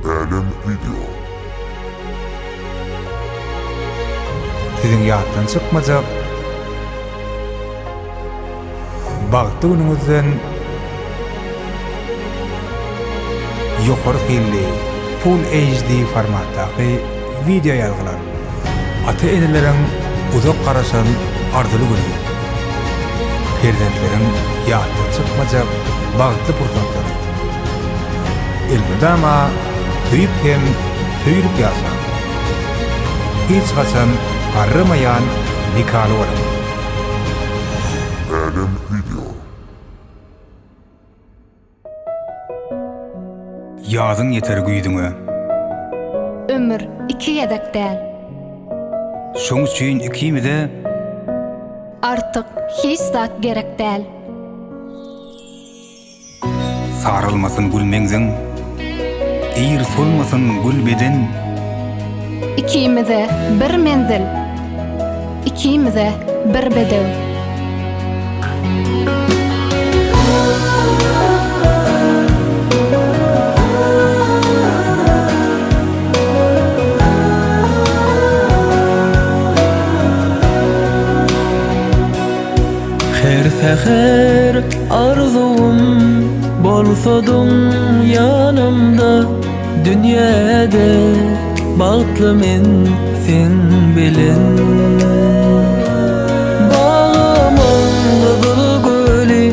Älem Video. Siziň ýatdan çykmajak bagtly günüňizden ýokary hilli Full HD formatdaky wideo ýazgylar. Ata-eneleriň uzak garaşan arzyly güni. Perzentleriň ýatdan çykmajak bagtly pursatlary. Elmydama söýüp hem söýülip ýaşaň. Hiç haçan garramaýan nikaly boluň. Älem Video. Ýazyň ýeter güýzüňe. Ömür iki gezek däl. Şoň üçin ikimize. Artyk hiç zat gerek däl. Saralmasyn gül meňziň. Ir solmasyn gül beden. Ikimize bir menzil. Ikimize bir bedew. Her säher arzuwym bolsadyň ýanymda Dünýäde bagtly men seň bilen. Bagymyň gyzyl güli,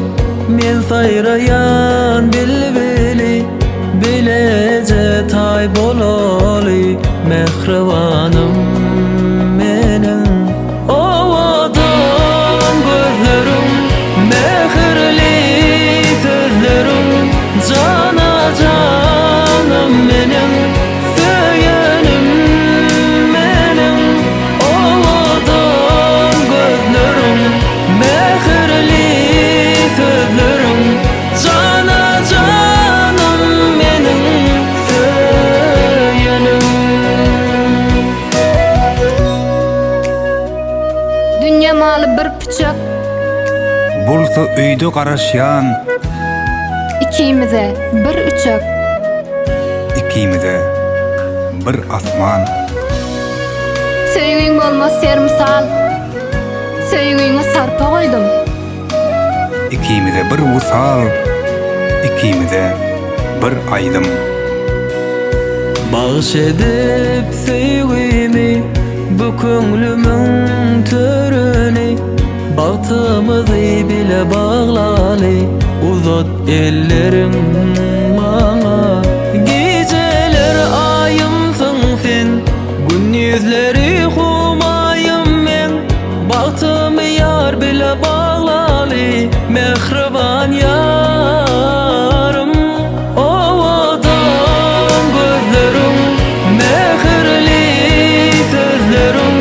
men saýraýan bilbili, Bileje taý bolaly mähribanym meniň. Owadan gözleriň, mähirli sözleriň, Jana-janym meniň, söýenim meniň. Owadan gözleriň, mähirli sözleriň, Jana-janym meniň, söýenim. Dünýe maly bir püçek. Bolsa öýde garaşýan. Ikimize bir üçek. Ikimize bir asman. Söýgiň bolmaz sermisal. Söýgiňe sarpa goýdum. Ikimize bir wysal, ikimize bir aýdym. Bagş edip söýgimi bu köňlümiň törüni Bagtymyzy bile baglaly uzat elleriň maňa Gijeler aýymsyň sen gündizleri humaýym meň Bagtymy ýar bile baglaly mähriban ýarym Owadan gözleriň mähirli sözleriň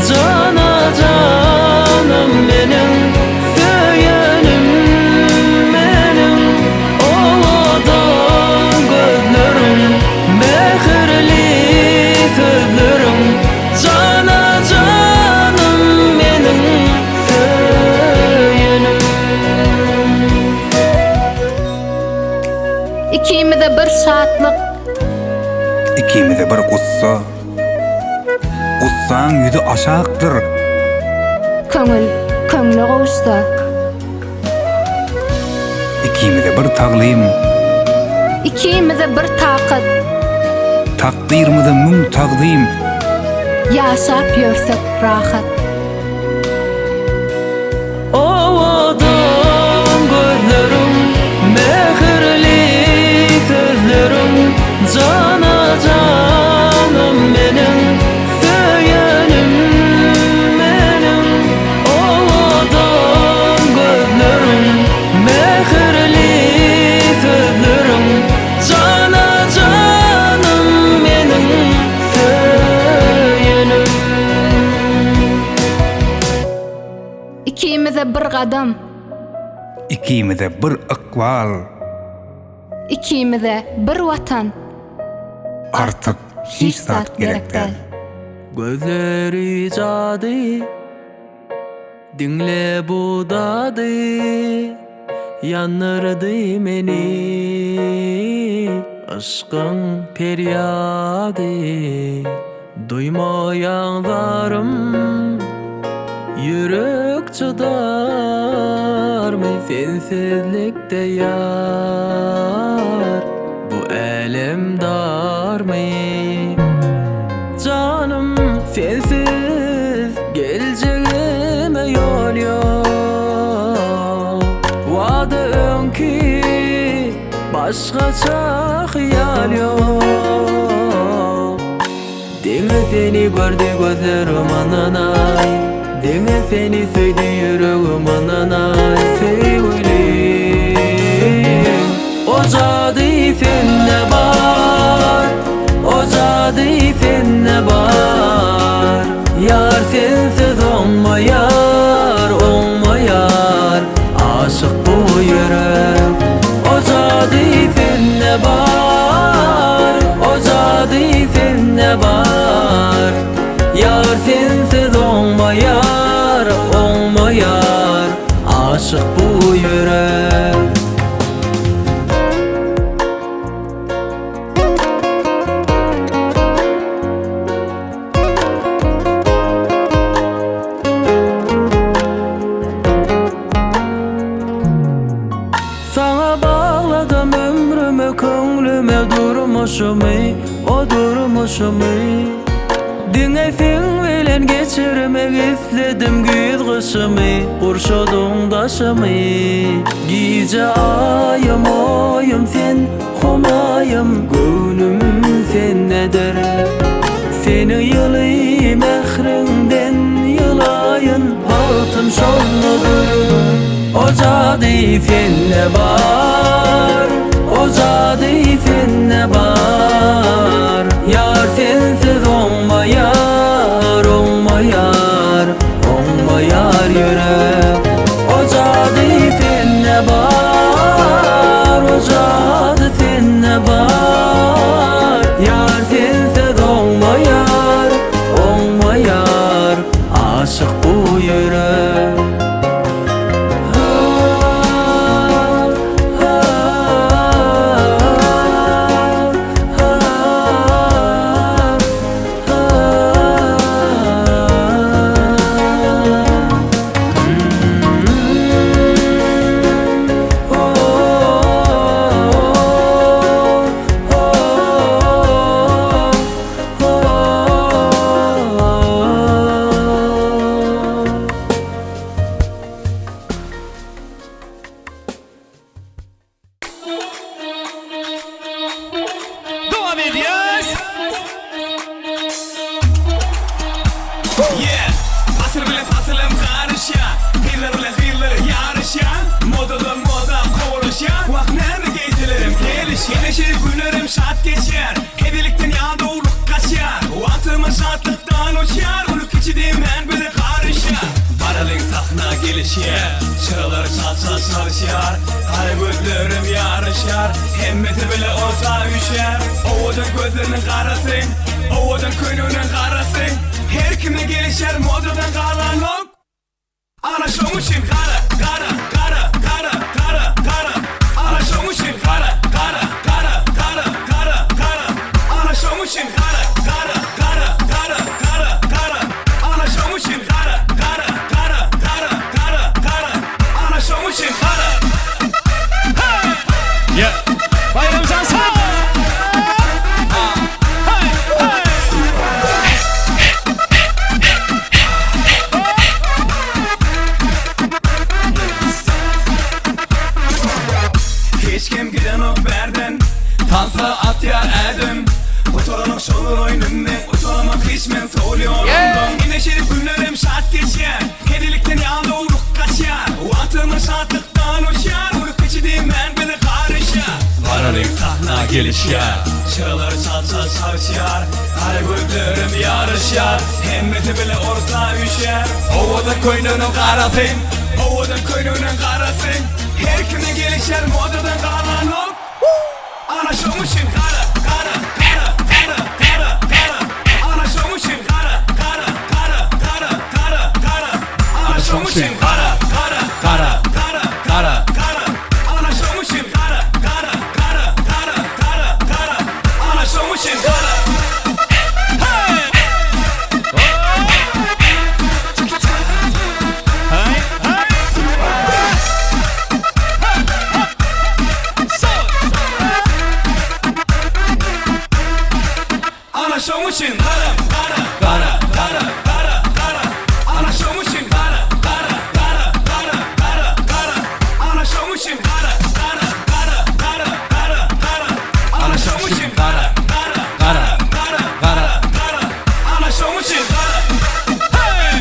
Jana janym meniň söýenim meniň Owadan gözleriň mähirli sözleriň Jana janym meniň söýenim. Ikimize bir şatlyk. Ikimize bir gussa. Gussaň ýüzi aşakdyr. Köňül köňle gowuşsa. Ikimize bir taglym. Ikimize bir takat. Takdyrymyza müň tagzym. Ýaşap ýörsek rahat. Owadan gözleriň, mähirli sözleriň, Jana-janym meniň, söýenim meniň. Owadan gözleriň, mähirli sözleriň, Jana-janym meniň, söýenim. Ikimize bir gadam. Ikimize bir ykbal. Ikimize bir Watan. Artyk hiç zat gerek däl. Gözleri jady, diňle bu dady, Ýandyrdy meni. Yşkyň perýady Duýmaýaň zarym Ýürek çydarmy Sensizlikde ýar Bu älem darmy Janym sensiz geljegime ýol ýok Wada öňki başgaça hyýal ýok Diňe seni gördi gözlerim ynanaý Diňe seni söýdi ýüregim ynanaý Söýgülim O jady sende bar O jady sende bar Ýar sensiz oňmaýar oňmaýar Aşyk bu ýürek O jady sende bar O jady sende bar Ýar sensiz oňmaýar oňmaýar Aşyk bu ýürek. Saňa bagladym ömrümi, köňlümi, durmuşymy, o durmuşymy. Diňe seň bilen geçirmek isledim güýz gyşymy, gurşadyň daşymy. Gije aýym, oýum sen, humaýym, göwnüm sendedir. Seniň ýyly mähriňden ýylaýyn, bagtym şondadyr. O jady sende bar, o jady sende bar. Ýar sensiz oňmaýar, oňmaýar, oňmaýar ýürek. O jady sende bar, o jady sende bar. Ýar sensiz oňmaýar, oňmaýar, aşyk bu ýürek. Dowam edýäs. Yeah, pasyl bilen pasylym garyşýar, Gyzlar bilen gyzlar ýaryşýar, Modadan moda kowalaşýar, Wah näme geýselerem gelişýär, Hemişe günlerim şat geçýär, Hezillikden ýadawlyk gaçýar, Wagtymyz şatlykdan uçýar, Uly kiçi diýmän bize garyşýar. Baralyň sahna gelişýär, Çyralar çal-çal çalyşýar, Gara gözlerim ýaryşýar, Hemmesi bile orta üýşýär. Owadan gözleriniň garasy, Owadan köýneginiň garasy, Her kime gelişer modadan galanok. Ana şoň üçin gara, gara, gara, gara, gara, gara. Ana şoň üçin gara, gara, gara, gara, gara, gara. Ana şoň üçin gara, gara, gara, gara, gara, gara. Ana şoň üçin gara, gara, gara, gara, gara, gara. Ana şoň üçin gara. Yeah. Baýramjan sag! Hey, hey. Hiç kim gidenok bärden Tansa atýar ädim Gutaranok şol oýnumy Utaramok hiç men sol ýolumdan Ine şeýdip günlerim şat geçýär Hezillikden ýadawlyk gaçýar Wagtymyz şatlykdan uçýar Uly kiçi diýmän bize garyşýar Baralyň sahna gelişýär Çyralar çal-çal çagşýar Gara gözlerim ýaryşýar Hemmesi bile orta üýşýär Owadan köýneginiň garasy Owadan köýneginiň garasy Her kime gelişer modadan galanok Ana şoň üçin gara gara gara gara gara gara Ana şoň üçin gara gara gara gara gara gara Ana şoň üçin gara gara gara gara gara gara Ana şoň üçin gara gara gara gara gara gara şoň üçin gara, gara, gara, gara, gara, gara. Ana şoň üçin gara, gara, gara, gara, gara, gara. Ana şoň üçin gara, gara, gara, gara, gara, gara. Ana şoň üçin gara, gara, gara, gara, gara, gara. Ana şoň üçin gara. Hey!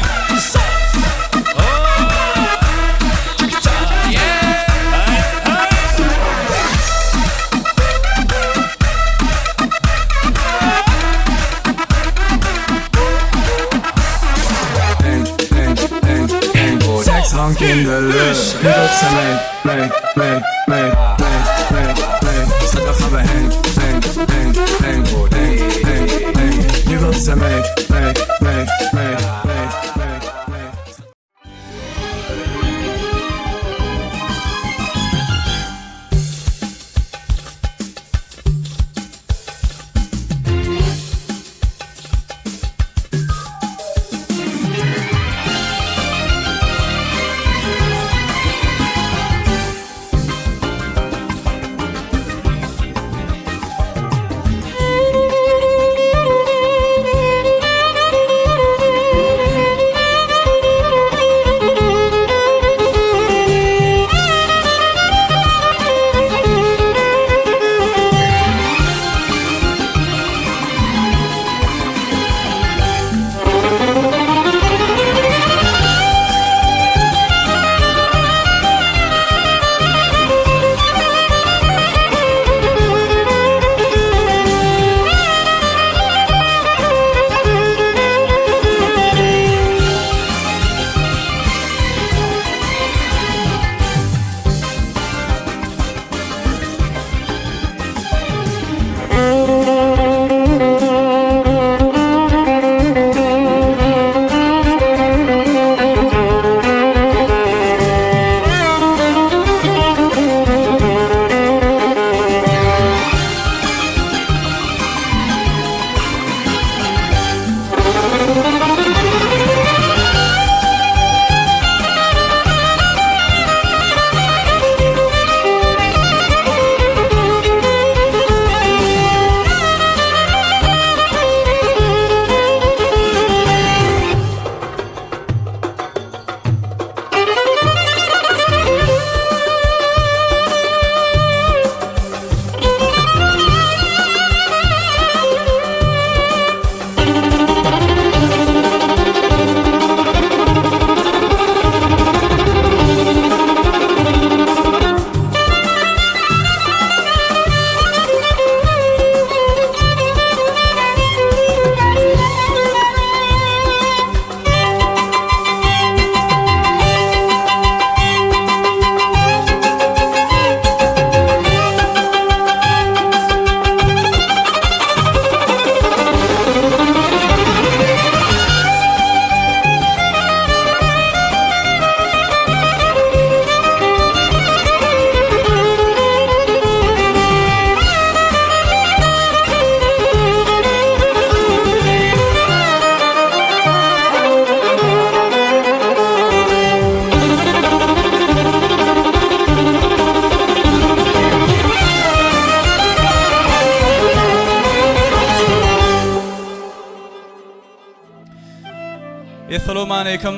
Essalawmaleýkim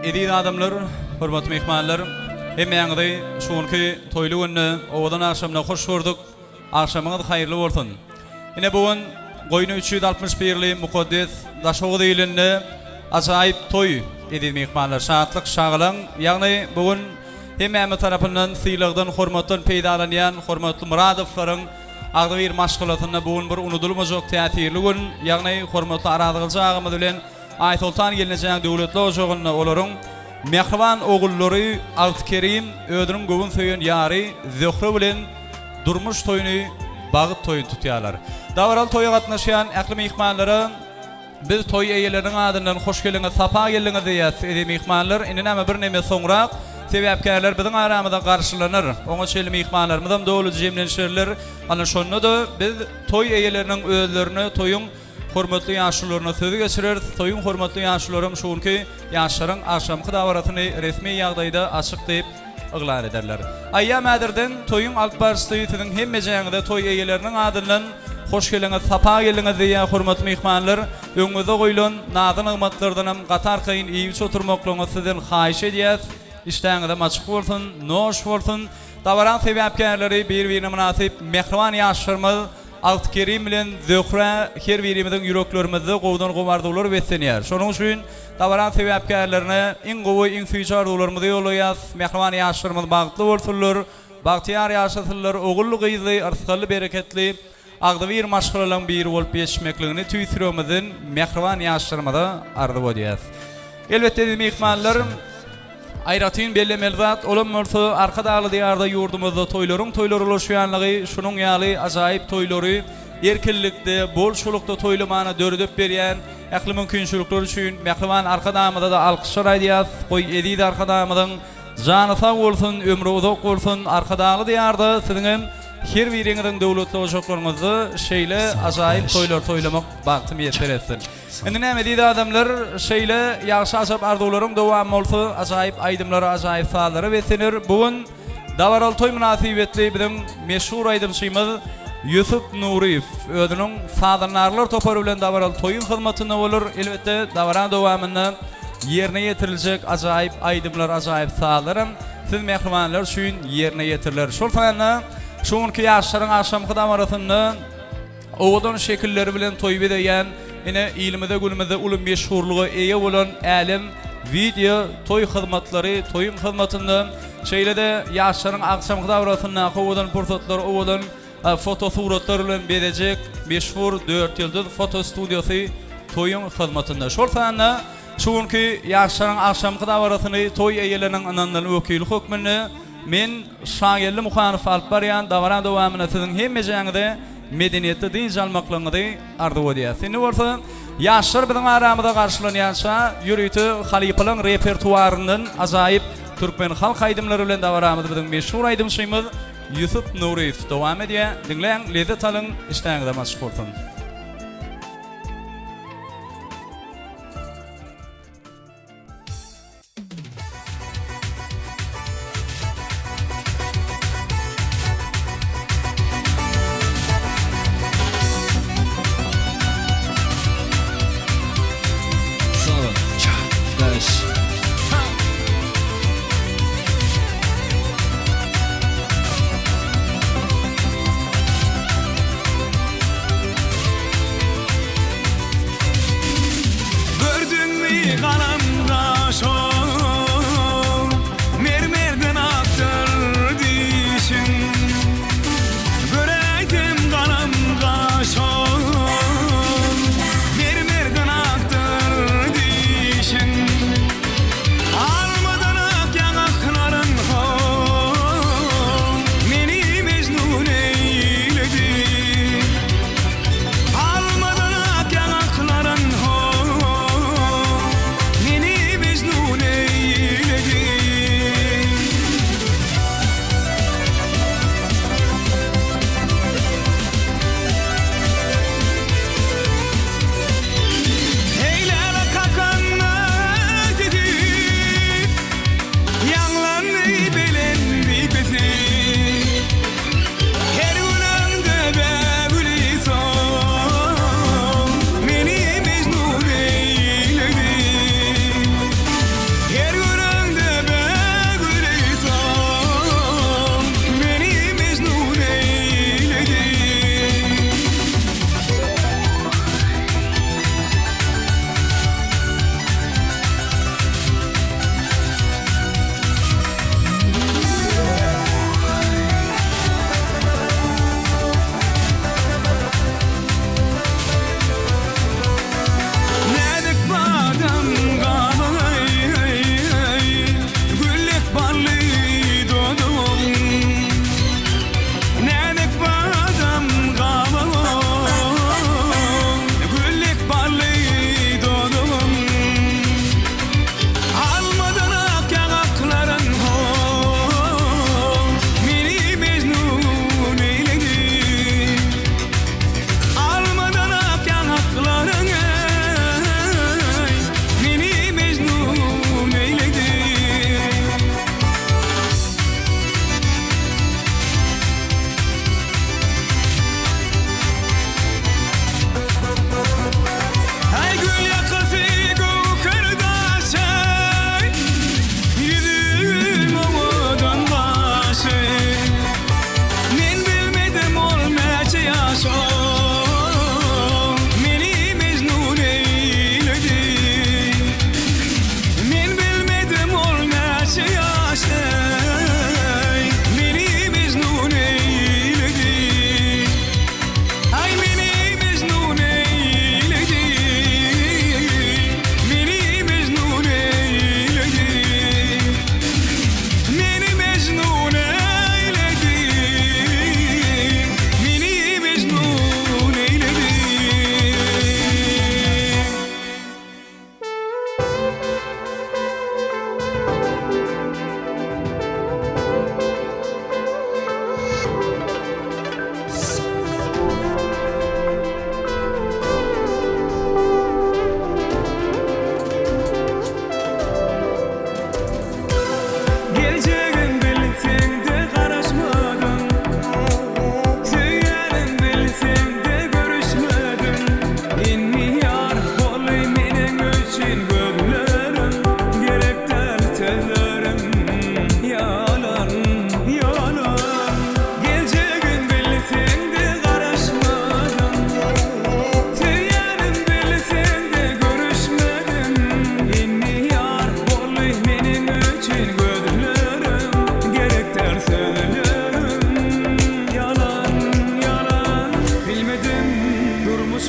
eziz adamlar, hormatly myhmanlar. Hemmäňizi şu günki toýly günde, owadan agşamda hoş gördük. Agşamyňyz haýyrly bolsun. Ine bu gün Goýny 361-li mukaddes Daşoguz ilinde ajaýyp toý, eziz myhmanlar, şatlyk, şagalaň, ýagny bu gün hemmämiz tarapyndan sylagdan, hormatdan peýdalanýan hormatly Myradowlaryň agzybir maşgalasynda bu gün bir unudylmajak täsirli gün, ýagny hormatly Arazgylyç agamyz bilen Aýsoltan gelnejäň döwletli ojagynda olaryň mähriban ogullary Altykerim özüniň göwün söýen ýary Zöhre bilen durmuş toýuny, bagt toýuny tutýarlar. Dabaraly toýa gatnaşýan ähli myhmanlara biz toý eýeleriniň adyndan hoş geldiňiz, sapa geldiňiz diýýäs. Eziz myhmanlar, indi näme birneme soňrak sebäpkärler biziň aramyzda garşylanar. Oňa çenli myhmanlarymyzam doly jemlenişerler. Ana şonda-da biz toý eýeleriniň özlerine toýuň Hormatly ýaşulularyna sözi geçireris. Toýuň hormatly ýaşulularam şu günki ýaşlaryň agşamky dabarasyny resmi ýagdaýda açyk diýip yglan ederler. Aýýam häzirden toýuň alyp baryşy siziň hemmejäňize toý eýeleriniň adyndan. Hoş geliňiz, sapa geldiňiz diýýän hormatly myhmanlar. Öňüňizde goýlan nazy-nygmatlardanam gaty arkaýyn iýip-içip oturmaklygyňyzy sizden haýyş edýäs. Işdäňizem açyk bolsun, noş bolsun. Dabaraň sebäpkärleri bir-birine mynasyp mähriban ýaşlarymyz Agtykerim bilen Zöhre her birimiziň ýüreklerimizde gowudan-gowy arzuwlar beslenýär. Şonuň üçin dabaraň sebäpkärlerine iň gowy, iň süýji arzuwlarymyzy ýollaýas. Mähriban ýaşlarymyz bagtly bolsunlar, bagtyýar ýaşasynlar, ogully-gyzly, yrsgally-bereketli, agzybir maşgalalaryň biri bolup ýetişmekligini tüýs ýüregimizden mähriban ýaşlarymyza arzuw edýäs. Elbetde eziz myhmanlar, aýratyn bellemeli zat, olam bolsa Arkadagly Diýarda ýurdumyzda toýlaryň toýlara ulaşýanlygy, şunuň ýaly ajaýyp toýlary erkinlikde, bolçulykda toýlamana döredip berýän ähli mümkinçilikler üçin mähriban Arkadagymyza-da alkyşlar aýdýas. Goý, eziz Arkadagymyzyň jany sag bolsun, ömri uzak bolsun! Arkadagly Diýarda siziňem her biriňiziň döwletli ojaklaryňyzda şeýle ajaýyp toýlary toýlamak bagty miýesser etsin! Indi näme eziz adamlar, şeýle ýagşy ajap arzuwlaryň dowamy bolsa, ajaýyp aýdymlara, ajaýyp sazlara beslener. Bu gün dabaraly toý mynasybetli biziň meşhur aýdymçymyz Ýusup Nuryýew özüniň sazandarlar topary bilen dabaraly toýuň hyzmatynda bolar. Elbetde, dabaraň dowamynda ýerine ýetiriljek ajaýyp aýdymlar, ajaýyp sazlaram siz mähribanlar üçin ýerine ýetiriler. Şol sanda şu günki ýaşlaryň agşamky dabarasynda Owadan şekilleri bilen toý bezeýän, ine, ilimize-günümize uly meşhurlyga eýe bolan Älem wideo toý hyzmatlary toýuň hyzmatynda, şeýle-de ýaşlaryň agşamky dabarasyndaky owadan pursatlary owadan fotosuratlar bilen bezejek meşhur Dörtýyldyz foto studiýasy toýuň hyzmatynda. Şol sanda şu günki ýaşlaryň agşamky dabarasyny toý eýeleriniň ynanylan wekili hökmünde Men Şageldi Muhanow alyp barýan dabaraň dowamynda siziň hemmejäňize medeniýetli dynç almaklygyňyzy arzuw edýäs. Indi bolsa ýaşlar biziň aramyza garşylanýança ýörite halypalaň repertuaryndan ajaýyp türkmen halk aýdymlary bilen dabaramyzy biziň meşhur aýdymçymyz Ýusup Nuryýew dowam edýär. Diňläň, lezzet alyň, işdäňizem açyk bolsun. Gördüňmi galam gaşol, Mermerden akdyr dişiň. Göräýsem galam gaşol, Mermerden akdyr dişiň. Almadan ak ýaňaklaryň hol, Meni mejnun eýledi. Almadan ak ýaňaklaryň ho,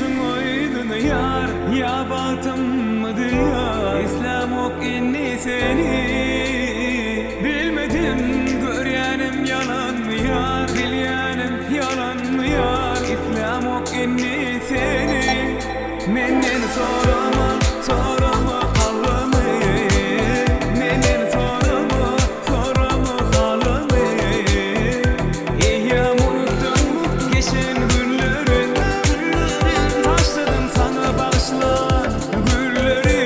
durmuşyň oýnuny ýar Ýa bagtymmydy ýar Islämok indi seni Bilmedim görýänim ýalanmy ýar Bilýänim ýalanmy ýar Islämok indi seni Menden sorama sorama halymy Menden sorama sorama halymy Eýýäm unutdym geçen günleri Taşladym saňa bagyşlan gülleri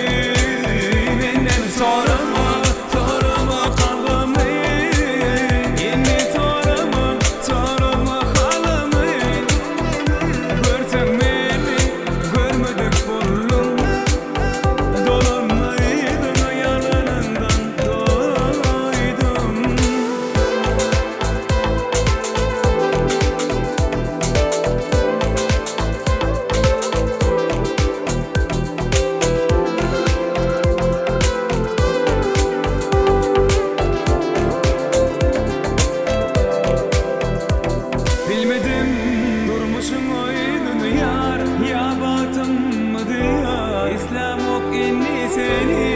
Menden sorama, sorama halymy Indi sorama, sorama halymy Görseň meni görmedik bolduň Dolanma yzyňa ýalanyňdan doýdum. Bilmedim durmuşyň oýnuny ýar Ýa bagtymmydy ýar Islämok indi seni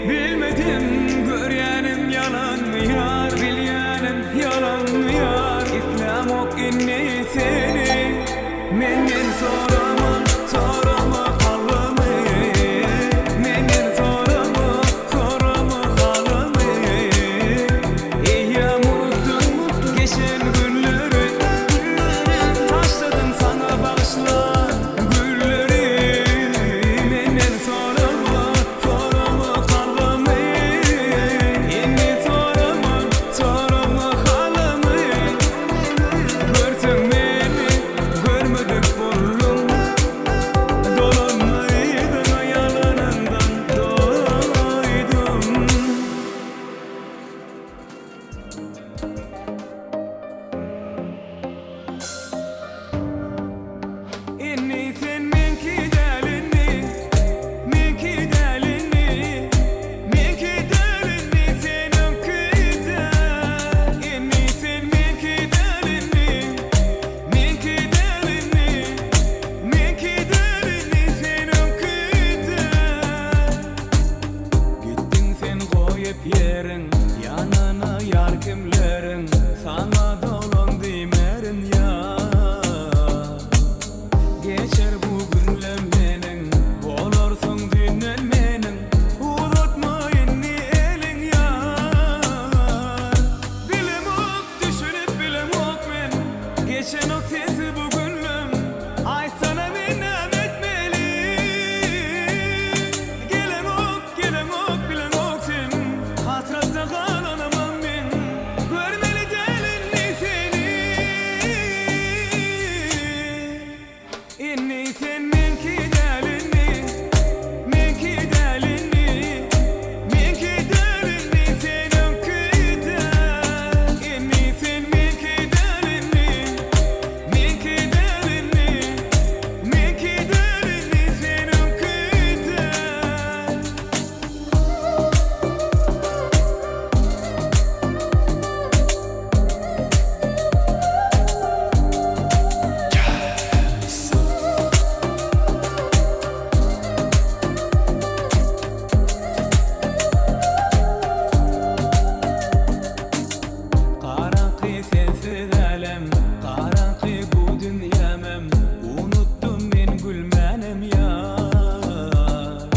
Bilmedim görýänim ýalanmy ýar Bilýänim ýalanmy ýar Islämok indi seni Menden sorama sorama halymy Menden sorama sorama halymy Eýýäm unutdym geçen günleri Taşladym saňa bagyşlan gülleri Menden sorama sorama halymy Indi sorama sorama halymy Görseň meni görmedik bolduň Dolanma yzyňa ýalanyňdan doýdum. Inni sen meňki däl inni Meňki däl inni Meňki däl inni seniňki däl Inni sen meňki däl inni Meňki däl inni Meňki däl inni seniňki däl Gitdiň sen goýup ýeriň Ýanyna ýar kimleriň Saňa dolan diýmerin ýar Geçer bu günlem meniň Bolarsyň düýnden meniň Uzatma indi eliň ýar Bilemok düşünip bilemok men Geçenok sensiz bu günlem Aýtsana men näme etmeli Geleňok geleňok bileňok sen Hasratda galanamam men Görmeli däl indi seni Inni sen meňki däl inni Meňki däl inni Meňki däl inni seniňki däl Inni sen meňki däl inni Meňki däl inni Meňki däl inni seniňki däl. Garaňky sensiz älem, garaňky bu dünýämem, Unutdym men gülmänem ýar.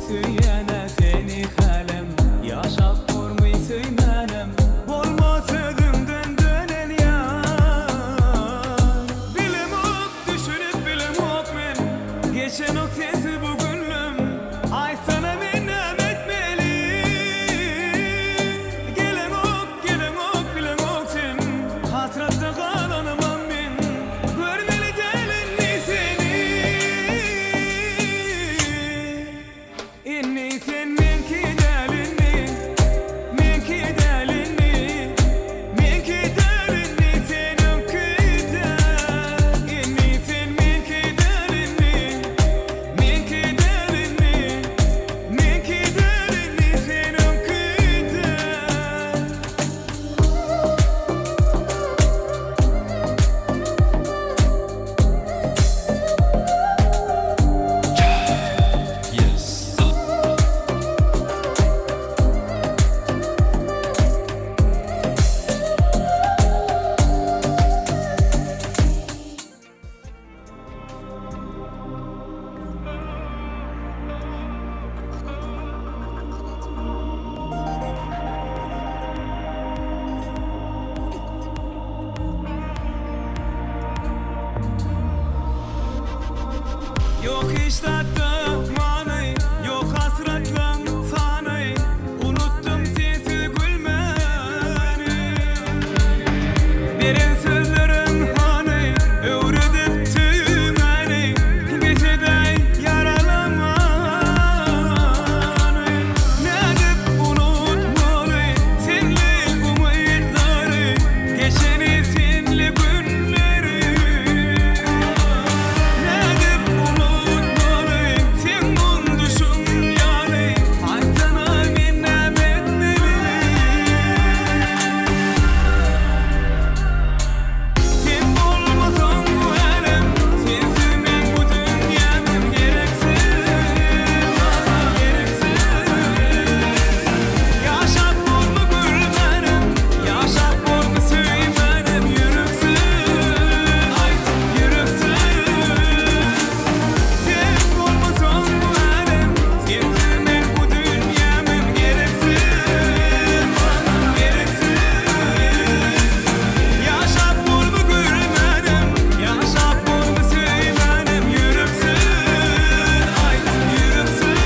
Söýýän-ä seni hälem, ýaşap bormy söýmänem, Bolma sözüňden dönen ýar. Bilemok, düşünip bilemok men, Geçenok sensiz bu günlüm, Aýtsana men näme etmeli? Geleňok, geleňok, bileňok sen, Hasratda galanymam men, Görmeli däl indi seni. Inni sen meňki däl inni, Meňki däl inni, Meňki däl inni seniňki däl. Inni sen meňki däl inni, Meňki. Ýok hiç zatda many, ýok hasratlaň sany, Unutdym sensiz gülmäni. Beren sözleriň hany, öwredip söýmäni, Bes edäý ýaralamany. Nädip unutmaly senli umytlary, Geçeni senli günleri. Nädip unutmaly seň munduşyň ýaly, Aýtsana men näme etmeli? Sen bolmasaň bu älem, Sensiz meň bu dünýämem gereksiz maňa gereksiz. Ýaşap bormy gülmänem, Ýaşap bormy söýmänem ýüreksiz, aýt ýüreksiz. Sen bolmasaň bu älem, Sensiz meň bu dünýämem gereksiz maňa gereksiz. Ýaşap bormy gülmänem, Ýaşap bormy söýmänem ýüreksiz, aýt ýüreksiz.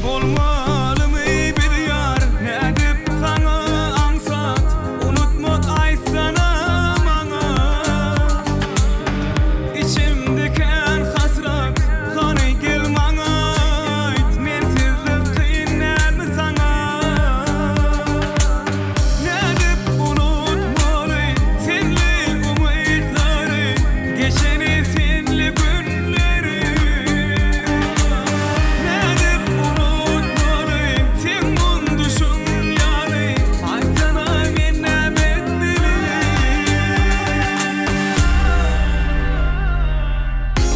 Bolmalymy biz ýar, nädip saňa aňsat Unutmak aýtsana maňa. Içimde kän hasrat, hany gel maňa aýt Mensizlik kyn dälmi saňa? Nädip unutmaly senli umytlary, Geçeni senli günleri? Nädip unutmaly seň munduşyň ýaly, Aýtsana men näme etmeli?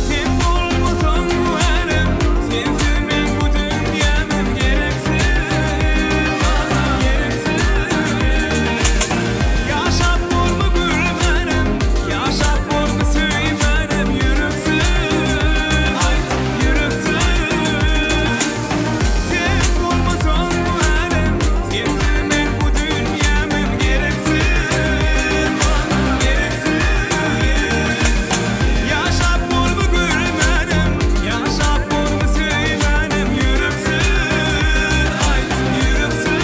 Sen bolmasaň bu älem, Sensiz meň bu dünýämem gereksiz maňa gereksiz. Ýaşap bormy gülmänem, Ýaşap bormy söýmänem ýüreksiz, aýt ýüreksiz. Sen bolmasaň bu älem, Sensiz meň bu dünýämem gereksiz maňa gereksiz. Ýaşap bormy gülmänem, Ýaşap bormy söýmänem ýüreksiz, aýt ýüreksiz.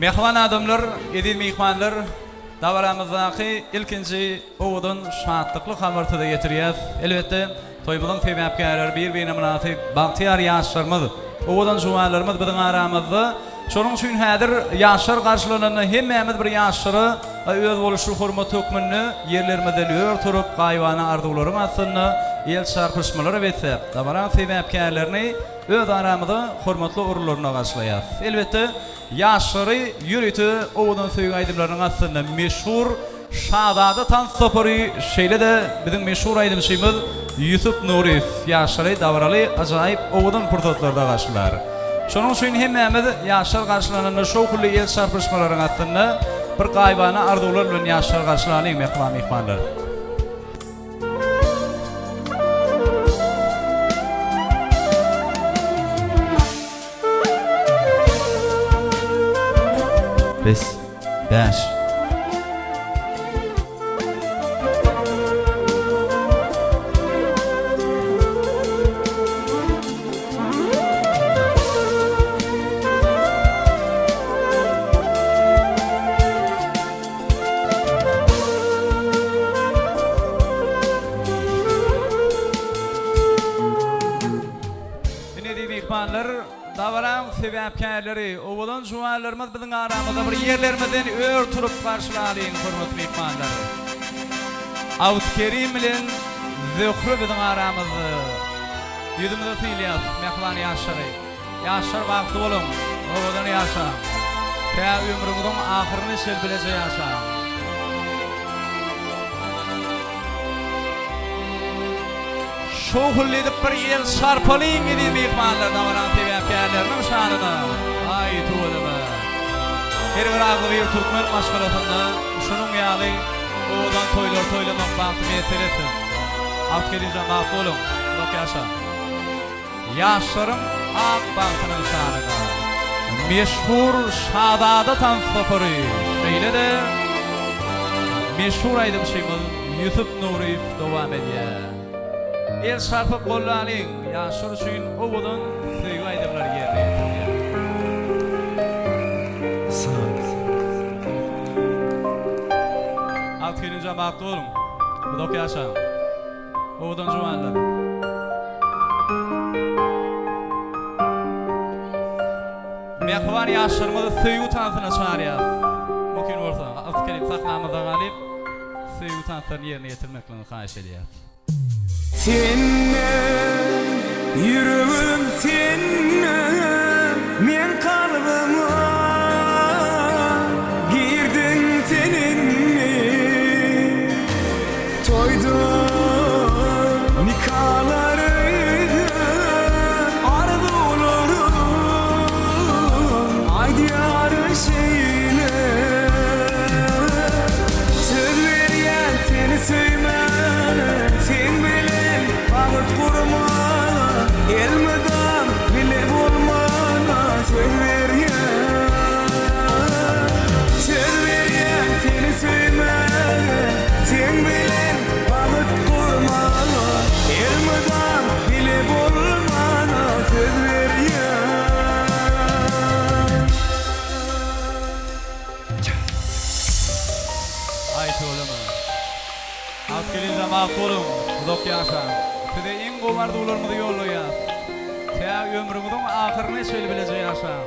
Mähriban adamlar, eziz myhmanlar, dabaramyzdaky ilkinji owadan şatlykly habary size ýetirýäs. Elbetde, toýumyzyň sebäpkärleri bir-birine mynasyp bagtyýar ýaşlarymyz, owadan juwanlarymyz biziň aramyzda. Şonuň üçin häzir ýaşlar garşylananda hemmämiz bir ýaşlara özboluşly hormat hökmünde ýerlerimizden ör turup, gaýybana arzuwlaryň astynda el çarpyşmalara besläp, dabaraň sebäpkärlerini öz aramyza hormatly orunlarynda garşylaýarys. Elbetde, ýaşlary ýörite owadan söýgi aýdymlarynyň astynda meşhur Şazada tans topary, şeýle-de biziň meşhur aýdymçymyz Ýusup Nuryýew ýaşlary dabaraly ajaýyp owadan pursatlarda garşylar. Şonuň üçin hemmämiz ýaşlar garşylananda şowhunly el çarpyşmalaryň astynda bir gaýybana arzuwlar bilen ýaşlary garşylalyň mähriban myhmanlar. Bes. Bäş. Ine eziz myhmanlar, dabaraň sebäpkärleri, owadan juwanlarymyz biziň aramyzda bir ýerlerimizden ör turup garşylalyň hormatly myhmanlar. Abdykerim bilen Zöhre biziň aramyzda. Ýüzümize sylýas mähriban ýaşlary. Ýaşlar bagtly boluň, owadan ýaşaň. Tä ömrüňiziň ahyryna çenli bileje ýaşaň. Şowhunly edip bir el çarpalyň eziz myhmanlar dabaraň sebäpkärleriniň şanyna. Aý tüweleme. Her bir agzybir türkmen maşgalasynda şunuň ýaly owadan toýlary toýlamak bagty miýesser etsin. Abdykerimjan bagtly boluň, uzak ýaşaň. Ýaşlaryň ak bagtynyň şanyna meşhur Şazada tans topary, şeýle-de meşhur aýdymçymyz Ýusup Nuryýew dowam edýär. El çarpyp gollalyň, ýaşlar üçin owadan söýgi aýdymlary ýerine ýetirilýär. Abdykerimjan bagtly boluň, uzak ýaşaň! Owadan juwanlar. Mähriban ýaşlarymyzy söýgi tansyna çagyrýas. Mümkin bolsa, Abdykerim sahnamyza galyp, söýgi tanslaryny ýerine ýetirmekligiňizi haýyş edýäs. Sende, ýüregim sende, meň kalbyma girdiň sen indi. Toýda, nikalar öýde, arzuwlarym aýdýar şeýle. Söz berýän seni söýmäne, seň bilen bagt gurmana, elmydam bile bolmana söz berýän. Söz berýän seni söýmäge, Seň bilen bagt gurmaga, Elmydam bile bolmana söz berýän. Aý tüweleme. Abdykerimjan bagtly boluň, uzak ýaşaň. Size iň gowy arzuwlarymyzy ýollaýas. Tä ömrüňiziň ahyryna çenli bileje ýaşaň.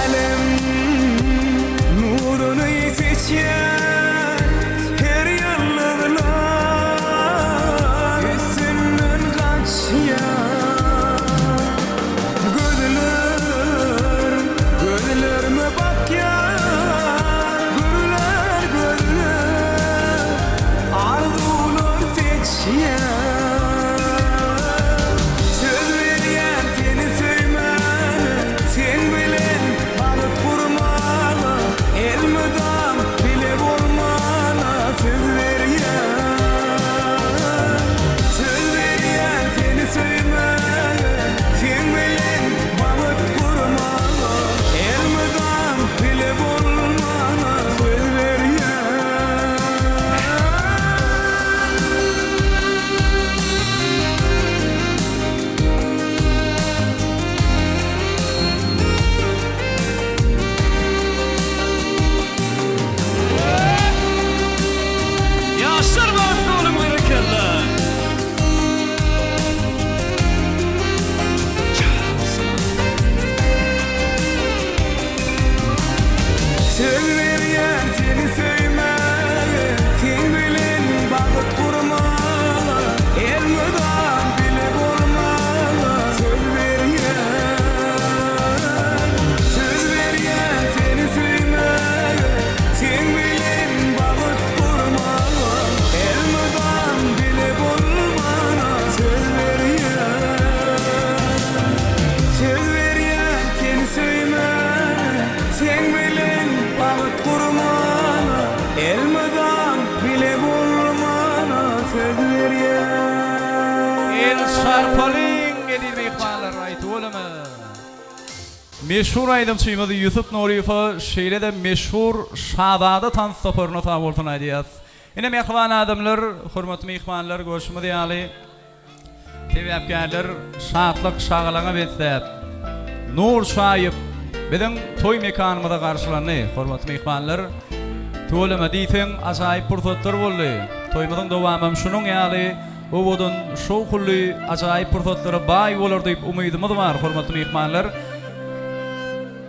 Älem nuruny seçýär her ýyldyzlar üstünden gaçýar gözler gözler. Çarpalyň eziz myhmanlar aý tüweleme. Meşhur aýdymçymyz Ýusup Nuryýewe şeýle-de meşhur Şazada tans toparyna sag bolsun aýdýas. Ine mähriban adamlar, hormatly myhmanlar görşümiz ýaly Sebäpkärler şatlyk-şagalaňa besläp, nur çaýyp, biziň toý mekanymyza garşylandy. Hormatly myhmanlar, tüweleme, diýseň ajaýyp pursatlar boldy. Toýumyzyň dowamam şunuň ýaly owadan, şowhunly, ajaýyp pursatlara baý bolar diýip umydymyz bar, hormatly myhmanlar.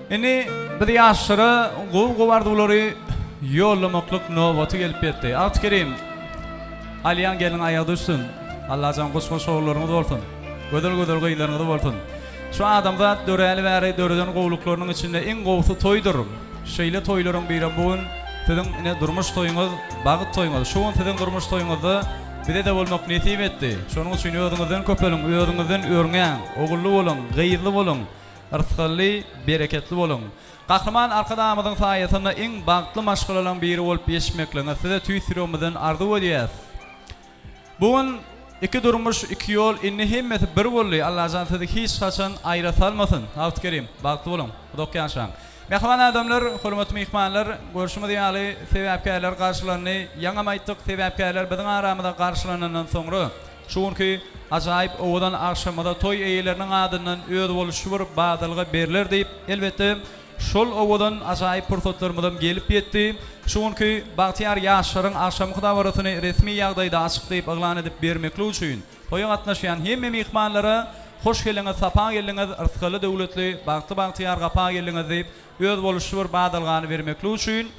Indi biz ýaşlara gowy-gowy arzuwlary ýollamaklyk nobaty gelip ýetdi. Agtykerim! Alýan gelniň aýagy düşsün. Allajan goş-goş ogullaryňyz bolsun. Gözel-gözel gyzlaryňyz bolsun. Şu adamzat döräli bäri döreden gowulyklarynyň içinde iň gowusy toýdur. Şeýle toýlaryň birem bu gün siziň ine durmuş toýuňyz, bagt toýuňyz. Şu gün siziň durmuş toýuňyzda bize-de bolmak nesip etdi. Şonuň üçin özüňizden köpeliň, özüňizden örňäň, ogully boluň, gyzly boluň, yrsgally, bereketli boluň. Gahryman Arkadagymyzyň saýasynda iň bagtly maşgalalaryň biri bolup ýetişmekligiňizi size tüýs ýüregimizden arzuw edýäs. Bu gün iki durmuş, iki ýol indi hemmesi bir boldy. Allajan sizi hiç haçan aýra salmasyn. Abdykerim, bagtly boluň, uzak ýaşaň. Mähriban adamlar, hormatly myhmanlar, görşümiz ýaly sebäpkärler garşylandy. Ýaňam aýtdyk, sebäpkärler biziň aramyza garşylanandan soňra şu günki ajaýyp owadan agşamyza toý eýeleriniň adyndan özboluşly bir badalga berler diýip, elbetde, şol owadan ajaýyp pursatlarymyzam gelip ýetdi. Şu günki bagtyýar ýaşlaryň agşamky dabarasyny resmi ýagdaýda açyk diýip yglan edip bermeklik üçin toýa gatnaşýan hemme myhmanlara Hoş geldiňiz, sapa geldiňiz, yrsgally-döwletli, bagtly-bagtyýar gapa geldiňiz diýip, özboluşly bir badalgany bermeklik üçin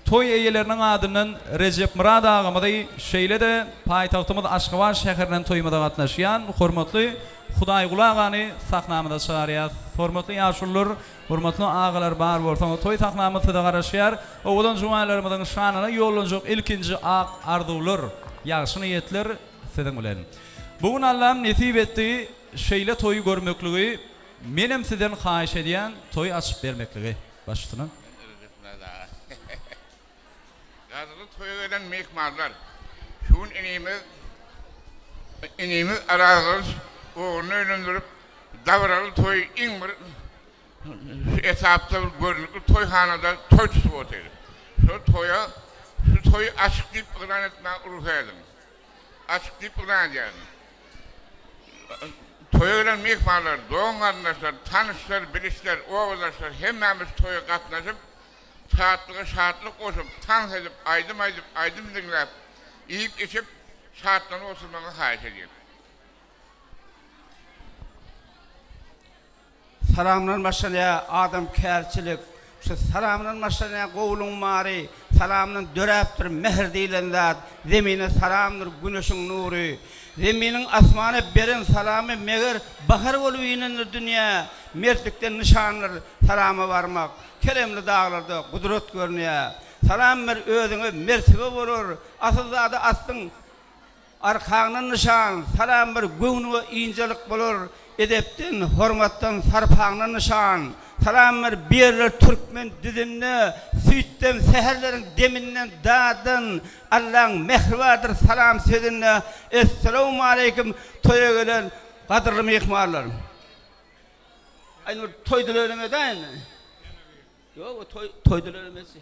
toý eýeleriniň adyndan Rejepmyrat agamyzy, şeýle-de paýtagtymyz Aşgabat şäherinden toýumyza gatnaşýan hormatly Hudaýguly agany sahnamyza çagyrýas. Hormatly ýaşulular, hormatly agalar bar bolsaňyz toý sahnamyz size garaşýar. Owadan juwanlarymyzyň şanyna ýollanjak ilkinji ak arzuwlar, ýagşy niýetler siziň bilen. Bu gün Allam nesip etdi şeýle toýy görmekligi Menem sizden haýyş edýän toý açyp bermekligi. Baş üstüne. Rejepmyrat aga. Gadyrly toýa gelen myhmanlar! Şu gün inimiz inimiz Arazgylyç ogluny öýlendirip, dabaraly toýy iň bir şu etapda bir görnükli toýhanada toý tutup otyr. Şol toýa şu toýy açyk diýip yglan etmäge rugsat ediň. Açyk diýip yglan edýärin. Toýa gelen myhmanlar, dogan-garyndaşlar, tanyşlar, bilişler, obadaşlar hemmämiz toýa gatnaşyp, şatlyga şatlyk goşup, tans edip, aýdym aýdyp, aýdym diňläp, iýip-içip, şatlanyp oturmagyňyzy haýyş edýän. Salamdan başlanýar adamkärçilik, Şu salamdan başlanýar gowulygyň bary, Salamdan döräpdir mähir diýlen zat, Zemine salamdyr güneşiň nury. Zeminiň asmana beren salamy Meger bahar bolup inendir dünýä, Mertlikden nyşandyr salama barmak, Keremli daglarda gudrat görünýär. Salam ber özüňe mertebe bolar, Asylzada aslyň Arkaňdan nyşan, salam bir göwnüňe ynjalyk bolar, Edepden, hormatdan, sarpaňdan nyşan, salam bir berler türkmen düzünde, Süýtden, säherleriň deminden dadan, Allaň mähri bardyr salam sözünde, Essalawmaleýkim toýa gelen gadyrly myhmanlar. Aý indi bir toý dilenem edäýin. Ýok, o toý toý dilenemesi.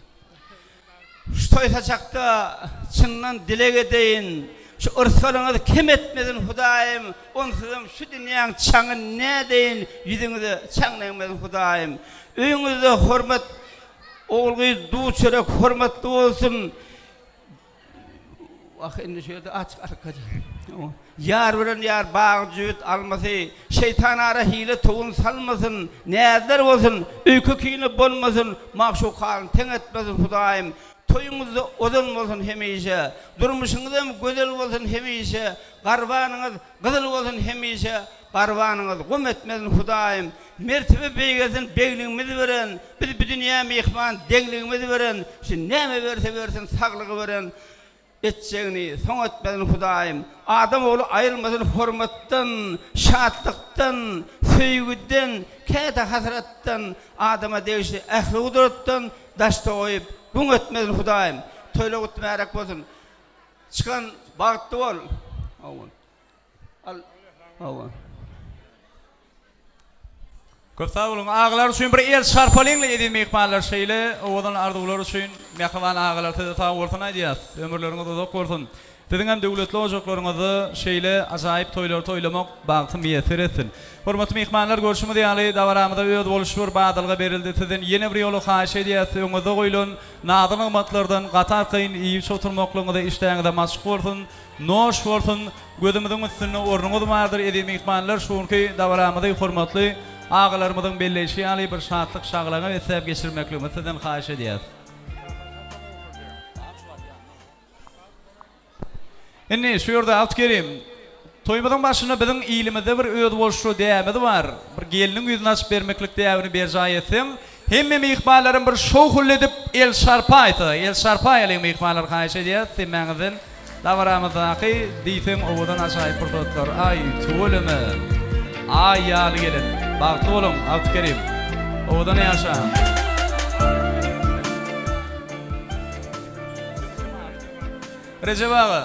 Şu toý saçakda çyndan dileg edeýin. Şu yrsgalyňyzy kem etmesin Hudaýym. Onsuzam şu dünýäň çaňy nädeýin, ýüzüňize çaň degmesin Hudaýym. Öýüňizde hormat ogul-gyz duz-çörek hormatly bolsun. Wah, indi şu ýerde açyk arkaja. Ýar bilen ýar bagyň jübüt almasy, Şeýtan ara hile towun salmasyn, Näzler bolsun, öýke-kine bolmasyn, Magşukalyny teň etmesin Hudaýym. Toýuňyzda ozan bolsun hemişe, Durmuşyňyzam gözel bolsun hemişe, Garbanyňyz gyzyl bolsun hemişe, Garbanyňyz gum etmesin Hudaýym. Mertebe beýgelsin begligimiz beren, Biz bu dünýä myhman deňligimiz beren, Şu näme berse bersin saglygy beren, Etjegini soň etmesin Hudaýym. Adam ogly aýrylmasyn hormatdan, şatlykdan, söýgüden, käte hasratdan, Adama degişli ähli gudratdan daşda goýup, güň etmesin Hudaýym. Toýlar gutly mübärek bolsun. Çykan bagtly bol. Al. Hawa. Köp sag boluň. Agalar üçin bir el çarpalyňla eziz myhmanlar şeýle owadan arzuwlar üçin mähriban agalar size sag bolsun aýdýas. Ömürleriňiz uzak bolsun. Siziň hem döwletli ojaklaryňyzda şeýle ajaýyp toýlary toýlamak bagty miýesser etsin. Hormatly myhmanlar görşümiz ýaly dabaramyza özboluşly bir badalga berildi. Sizden ýene bir ýola haýyş edýäs öňüňizde goýlan nazy-nygmatlardan gaty arkaýyn iýip oturmaklygyňyza işdäňizem açyk bolsun. Noş bolsun, gözümiziň üstünde ornuňyz bardyr, eziz myhmanlar, şu günki dabaramyzy hormatly agalarymyzyň belleýşi ýaly bir şatlyk-şagalaňa besläp geçirmekligimizi sizden haýyş edýäs. Indi şu ýerde Abdykerim, toýumyzyň başynda biziň ilimizde bir özboluşly däbimiz bar, bir gelniň ýüzüni açyp bermeklik däbini berjaý etseň, Hemme myhmanlarym bir şowhunly edip el çarpaýsa, el çarpaýalyň myhmanlar haýyş edýäs hemmäňizden dabaramyzdaky diýseň owadan ajaýyp pursatlar aý tüweleme aý ýaly gelin bagtly boluň Abdykerim owadan ýaşaň. Rejep aga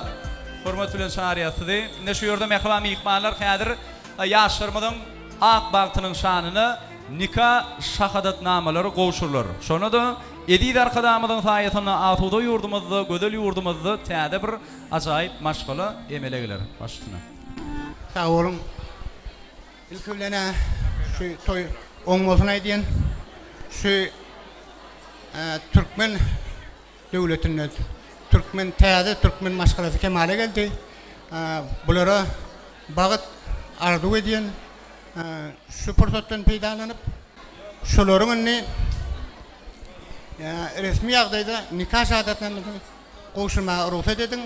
hormat bilen çagyrýas sizi ine şu ýerde mähriban myhmanlar häzir ýaşlarymyzyň ak bagtynyň şanyna Nika şahadatnamalary gowşurylar. Şonda-da eziz Arkadagymyzyň saýasynda asuda ýurdumyzda, gözel ýurdumyzda täze bir ajaýyp maşgala emele geler. Baş üstüne. Sag boluň. Ilki bilen-ä şu toý oň bolsun aýdýan. Şu türkmen döwletinde türkmen täze türkmen maşgalasy kemala geldi. Bulara bagt arzuw edýän. Şu pursatdan peýdalanyp, şolaryň indi resmi ýagdaýda nika şahadatnamasyny gowşurmaga rugsat ediň.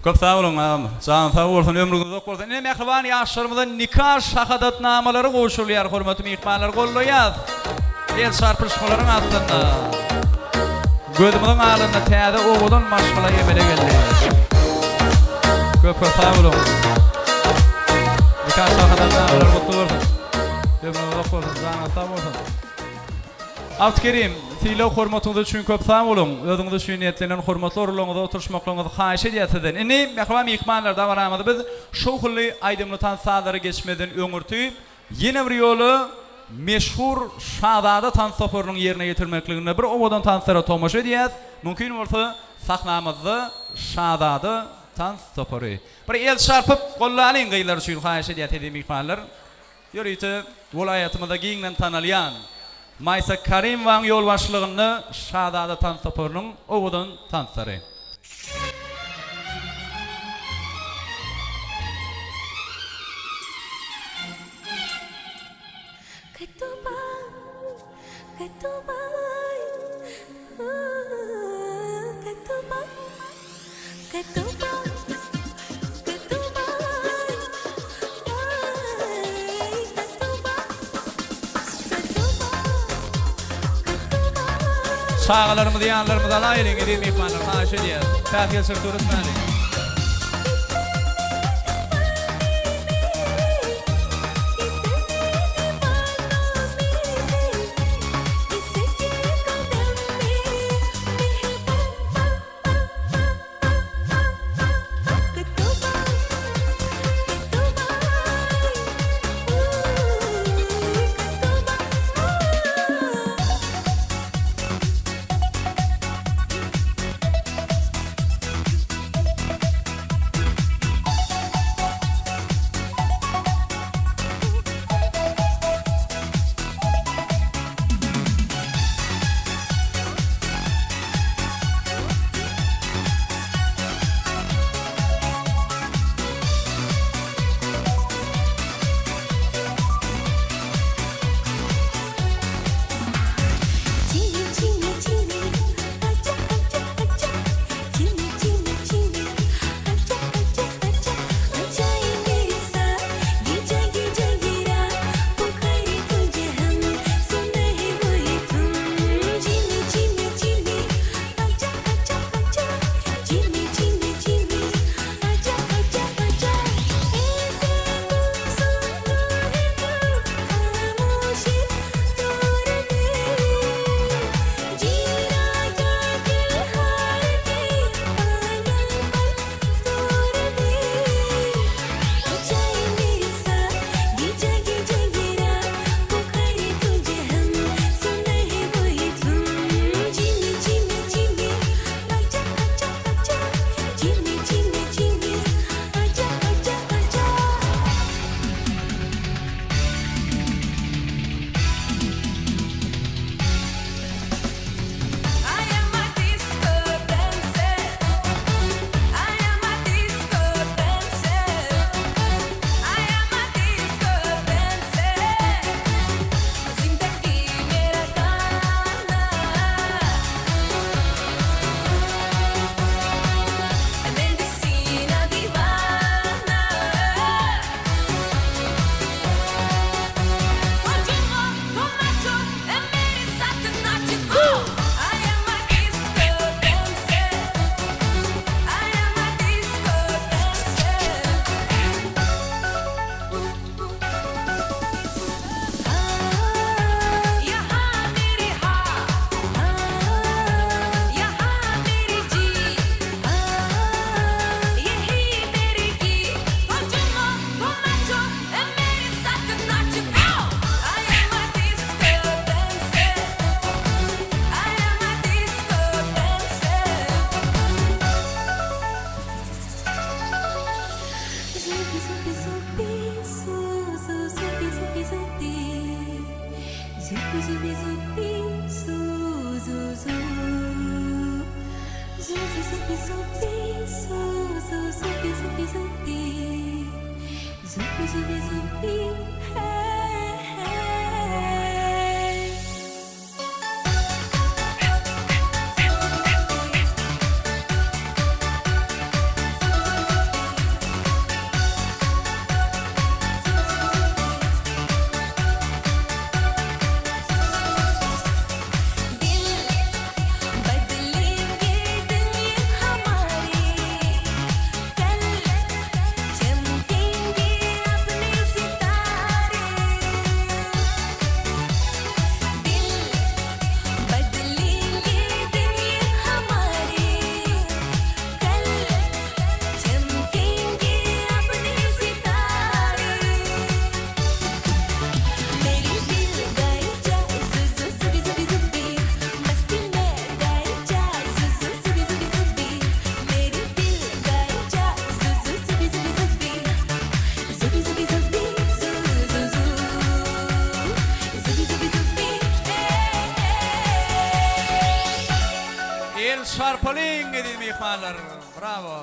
Köp sag boluň agam. Janyň sag bolsun, ömrüňiz uzak bolsun. Ine mähriban ýaşlarymyza nika şahadatnamalary gowşurylýar hormatly myhmanlar gollaýas. El çarpyşmalaryň astynda gözümiziň alynda täze owadan maşgala emele geldi. Köp köp sag boluň. Nika şahadatnamalary gutly bolsun. Ömrüňiz uzak bolsun, janyňyz sag bolsun. Abdykerim, sylag-hormatyňyz üçin köp sag boluň. Özüňiz üçin niýetlenen hormatly orunlaryňyzda oturyşmaklygyňyzy haýyş edýäs sizden. Indi, mähriban myhmanlar, dabaramyzy biz şowhunly aýdymly tans sazlara geçmezden öňürti, ýene bir ýola meşhur Şazada tans toparynyň ýerine ýetirmekliginde bir owadan tanslara tomaşa edýäs. Mümkin bolsa, sahnamyzda Şazada tans topary. Bir el çarpyp gollalyň gyzlar üçin haýyş edýäs eziz myhmanlar. Ýörite welaýatymyzda giňden tanalýan Maýsa Karimowanyň ýolbaşçylygynda Şazada tans toparynyň owadan tanslary. Çagalarymyzy ýanlarymyza alaýylyň eziz myhmanlar haýyş edýäs. Päsgelçilik döretmäliň. El çarpalyň eziz myhmanlar. Brawo.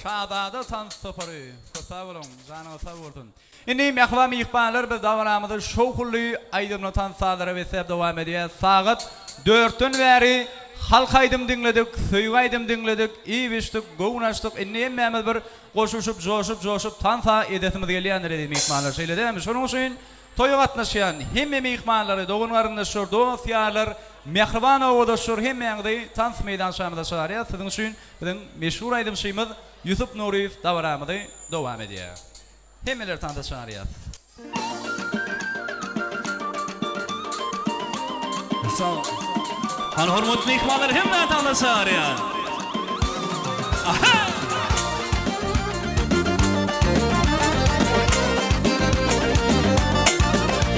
Şazada tans topary. Köp sag boluň. Janyňyz sag bolsun. Indi mähriban myhmanlar biz dabaramyzy şowhunly aýdymly tans sazlara besläp dowam edýäs. Sagat dörtden bäri halk aýdym diňledik, söýgi aýdym diňledik, iýip-içdik, göwün açdyk. Indi hemmämiz bir goşulyşyp, joşup, joşup tansa edesimiz gelýändir eziz myhmanlar. Şeýle dälmi? Şonuň üçin toýa gatnaşýan hemme myhmanlary, dogan-garyndaşlar, dost-ýarlar, mähriban obadaşlar hemmäňizi tans meýdançamyza çagyrýas. Siziň üçin biziň meşhur aýdymçymyz Ýusup Nuryýew dabaramyzy dowam edýär. Hemmeleri tansa çagyrýas. Sag. Hany hormatly myhmanlar hemme tansa çagyrýan. Aha!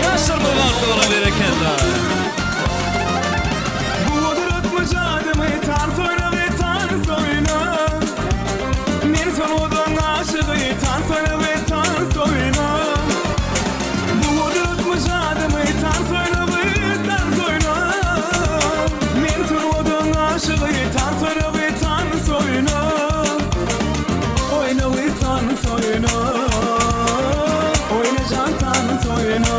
Ýaşlar mübarek bola berekella. Bu gudratmy jadymy tans oýna we tans oýna Men sungatyň aşygy tans oýna we tans oýna Bu gudratmy jadymy tans oýna we tans oýna Men sungatyň aşygy tans oýna we tans oýna Oýna we tans oýna Oýna jan tans oýna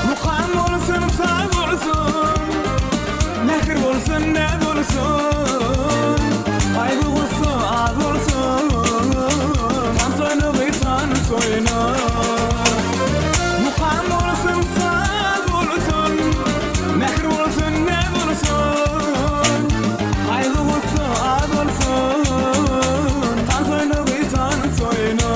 Mukam bolsun saz bolsun Mähir bolsun näz bolsun Gaýgy gussa az bolsun Tans oýna we tans oýna Mukam bolsun saz bolsun Mähir bolsun näz bolsun Gaýgy gussa az bolsun Tans oýna we tans oýna.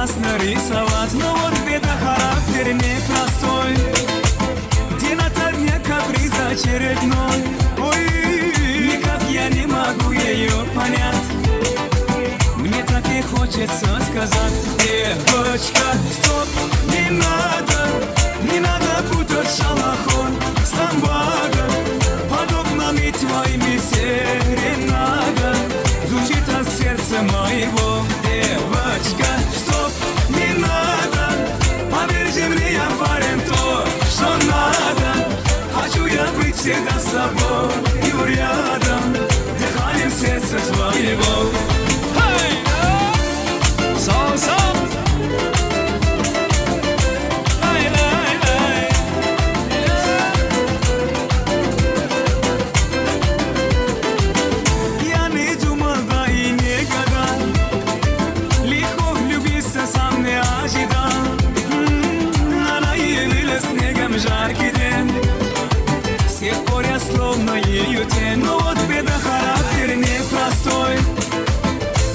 прекрасно рисовать Но вот беда, характер непростой День ото дня каприз очередной Ой, никак я не могу ее понять Мне так и хочется сказать Девочка, стоп, не надо Не надо путать шалахон с ламбадой Под окнами твоими серенада Звучит от сердца моего Девочка, стоп, не надо Поверьте мне, я парень то, что надо Хочу я быть всегда с тобой и рядом Дыханием сердца твоего Sağ sağ. Lay lay lay. Я не думал, да и не гадал Легко влюбиться сам не ожидал М, Она явилась снегом жаркий день С тех пор я словно ее тень Но вот беда, характер непростой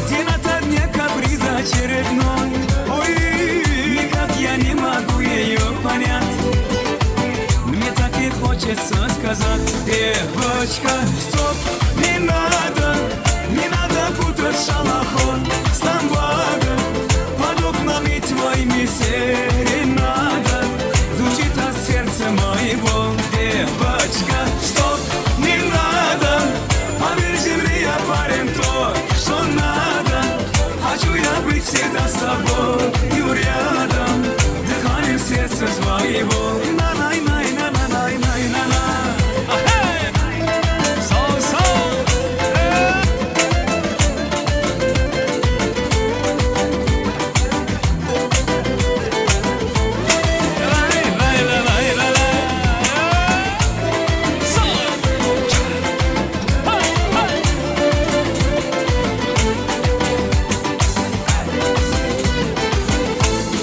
День ото дня каприз очередной Ой, никак я не могу ее понять мне так и хочется сказать Девочка, стоп, не надо Не надо путать шалахон с ламбадой Под окнами твоими серенада Звучит от сердца моего Девочка, стоп, не надо Поверьте мне, я парень то, что надо Хочу я быть всегда с тобой и рядом Дыханием сердца твоего На-най-най-на-най-най-най-на-на Sağ sağ. Lay lay lay lay lay lay. Sağ. Hay hay.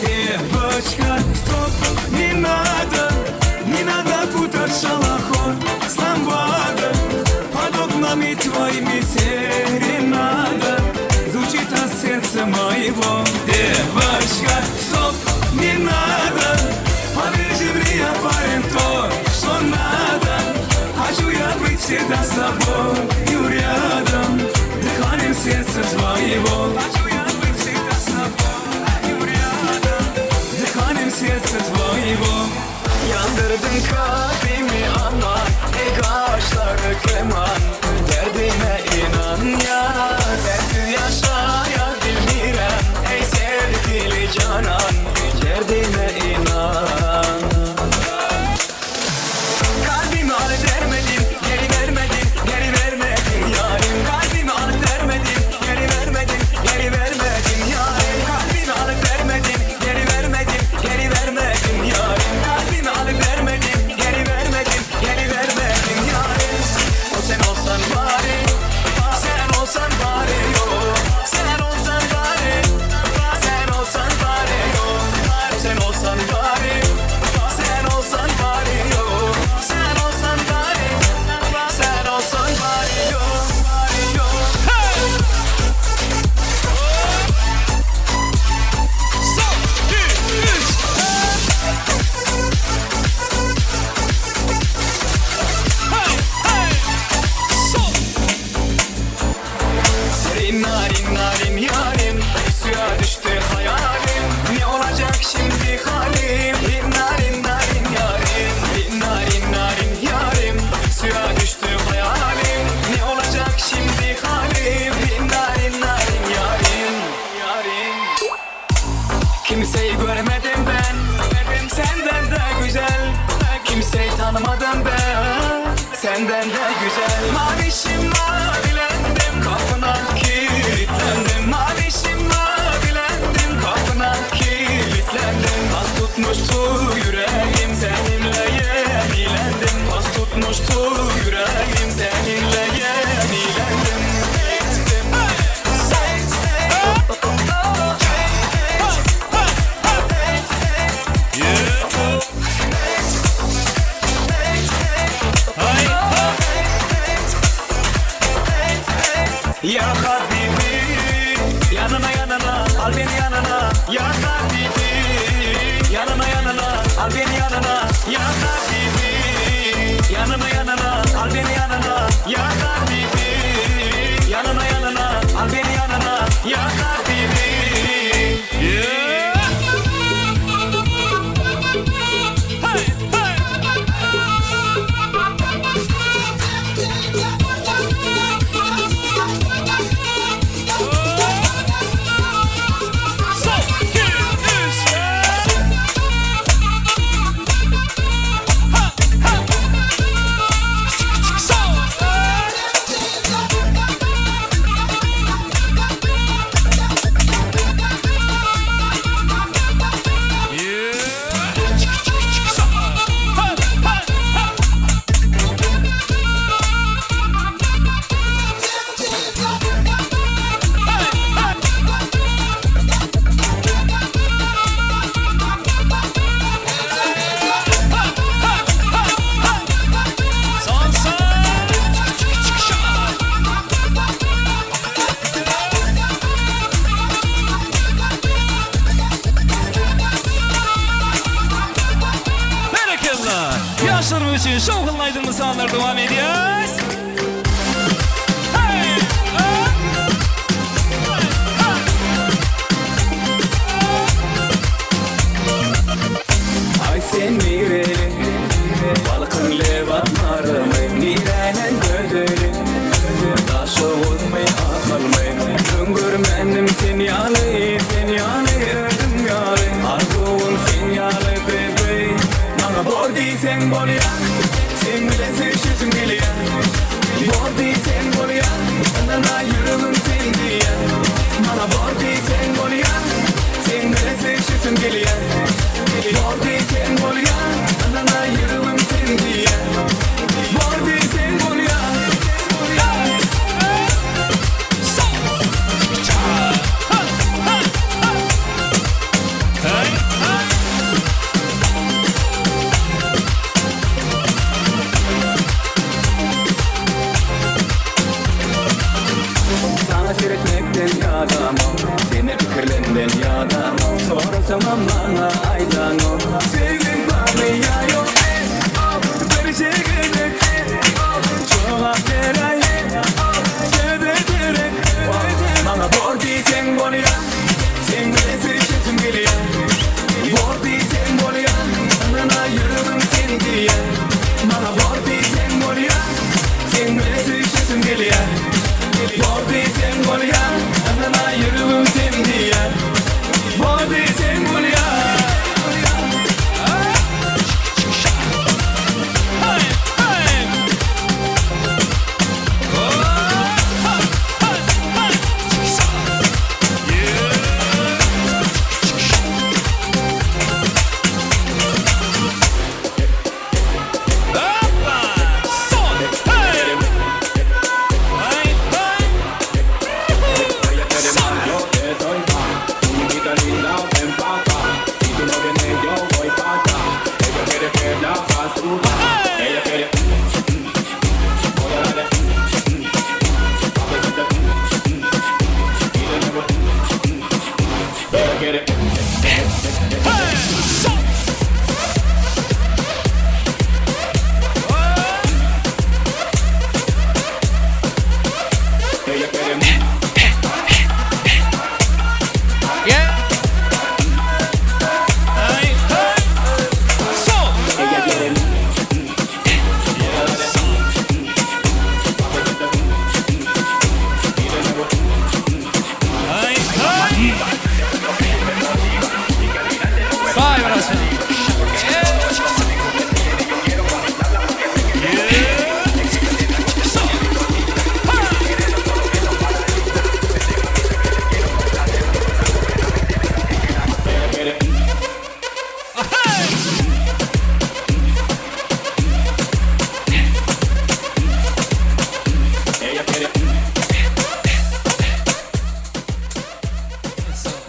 Девочка, стоп, не надо, не надо путать шалахон с ламбадой Под окнами твоими серенада Звучит от сердца моего Девочка, стоп, не надо, поверьте мне, я парень то, что надо Хочу я быть всегда с тобой и рядом Дыханием сердца твоего Хочу я быть всегда с тобой и рядом Дыханием сердца твоего Yandırdın kalbimi aman Ey kaşları keman Derdime inan ya Derdi yaşayabilmirem Ey sevgili canan Derdime inan Kalbimi alıp vermedin, geri vermedin, geri vermedin yarim. Kalbimi alıp vermedin, geri vermedin, geri vermedin yarim. Kalbimi alıp vermedin, geri vermedin, geri vermedin yarim. Kalbimi alıp vermedin, geri vermedin, geri vermedin yarim. O sen olsan bari, sen olsan bari yo. Sen olsan bari, sen olsan bari yo. Sen olsan bari, sen olsan bari yo. Sen olsan bari, sen olsan bari yo. Yo. Son, iki, üç. Hey hey. Sol. Narin narin narin yarim Suya düştü hayalim Ne olacak şimdi halim Narin narin yarim Narin narin yarim Suya düştü hayalim Ne olacak şimdi halim Narin narin yarim Yarim Kimseyi görmedim ben Senden de güzel Kimseyi tanımadım ben Senden de güzel Mavişim mavilendim Kapına kilitlendim Mavişim mavilendim Kapına kilitlendim Pas tutmuştu yüreğim Seninle yenilendim Pas tutmuştu yüreğim Seninle yenilendim Hay. Ya habibi Yanına yanına al beni yanına Ya habibi Yanına yanına al beni yanına Ya habibi Yanına yanına al beni yanına Ya habibi Yeah! Hey, hey! Son, iki, üç. Ha, ha. Son. Yeah. Ha, ha, ha. Son, son. Berekella. Ýaşlarymyz üçin şowhunly aýdym-sazlar dowam edýär. Hey! Ha! Ay sen nireli Balkyň lebatlarymy Niräniň gözeli Daşoguzmy Ahalmy Öň görmändim sen ýaly Sen ýaly özüm ýaly Arzuwym sen ýaly bebe Maňa bor diýseň bolýa Seň bilen söýşesim gelýä Bor diýseň bolýa Ynana ýüregim sen diýýä Maňa bor diýseň bolýa Seň bilen söýşesim gelýä Bor diýseň bolýa Ynana ýüregim sen diýýä Bor diýseň bolýa Hey, hey. Saňa seretmekden ýadamok Seni pikirlenden ýadamok Sorasamam maňa aýdaňok Söýgiň barmy ýa ýok eh oh Birje gezek eh oh Jogap beräý eh oh Söze derek eh Maňa bor diýseň bolýa Seň bilen söýşesim gelýä Bor diýseň bolýa Ynana ýüregim sen diýýä Maňa bor diýseň bolýa Seň bilen söýşesim gelýä Bor diýseň bolýa Ynana ýüregim sen diýýä Bor diýseň bolýa Hey, hey. Oh, ha, ha, ha. Yeah. Hoppa! Son, hey. Hey, hey. Son. Hey. Hey, son. Yeah. Hey, hey. Son. Hey, hey. Sag braçym.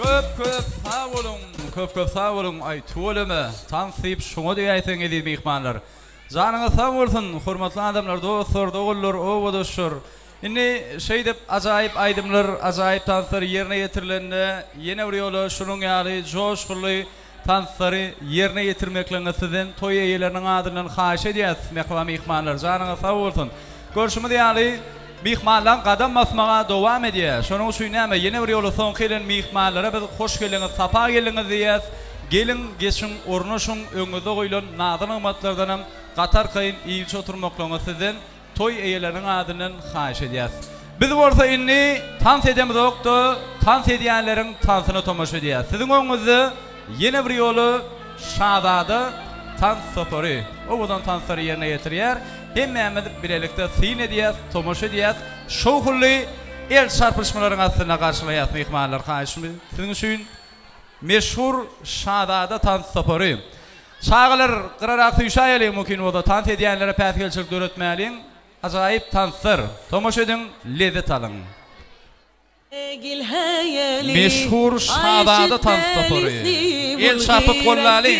Köp köp sag boluň, köp köp sag boluň, aý tüweleme, tans diýip şoňa diýäýseň eziz myhmanlar. Janyňyz sag bolsun, hormatly adamlar, dostlar, doganlar, obadaşlar. Indi şeýdip ajaýyp aýdymlar, ajaýyp tanslar ýerine ýetirilende ýene bir ýola şunuň ýaly joşgunly tanslary ýerine ýetirmekligiňizi sizden toý eýeleriniň adyndan haýyş edýäs, mähriban myhmanlar, janyňyz sag bolsun. Görşümiz ýaly, myhmanlaň gadam basmaga dowam edýär. Şonuň üçin näme, ýene bir ýola soňky gelen myhmanlara biz hoş geldiňiz, sapa geldiňiz diýýäs. Geliň, geçiň, ornaşyň, öňüňizde goýlan nazy-nygmatlardanam gaty arkaýyn iýip-içip oturmaklygyňyzy sizden Toý eýeleriniň adyndan haýyş edýäs. Biz bolsa indi tans edemizok-da, tans edýänleriň tansyna tomaşa edýäs. Siziň öňüňizde ýene bir ýola Şazada tans topary owadan tanslary ýerine ýetirýär. Hemmämiz bilelikde syn edýäs, tomaşa edýäs. Şowhunly el çarpyşmalaryň astynda garşylaýas myhmanlar haýyşymyz siziň üçin meşhur Şazada tans topary. Çagalar gyrarak süýşäýeliň mümkin bolsa tans edýänlere päsgelçilik döretmäliň ajaýyp tanslar tomaşa ediň lezzet alyň. Meşhur Şazada tans topary el çarpyp gollalyň.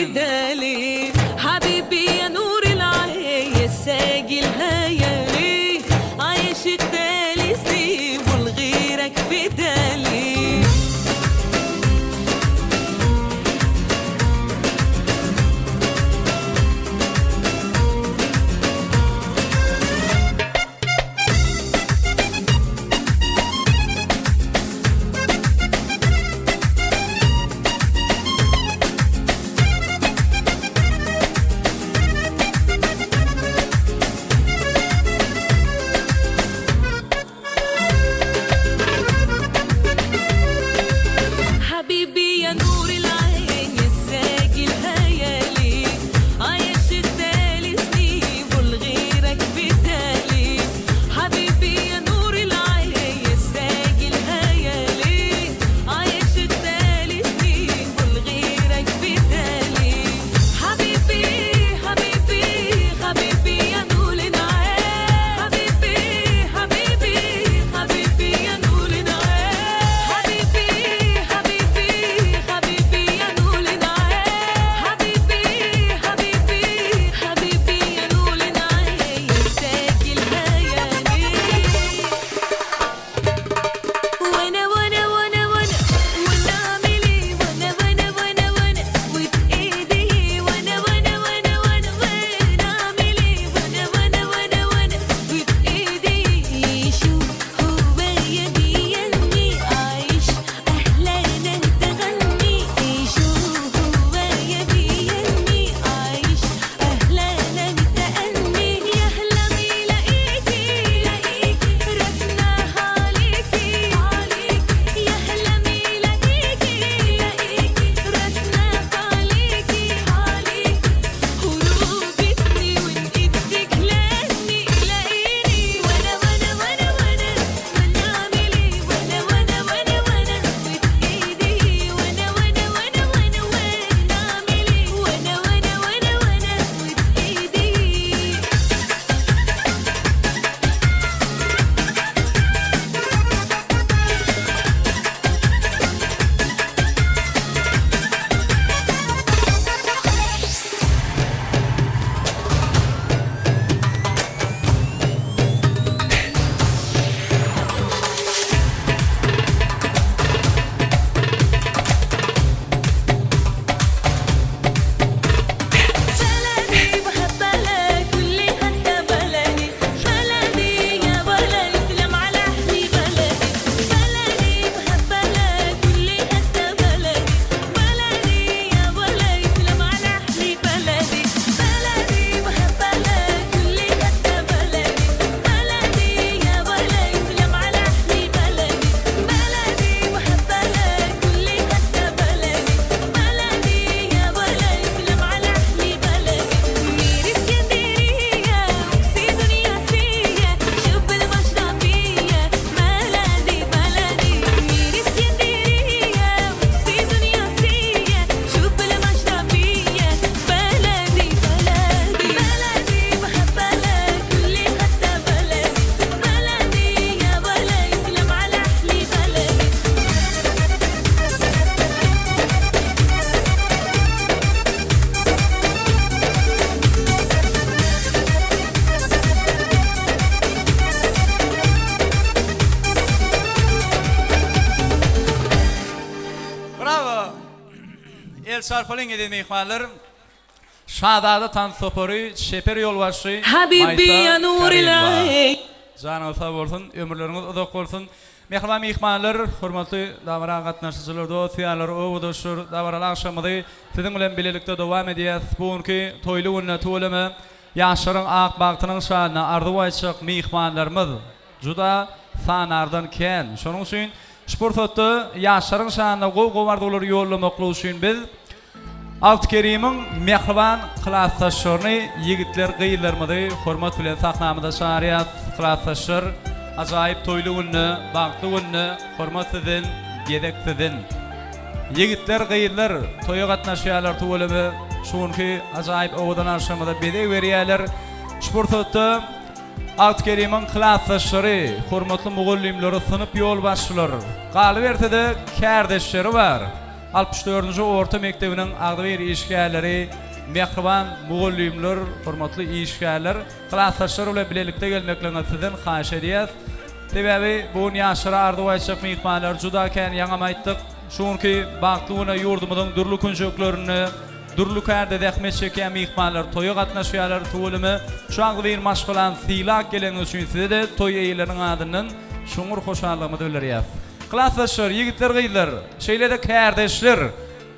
El çarpalyň eziz myhmanlar. Şazada tans topary çeper ýolbaşçy Habibi Maýsa ya nuril Karymowa. aýn. Janyňyz sag bolsun, ömürleriňiz uzak bolsun. Mähriban myhmanlar, hormatly dabara gatnaşyjylar, dost-ýarlar, obadaşlar, dabaraly agşamymyzy siziň bilen bilelikde dowam edýäs. Bu günki toýly günde tüweleme ýaşlaryň ak bagtynyň şanyna arzuw aýtjak myhmanlarymyz juda sanardan kän. Şonuň üçin şu pursatda ýaşlaryň şanyna gowy-gowy arzuwlary ýollamaklyk üçin biz Altykerimiň mähriban klasdaşlaryny, ýigitler, gyzlarymyzy hormat bilen sahnamyza çagyrýas. Klasdaşlar, ajaýyp toýly günde, bagtly günde hormat sizden, gezek sizden. Ýigitler, gyzlar toýa gatnaşýarlar tüweleme şu günki ajaýyp owadan agşamyza bezeg berýärler. Şu pursatda Altykerimiň klasdaşlary, hormatly mugallymlary, synp ýolbaşçylary, galyberse-de kärdeşleri bar. 64-nji orta mekdebiniň agzybir işgärleri, mähriban mugallymlar, hormatly işgärler, klasdaşlar bilen bilelikde gelmekligiňizi sizden haýyş edýäs. Sebäbi bu gün ýaşlara arzuw aýtjak myhmanlar juda kän, ýaňam aýtdyk. Şu günki bagtly güne ýurdumyzyň dürli künjeklerinde, dürli kärde zähmet çekýän myhmanlar toýa gatnaşýarlar. Tüweleme, şu agzybir maşgalany sylap geleniňiz üçin size-de toý eýeleriniň adyndan çuňňur hoşallygymyzy bildirýäs. Klasdaşlar, ýigitler, gyzlar, şeýle-de kärdeşler,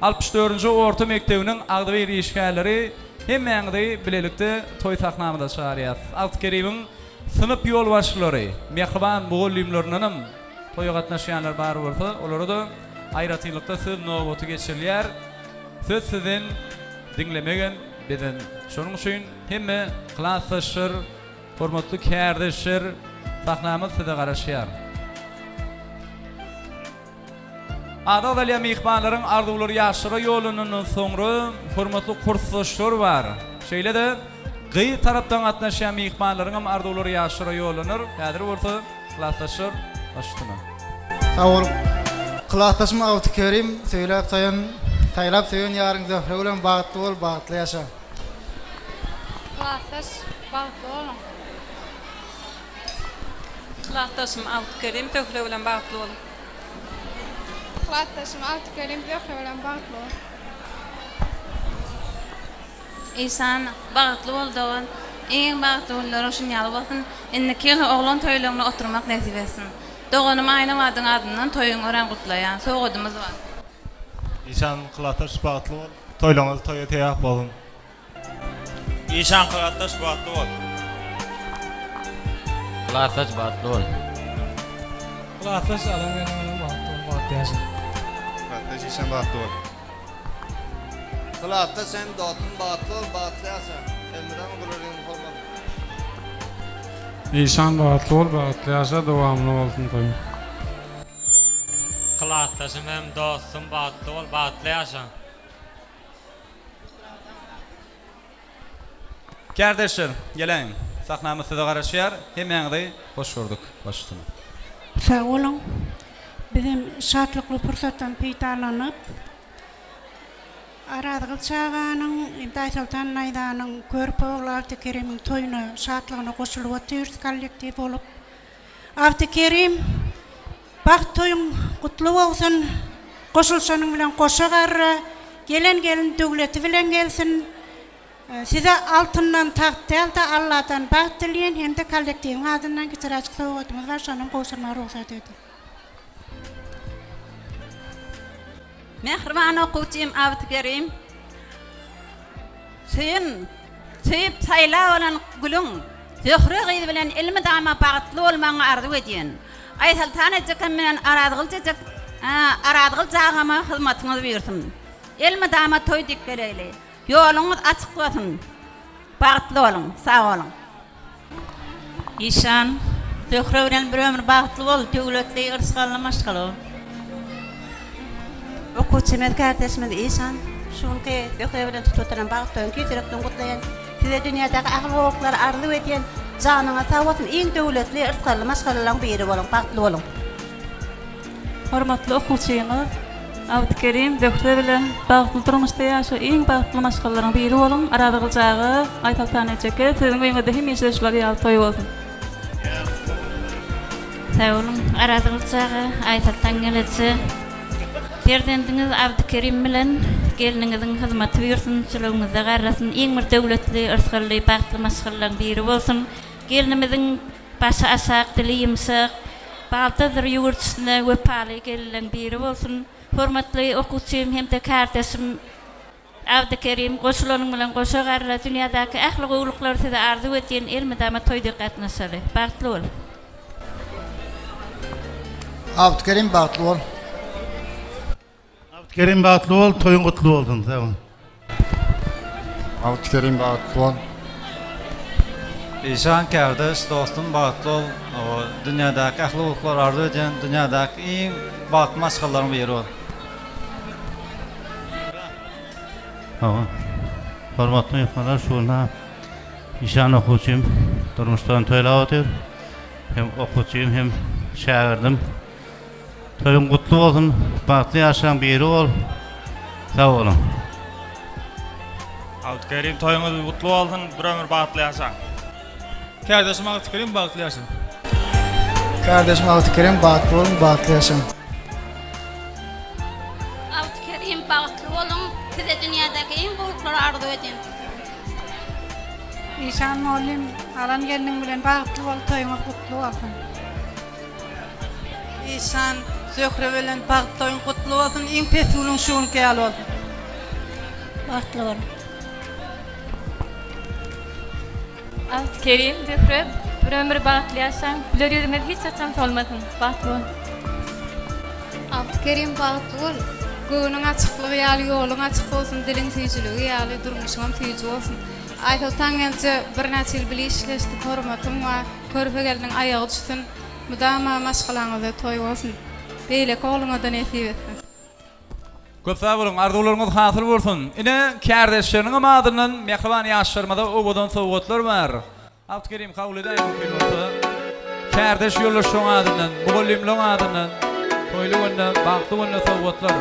64-nji orta mekdebiniň agzybir işgärleri hemmäňizi bilelikde toý sahnamyza çagyrýas. Altykerimiň synp ýolbaşçylary, mähriban mugallymlaryndanam toýa gatnaşýanlar bar bolsa, olara-da aýratynlykda söz nobaty geçirilýär. Söz sizden, diňlemegem bizden. Şonuň üçin hemme klasdaşlar, Hormatly kärdeşler, sahnamyz size garaşýar. Ada azalýan myhmanlaryň arzuwlary ýaşlara ýollanandan soňra hormatly kursdaşlar bar. Şeýle-de gyz tarapdan gatnaşýan myhmanlaryň hem arzuwlary ýaşlara ýollanar. Häzir bolsa klasdaşlar baş üstüne. Sag boluň. Klasdaşym Awtykerim söýläp saýan, saýlap söýen ýaryň Zöhre bilen bagtly bol, bagtly ýaşa. Klasdaş bagtly boluň. Klasdaşym Altykerim Zöhre bilen bagtly boluň. Klasdaşym Altykerim Zöhre bilen bagtly bol. Işan bagtly bol dogan. Iň bagtly günleriň şunýaly bolsun. Indiki ýyl oglan toýlaryňda oturmak nesip etsin. Doganym Aýnabadyň adyndan toýuňy örän gutlaýan. Sowgadymyz bar. Işan klasdaş bagtly bol. Toýlaňyz toýa sebäp bolsun. Işan klasdaş bagtly bol. Klasdaş bagtly bol. Klasdaş alan gelen bilen bagtly bol bagtly ýaşa. Klasdaş işan bagtly bol. Klasdaş hem dostum bagtly bol bagtly ýaşa. Elmydama güler ýüzüň bolmaly. Işan bagtly bol bagtly ýaşa dowamly bolsun toýuň. Klasdaşym hem dostum bagtly bol bagtly ýaşa. Kärdeşler, geläýiň. Sahnamyz size garaşýar. Hemmäňizi hoş gördük. Baş üstüne. Sag boluň. Bizem şatlykly pursatdan peýdalanyp, Arazgylyç aganyň hem-de Aýsoltan daýzanyň körpe ogly Altykerimiň toýuna, şatlygyna goşulyp otyrys kollektiw bolup. Altykerim! Bagt toýuň gutly bolsun, goşulşanyň bilen goşa garra, gelen gelin döwleti bilen gelsin. Size altyndan tagt däl-de Alladan bagt dileýän hem-de kollektiwiň adyndan kiçiräjik sowgadymyz bar şonam gowşurmaga rugsat ediň. Mähriban okuwçym Abdykerim! Söýen, söýüp saýlap alan gülüň Zöhre gyz bilen elmydama bagtly bolmagyňy arzuw edýän. Aýsoltan ejekem bilen Arazgylyç ejek, Arazgylyç agama hyzmatyňyz buýursyn. Elmydama toý diýip geleýli. Ýoluňyz açyk bolsun. Bagtly boluň. Sag boluň. Işan, Zöhre bilen bir ömür bagtly bol, döwletli, yrsgally maşgala bol. Okuwçymyz, kärdeşimiz Işan, şu günki Zöhre bilen tutup oturan bagt toýuny tüýs ýürekden gutlaýan. Size dünýädäki ähli gowulyklary arzuw edýän. Janyňyz sag bolsun, iň döwletli, yrsgally maşgalalaryň biri boluň, bagtly boluň. Hormatly okuwçymyz Abdykerim Zöhre bilen bagtly durmuşda ýaşa iň bagtly maşgalalaryň biri boluň Arazgylyç aga Aýsoltan ejeke siziň öýüňizde hemişe şular ýaly toý bolsun. Sag boluň Arazgylyç aga Aýsoltan geleje. Perzendiňiz Abdykerim bilen. Gelniňiziň hyzmaty buýursyn, çylygyňyzda garrasyn, iň bir döwletli, yrsgally, bagtly maşgalalaň biri bolsun. Gelnimiziň başy aşak, dili ýumşak, baldadyr ýüwürjisine wepaly gelinleň biri bolsun. Hormatly okuwçym hem-de kärdeşim Abdykerim, goşulanyň bilen goşa garra, dünýädäki ähli gowulyklary size arzuw edýän, elmydama toýda gatnaşaly. Bagtly bol! Abdykerim bagtly bol. Abdykerim bagtly bol, toýuň gutly bolsun. Sag bol. Abdykerim bagtly bol. Işan kärdeş dostum bagtly bol dünýädäki ähli gowulyklary arzuw edýän dünýädäki iň bagtly maşgalalaryň biri bol. Hawa. Hormatly myhmanlar şu günde Işan okuwçym durmuşdan toýlap otyr. Hem okuwçym hem şägirdim. Toýuň gutly bolsun, bagtly ýaşlaň biri bol. Sag boluň. Abdykerim toýuňyz gutly bolsun, bir ömür bagtly ýaşaň. Kärdeşim Abdykerim bagtly ýaşa. Kärdeşim Abdykerim bagtly boluň bagtly ýaşaň. Abdykerim bagtly boluň size dünýädäki iň gowulyklary arzuw edýän. Işan mollym alan gelniň bilen bagtly bol toýuňyz gutly bolsun. Işan Zöhre bilen bagt toýuň gutly bolsun iň pes günüň şu günki ýaly bolsun. Bagtly bol. Abdykerim, Zöhre, bir ömür bagtly ýaşaň, güler ýüzüňiz hiç haçan solmasyn. Bagtly bol. Abdykerim bagtly bol. Göwnüň açyklygy ýaly ýoluň açyk bolsun, diliň süýjüligi ýaly durmuşyňam süýji bolsun. Aýsoltan gelje birnäçe ýyl bile işleşdik, hormatym bar. Körpe gelniň aýagy düşsün. Mydama maşgalaňyzda toý bolsun. Beýleki ogluňada nesip etsin. Köp sag boluň, arzuwlaryňyz hasyl bolsun. Ine, kärdeşleriniňem adyndan mähriban ýaşlarymyza owadan sowgatlar bar. Abdykerim kabul edäý mümkin bolsa. Kärdeş ýoldaşlaryň adyndan, mugallymlaryň adyndan toýly günde, bagtly günde sowgatlar.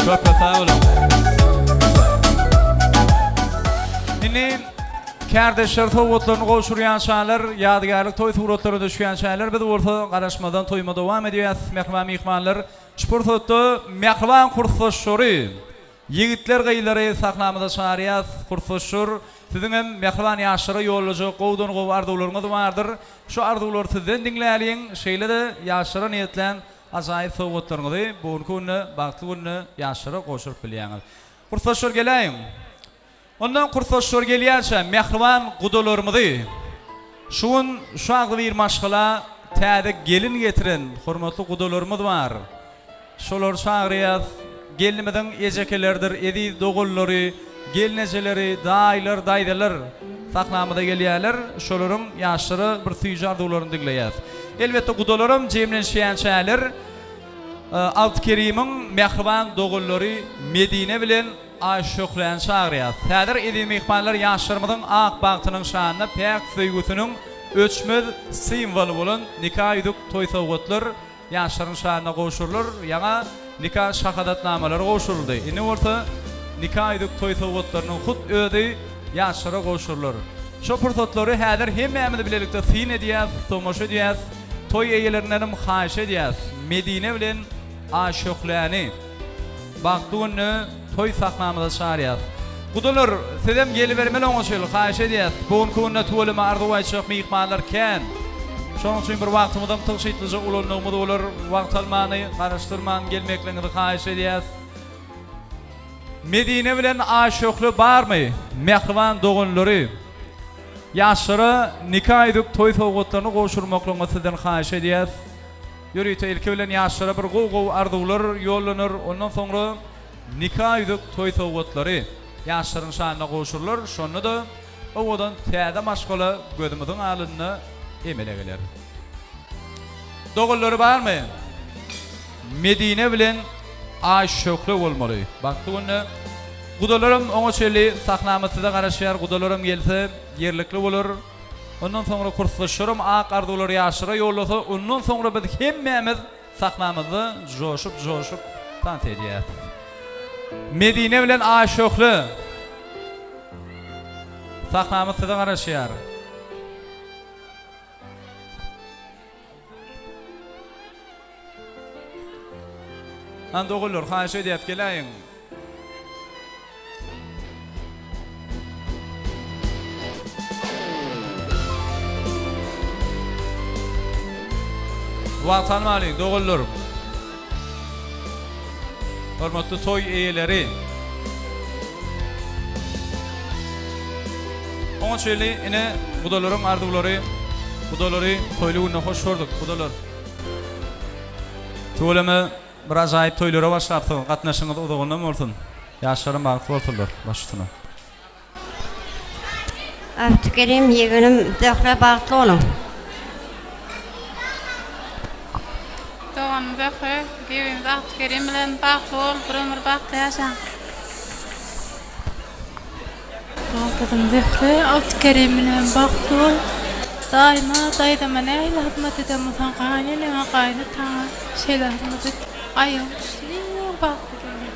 Köp köp sag boluň. Indi kärdeşler sowgatlaryny gowşurýançalar, ýadygärlik toý suratlara düşýänçäler biz bolsa garaşmazdan toýuma dowam edýäs. Mähriban myhmanlar, şu pursatda mähriban kursdaşlary Ýigitler gyzlary sahnamyza çagyrýas kursdaşlar siziňem mähriban ýaşlara ýollajak gowudan gowy arzuwlaryňyz bardyr şu arzuwlary sizden diňläliň şeýle-de ýaşlara niýetlän ajaýyp sowgatlaryňyzy bu günki günde bagtly günde ýaşlara gowşuryp bilýäňiz kursdaşlar geläýiň Ondan kursdaşlar gelýänçä mähriban gudalarymyzy şu gün şu agzybir maşgala täze gelin getiren hormatly gudalarymyz bar. Şolary çagyrýas. Gelnimiziň ejekeleridir eziz doganlary, gelnejeleri, daýylar, daýzalar sahnamyza gelýärler. Şolaryň ýaşlara bir süýji arzuwlaryny diňleýäs. Elbetde gudalaram jemlenişýänçäler Abdykerimiň mähriban doganlary Medine bilen Aýşöhläni çagyrýas. Häzir eziz myhmanlar ýaşlarymyzyň ak bagtynyň şanyna päk söýgüsiniň öçmez simwoly bolan nika ýüzük toý sowgatlar ýaşlaryň şanyna gowşurylar. Ýaňa nika şahadatnamalary gowşuryldy. Indi bolsa nika ýüzük toý sowgatlarynyň hut özi ýaşlara gowşurylar. Şo pursatlary häzir hemmämiz bilelikde syn edýäs, tomaşa edýäs. Toý eýelerindenem haýyş edýäs, Medine bilen Aýşöhläni. Bagtly günde toý sahnamyza çagyrýas. Gudalar, sizem gelibermeli oňa çenli, haýyş edýäs. Bu günki günde tüweleme arzuw aýtjak myhmanlar kän. Şonuň üçin bir wagtymyzam tygşytlyja ulandygymyz bolar. Wagt almany, garaşdyrman gelmekligiňizi haýyş edýäs. Medine bilen Aýşöhle barmy, mähriban doganlary? Ýaşlara nika ýüzük toý sowgatlaryny gowşurmaklygyňyzy sizden haýyş edýäs. Ýörite ilki bilen ýaşlara bir gowy gowy arzuwlar ýollanar, ondan soňra nika ýüzük toý sowgatlary ýaşlaryň şanyna gowşurylar, şonda-da owadan täze maşgala gözümiziň alynda emele geler. Doganlary barmy? Medine bilen Aýşöhle bolmaly. Bagtly günde. Gudalaram oňa çenli sahnamyz size garaşýar, gudalaram gelse ýerlikli bolar. Ondan soňra kursdaşlarym ak arzuwlary ýaşlara ýollasa, ondan soňra biz hemmämiz sahnamyzda joşup-joşup tans edýäs. Medine bilen Aýşöhle sahnamyz size garaşýar. Hany doganlar, haýyş edýäs, geläýiň. Wagt almalyň, doganlar. Hormatly toý eýeleri. Oňa çenli ine gudalaryň arzuwlary, gudalary toýly günde hoş gördük, gudalar. Tüweleme bir ajaýyp toýlara başlapsyňyz, gatnaşygyňyz uzagyndan bolsun. Ýaşlaram bagtly bolsunlar, baş üstüne. Abdykerim ýegenim Zöhre bagtly boluň. Doganym Zöhre, giwimiz Abdykerim bilen bagtly bol, bir ömür bagtly ýaşaň. Baldyrym Zöhre, Abdykerim bilen bagtly bol. Daýyma, daýzama nähili hyzmat eden bolsaň, gaýyneneňe, gaýynataňa şeýle hyzmat et. Aýagyň düşsün iň bagtly gelin.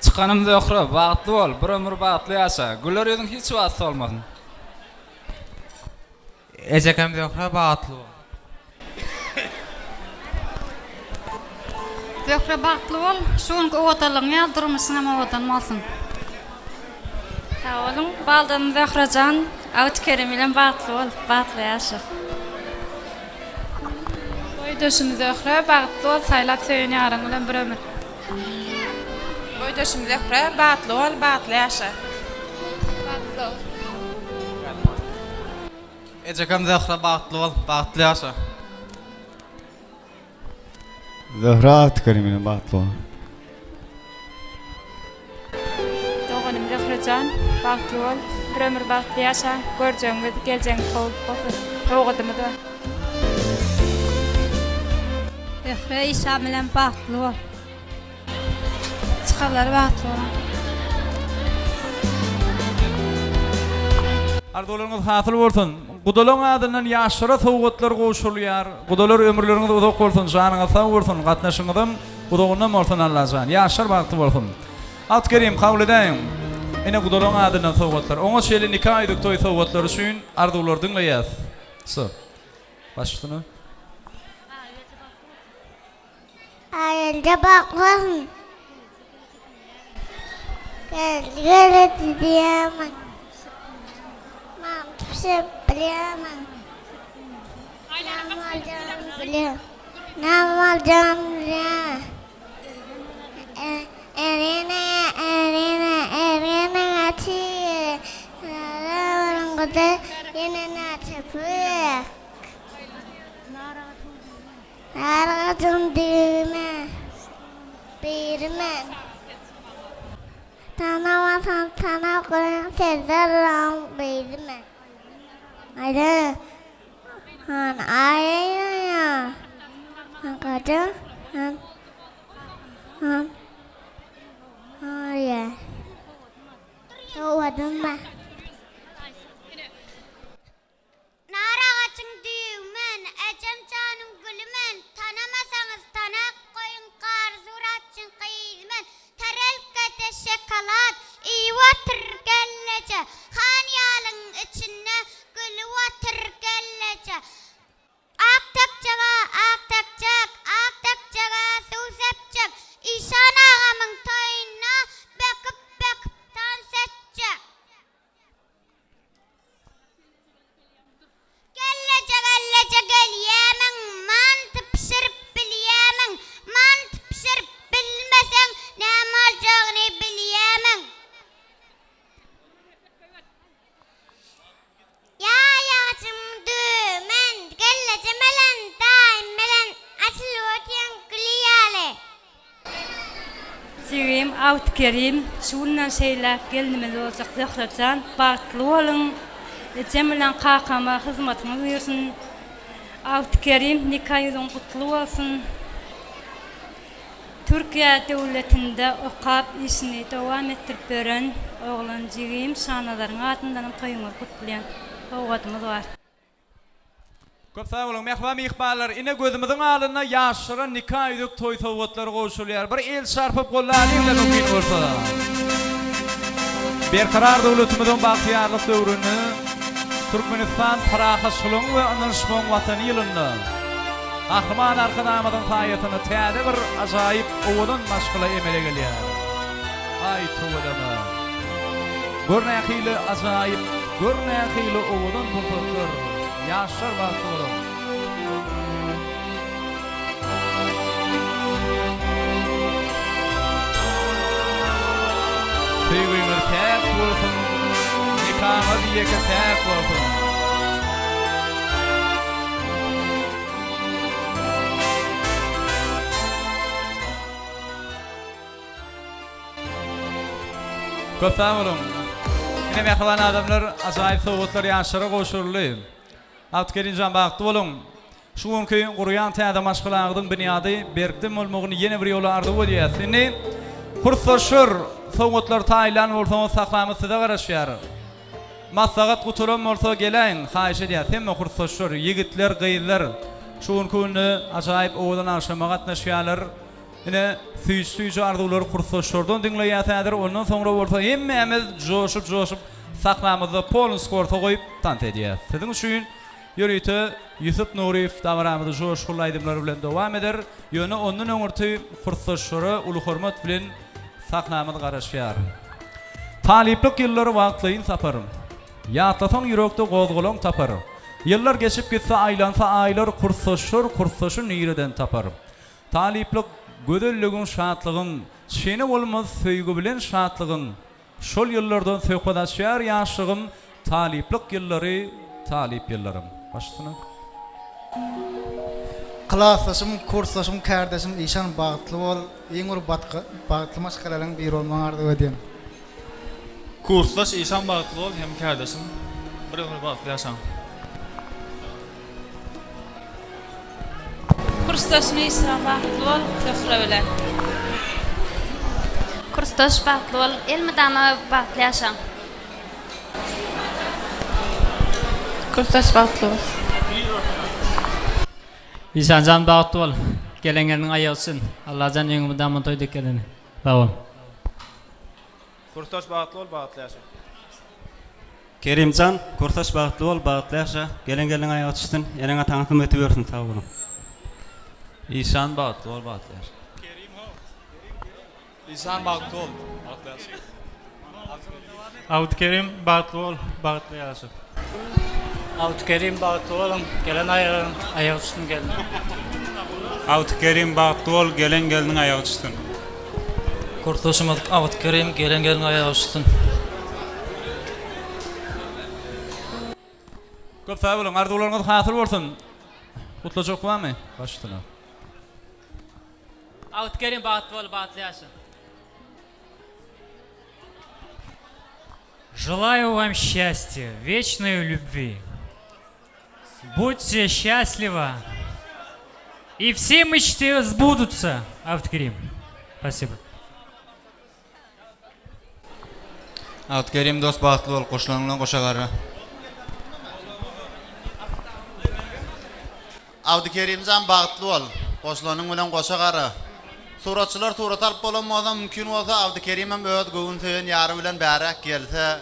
Çykanym Zöhre, bagtly bol, bir ömür bagtly ýaşa. Güler ýüzüň hiç wagt solmasyn. Ejekem Zöhre bagtly bol. Zöhre bagtly bol, şu günki owadanlygyň ýaly durmuşyňam owadan bolsun. Sag boluň baldym Zöhrejan Awtykerim bilen bagtly bol bagtly ýaşa. Boýdaşym Zöhre bagtly bol saýlap söýen ýaryň bilen bir ömür. Boýdaşym Zöhre bagtly bol bagtly ýaşa. Bagtly bol. Ejekem Zöhre bagtly bol bagtly ýaşa. Zöhre agtyk bilen bagtly bol. Doganym Zöhrejan bagtly bol bir ömür bagtly ýaşa görjegiňiz geljegiňiz gowy bolsun sowgadymyz bar. Zöhre işan bilen bagtly bol. Çykarlar bagtly boluň. Arzuwlaryňyz hasyl bolsun. Gudalaň adyndan ýaşlara sowgatlar gowşurylýar. Gudalar ömürleriňiz uzak bolsun, janyňyz sag bolsun, gatnaşygyňyzam uzagyndan bolsun Allajan. Ýaşlar bagtly bolsun. Abdykerim kabul edäýiň. Ine gudalaň adyndan sowgatlar. Oňa çenli nika ýüzük toý sowgatlary üçin arzuwlary diňleýäs. S. Baş üstüne. Aýalja bakmasyn. Geldi geldi diýýärmiň? Manty bişirip bilýärmiň? Näme boljagyny bilýän. Näme boljagyny bilýän. Erine, erine, erine çiğ. Gyzy ýene näçe püre. Nar agajyň düýbüne biri men. Tanamasaň tanap goýan Serdar agaň gyzy men. Aýda han aýaýaýa han gaja han han aýa. Sowadym bar. Nar agajyň düýbi men, ejem janyň güli men, Tanamasaňyz tanap goýuň Gary suratçyň gyzy men, Tarelkada şokolad iýip otyr gelneje, Han ýalyň içinde gülüp otyr gelneje. Ak tekjege ak tekjek, ak tekjege suw sepjek, Işan agamyň toýunda böküp-böküp tans etjek. Gelleje gelleje gelýämiň manty bişirip bilýämiň manty bişirip bilmeseň näme boljagyny bilýämiň. Ýaýajym dümen gelleje melen daýym melen açylyp otyryn güli ýaly. Jigim Abdykerim şu günden şeýläk gelnimiz boljak Zöhrejan bagtly boluň ejem bilen kakama hyzmatyňyz buýursyn Abdykerim nika ýüzüň gutly bolsun Türkiýe döwletinde okap işini dowam etdirip ýören oglan jigim Şanazaryň adyndanam toýuňyzy gutlaýan sowgadymyz bar. Köp sag boluň mähriban myhmanlar ine gözümiziň alynda ýaşlara nika ýüzük toý sowgatlary gowşurylýar bir el çarpyp gollalyňda mümkin bolsa. Berkarar döwletimiziň bagtyýarlyk döwründe Türkmenistan parahatçylygyň we ynanyşmagyň watany ýylynda. Gahryman Arkadagymyzyň saýasynda täze bir ajaýyp owadan maşgala emele gelýär. Aý tüweleme. Gör nähili ajaýyp, gör nähili owadan pursatlar. Ýaşlar bagtly boluň. Söýgiňiz päk bolsun, nikaňyz ýeke-täk bolsun. Köp sag boluň. Ine mähriban adamlar ajaýyp sowgatlar ýaşlara gowşuryldy. Abdykerimjan bagtly boluň. Şu günki gurýan täze maşgalaňyzyň binýady berkden bolmagyny ýene bir ýola arzuw edýäs. Indi kursdaşlar sowgatlary taýynlan bolsaňyz sahnamyz size garaşýar. Maslahat gutaran bolsa geläýiň haýyş edýäs hemme kursdaşlar ýigitler gyzlar şu günki günde ajaýyp owadan agşama gatnaşýarlar. Ine süýji süýji arzuwlary kursdaşlardan diňleýäs häzir ondan soňra bolsa hemmämiz joşup joşup sahnamyzda polny skorsa goýup tans edýäs. Siziň üçin Ýörite Ýusup Nuryýew dabaramyzy joşgunly aýdymlar bilen dowam eder. Ýöne ondan öňürti kursdaşlara uly hormat bilen sahnamyz garaşýar. Talyplyk ýyllary wagtlaýyn sapar. Ýatlasaň ýürekde gozgalaň tapar. Ýyllar geçip gitse aýlansa aýlar kursdaşlar kursdaşy nireden tapar. Talyplyk gözelligiň şatlygyň çeni bolmaz söýgi bilen şatlygyň Şol ýyllardan söhbet açýar ýaşlygym, Talyplyk ýyllary, talyp ýyllarym. Baş üstüne. Klasdaşym, kursdaşym, kärdeşim Işan bagtly bol, iň bir bagtly maşgalalaň biri bolmagyňy arzuw edýän. Kursdaş Işan bagtly bol hem kärdeşim bir ömür bagtly ýaşaň. Kursdaşym Işan bagtly bol Zöhre bilen. Kursdaş bagtly bol elmydama bagtly ýaşaň. Kursdaş bagtly bol. Işanjan bagtly bol. Gelen gelniň aýagy çyn. Allajan öňüňi mydama toý dek geleni. Sag bol. Kursdaş bagtly bol bagtly ýaşa. Kerimjan kursdaş bagtly bol bagtly ýaşa gelen gelniň aýagy çyşsyn eneň ataňa hümmeti bersin sag boluň. Işan bagtly bol bagtly ýaşa. Işan bagtly bol bagtly ýaşa. Abdykerim bagtly bol bagtly ýaşa. Abdykerim bagtly boluň gelen aýagyň aýagy çyşsyn gelniň. Abdykerim bagtly bol gelen gelniň aýagy çyşsyn. Kursdaşymyz Abdykerim gelen gelniň aýagy çyşsyn. Köp sag boluň arzuwlaryňyz hasyl bolsun. Gutlajak barmy? Baş üstüne. Abdykerim bagtly bol bagtly ýaşa. Желаю вам счастья, вечной любви. Будьте счастливы. И все мечты сбудутся, Абдыкерим. Спасибо. Abdykerim dost bagtly bol goşlaryň bilen goşa garra. Abdykerimjan bagtly bol. Goşulanyň bilen goşa gara. Suratçylar surat alyp bolan bolsa mümkin bolsa Abdykerimem öz göwün söýen ýary bilen bäräk gelse.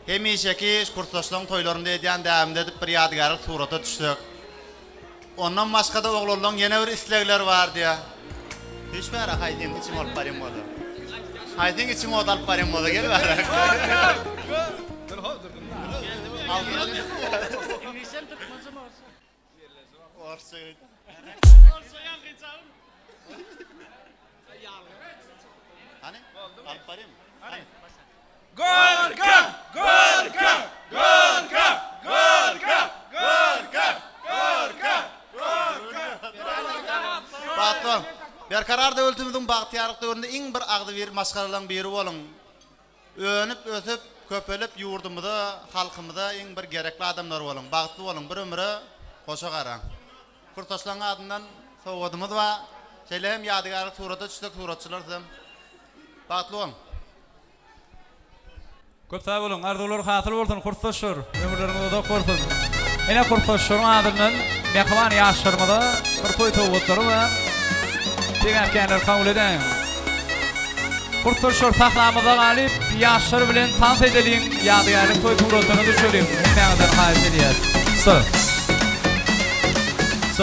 Hemişeki kursdaşlaň toýlarynda edýän däbimizi edip bir ýadygärlik surata düşsek. Ondan başgada oglanlaň ýene bir islegleri bar diýä. Düş bäräk haýsyň içiňi alyp barýan bolsa. Haýsyň içiňi ot alyp barýan bolsa gel bäräk. Iňlisçem türkmençem orsça. Orsça Orsça ýaňky Hany? Alyp barýarmy? Hany? Gorka! Gorka! Gorka! Gorka! Gorka! Gorka! Gorka! Bagtly boluň. Berkarar döwletimiziň bagtyýarlyk döwründe iň bir agzybir maşgalalaryň biri boluň. Önüp, ösüp, köpelip ýurdumyza, halkymyza iň bir gerekli adamlar boluň. Bagtly boluň. Bir ömüre goşa garaň. Kurtaşlaryň adyndan sowgadymyz bar. Şeýle hem ýadygärlik surata düşsek suratçylar sizem bagtly boluň. Köp sag boluň, arzuwlar hasyl bolsun kursdaşlar, ömürleriňiz uzak bolsun. Ine kursdaşlaryň adyndan mähriban ýaşlarymyza bir toý sowgatlary bar. Sebäpkärler kabul edäýiň. Kursdaşlar sahnamyza galyp, ýaşlar bilen tans edeliň, ýadygärlik toý suratlaryna düşeliň. Hemmäňizden haýyş edýäs. S. S.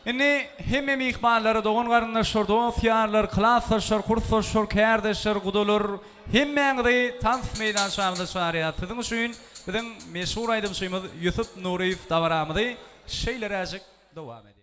Indi hemme myhmanlary, dogan-garyndaşlar, dost-ýarlar, klasdaşlar, kursdaşlar, kärdeşler, gudalar, hemmäňizi tans meýdançamyza çagyrýas. Siziň üçin biziň meşhur aýdymçymyz Ýusup Nuryýew dabaramyzy şeýleräjik dowam edýär.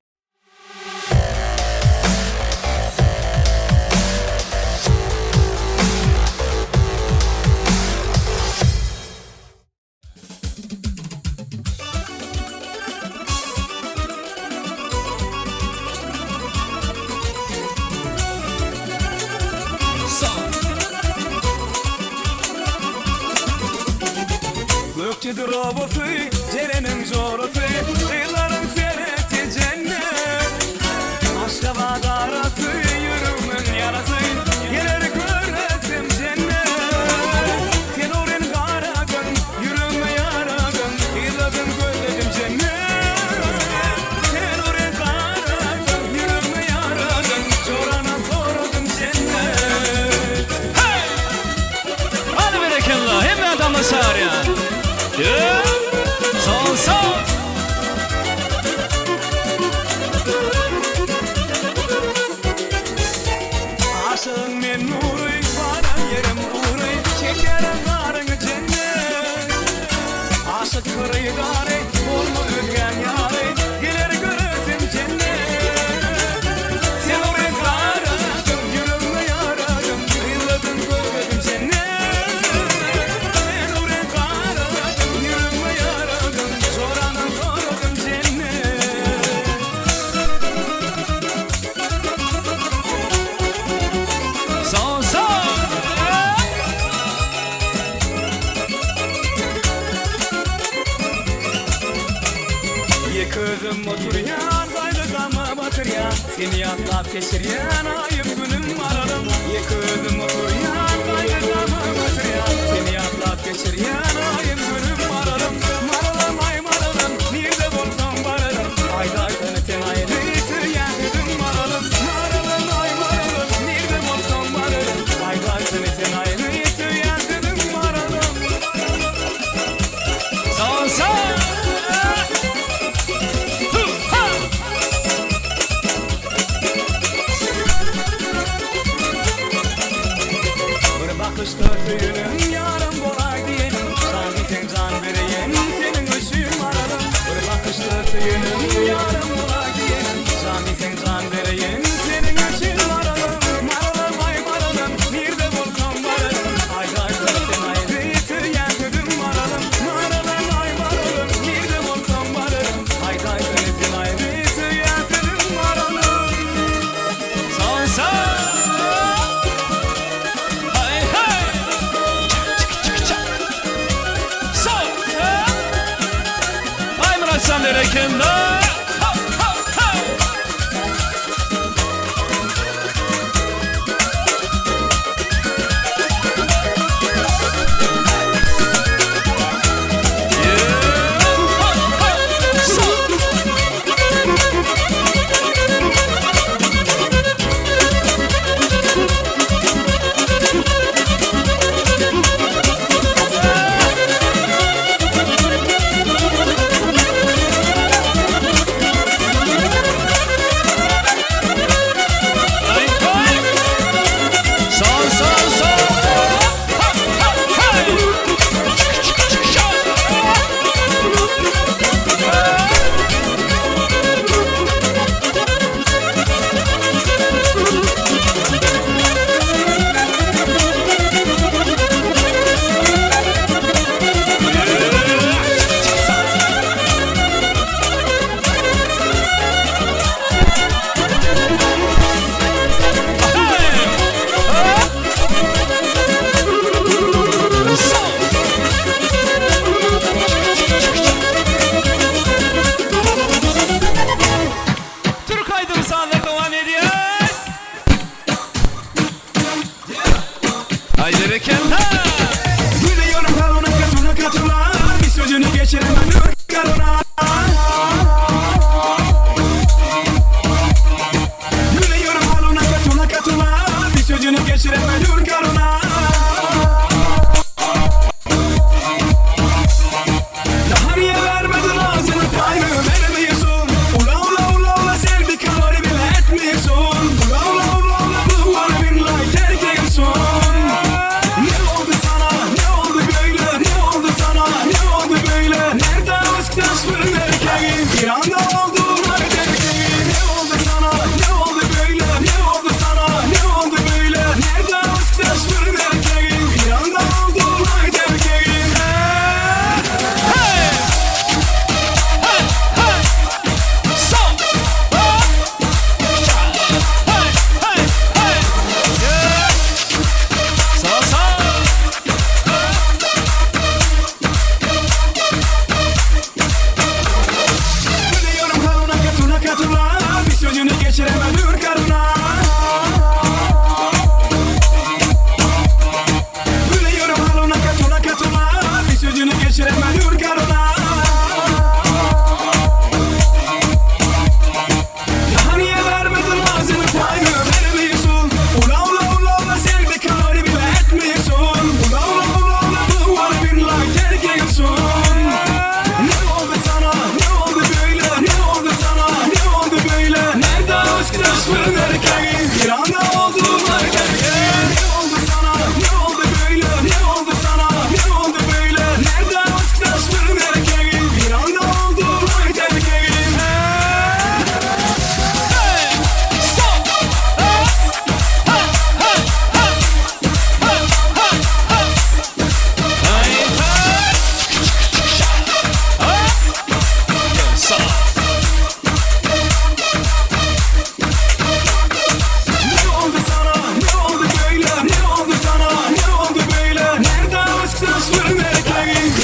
Gökjedir obasy, Jereniň jorasy, Gyzlaryň sereti jennet. Aşgabat arasy, ýüregmiň ýarasy, Geler göresim jennet. Sen oren garadyň, ýüregime ýaradyň, Yzladym, gözledim jennet. Sen oren garadyň, ýüregime ýaradyň, Jorana soradym jennet. Hey! Hadi berekella, hemme adamlar çagyrýar. Ýö! Sol, sol! Aşygyň men Nury, baran ýerim gury, Çekerin zaryňy jennet. Aşyk hyrydary, bolma özgäň ýary, Geler göresim jennet. Sen ory garadyň, ýüregime ýaradyň, Yzladyň gözledim jennet. Sen ory garadyň, ýüregime ýaradyň, Joraňdan soradym jennet. Sol, sol! Ýeke özüm oturýan, gaýgy-gama batyrýan, Seni ýatlap geçirýän aýym, günüm, maralym. Ýeke özüm oturýan, gaýgy-gama batyrýan, Seni ýatlap geçirýän aýym, günüm, maralym. Maralym, aý, maralym, nirde bolsaň bararyn, Aýdaýsana sen aýry söýýän sözüň maralym. Maralym, aý, maralym, nirde bolsaň bararyn, Aýdaýsana sen aýry söýýän sözüň maralym. Sol, sol! Hu, ha! Bir bakyşda söýenim, ýarym bolaý diýenim, Jan diýseň jan bereýin, seniň üçin maralym. Bir bakyşda söýenim, ýarym bolaý diýenim, Jan diýseň jan bereýin, seniň üçin maralym. Maralym, aý maralym, nirde bolsaň bararyn, Aýdaýsana sen aýry söýýän sözüň maralym. Maralym, aý maralym, nirde bolsaň bararyn, Aýdaýsana sen aýry söýýän sözüň maralym. Sol, sol! Hey, hey! Çak, çak, çak. Sol! Ay Muratcan berekella! Ha, ha, ha! Yeah! Ha, ha! Sol!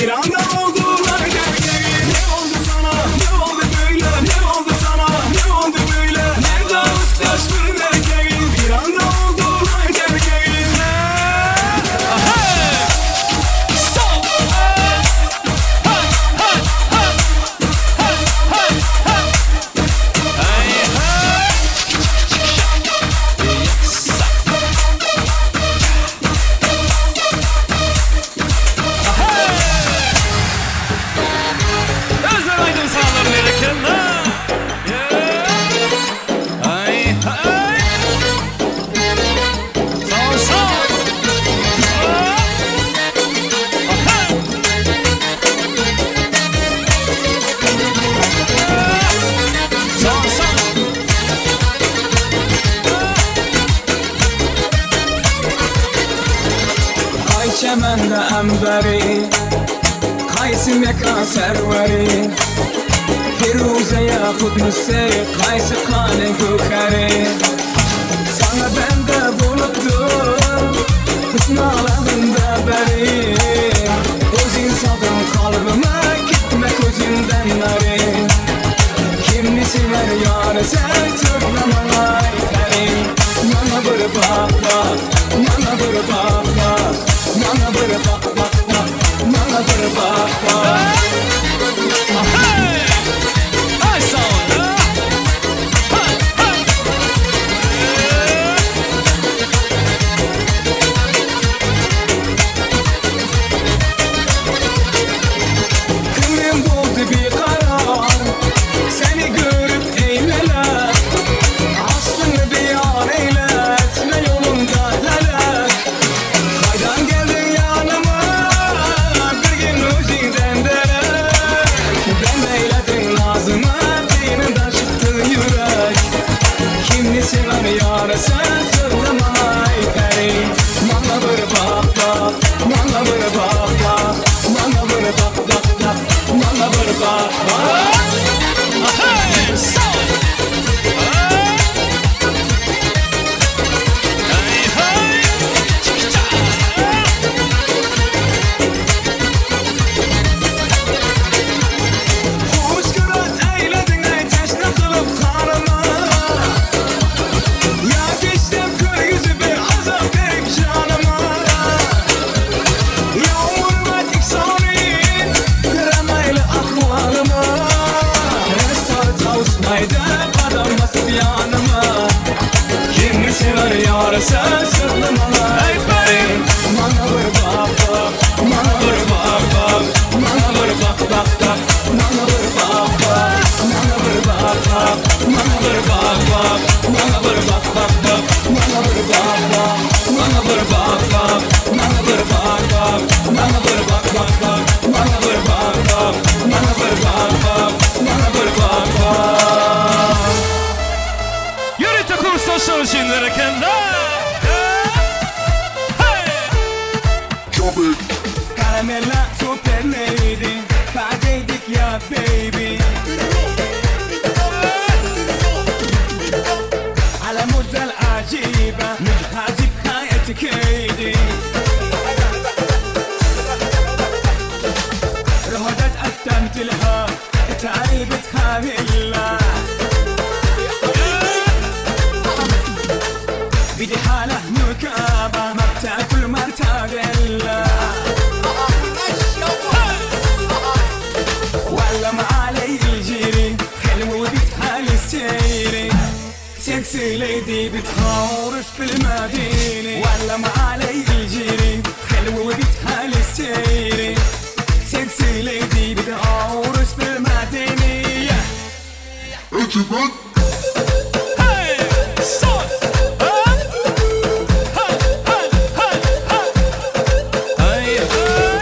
Bir anda oldular erkeği Ne oldu sana ne oldu böyle Ne oldu sana ne oldu böyle Nerede uçtaştın erkeği Bir anda oldular erkeği Özler aýdym sazlar berekella. Ay hay. Sağ ol, sağ ol. Sağ ol, sağ ol. Ay çemende emberi Qaysi mekan serveri Firuze yakut müsse Qaysi kanı gökeri Sana bende buluptum Hüsnalığında beri Özün saldın kalbime Gitme gözünden nari Kimni sever yar sen söyle bana yeterim Bana bir bak bak Bana bir bak bak Bana bir bak bak bak Bana bir bak bak Ay sağ ol. Kımım doldu bir karar Seni görüp eyleler Aslını beyan eyle Etme yolunda helak Kaydan geldin yanıma Bir gün özünden derek Ben eyledin nazıma Dininden çıktı yürek Kimni sever yar sen söyle bana yeterim Bana bir bak bak Bana bir bak bak Bana bir bak bak bak Bana bir bak bak Hey, sağ ol. Hey, hey. Hoş gören eyledin ey teşne kılıp kanıma Ya geçtim kör yüzü bir azap verip canıma Yağmur ve tiksanin Göremeyle ahvalıma Restar tavusmaydı Adam basıp yanıma Kimi sever yar sen söyle bana ey benim Bana bir bak bak Bana bir bak bak Bana bir bak bak bak Bana bir bak bak Bana bir bak bak Bana bir bak bak Bana bir bak bak bak Bana bir bak bak Bana bir bak bak Bana bir bak bak Bana bir bak bak bak Bana bir bak bak Bana bir bak bak Bana bir bak bak Ýörite kursdaşlar üçin berekella. Karamella super lady Fadeydik ya baby على مدة العجيبة عجيب حياتك ايدي رهدت قدمت لها تعريبة خاملة بدي حالة مكابة ما بتاكل مرتدلة ولا ما علي الجيري حلو وبتحالي السيري سكسي ليدي بتخورش بالمدينة ولا ما علي الجيري حلو وبتحالي السيري سكسي ليدي بتخورش بالمدينة Hey, sağ ol. Hey, hey, hey, hey. Hey, hey.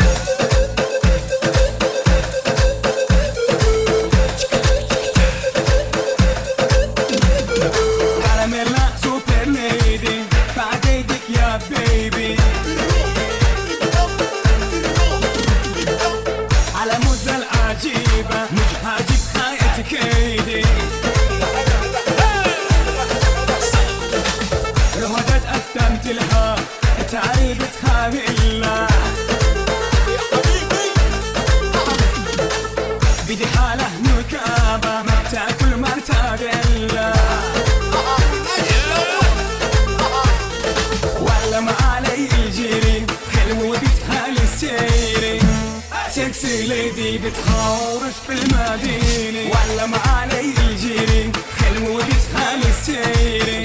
Karamella super lady Fadeydik ya baby على مدة العجيبة عجيب حياتك ايدي رهدت قدمت لها تعريبة خاملة Sexy lady بتخورش بالمدينة وعلم علي الجيري حلوة بتخلي السيري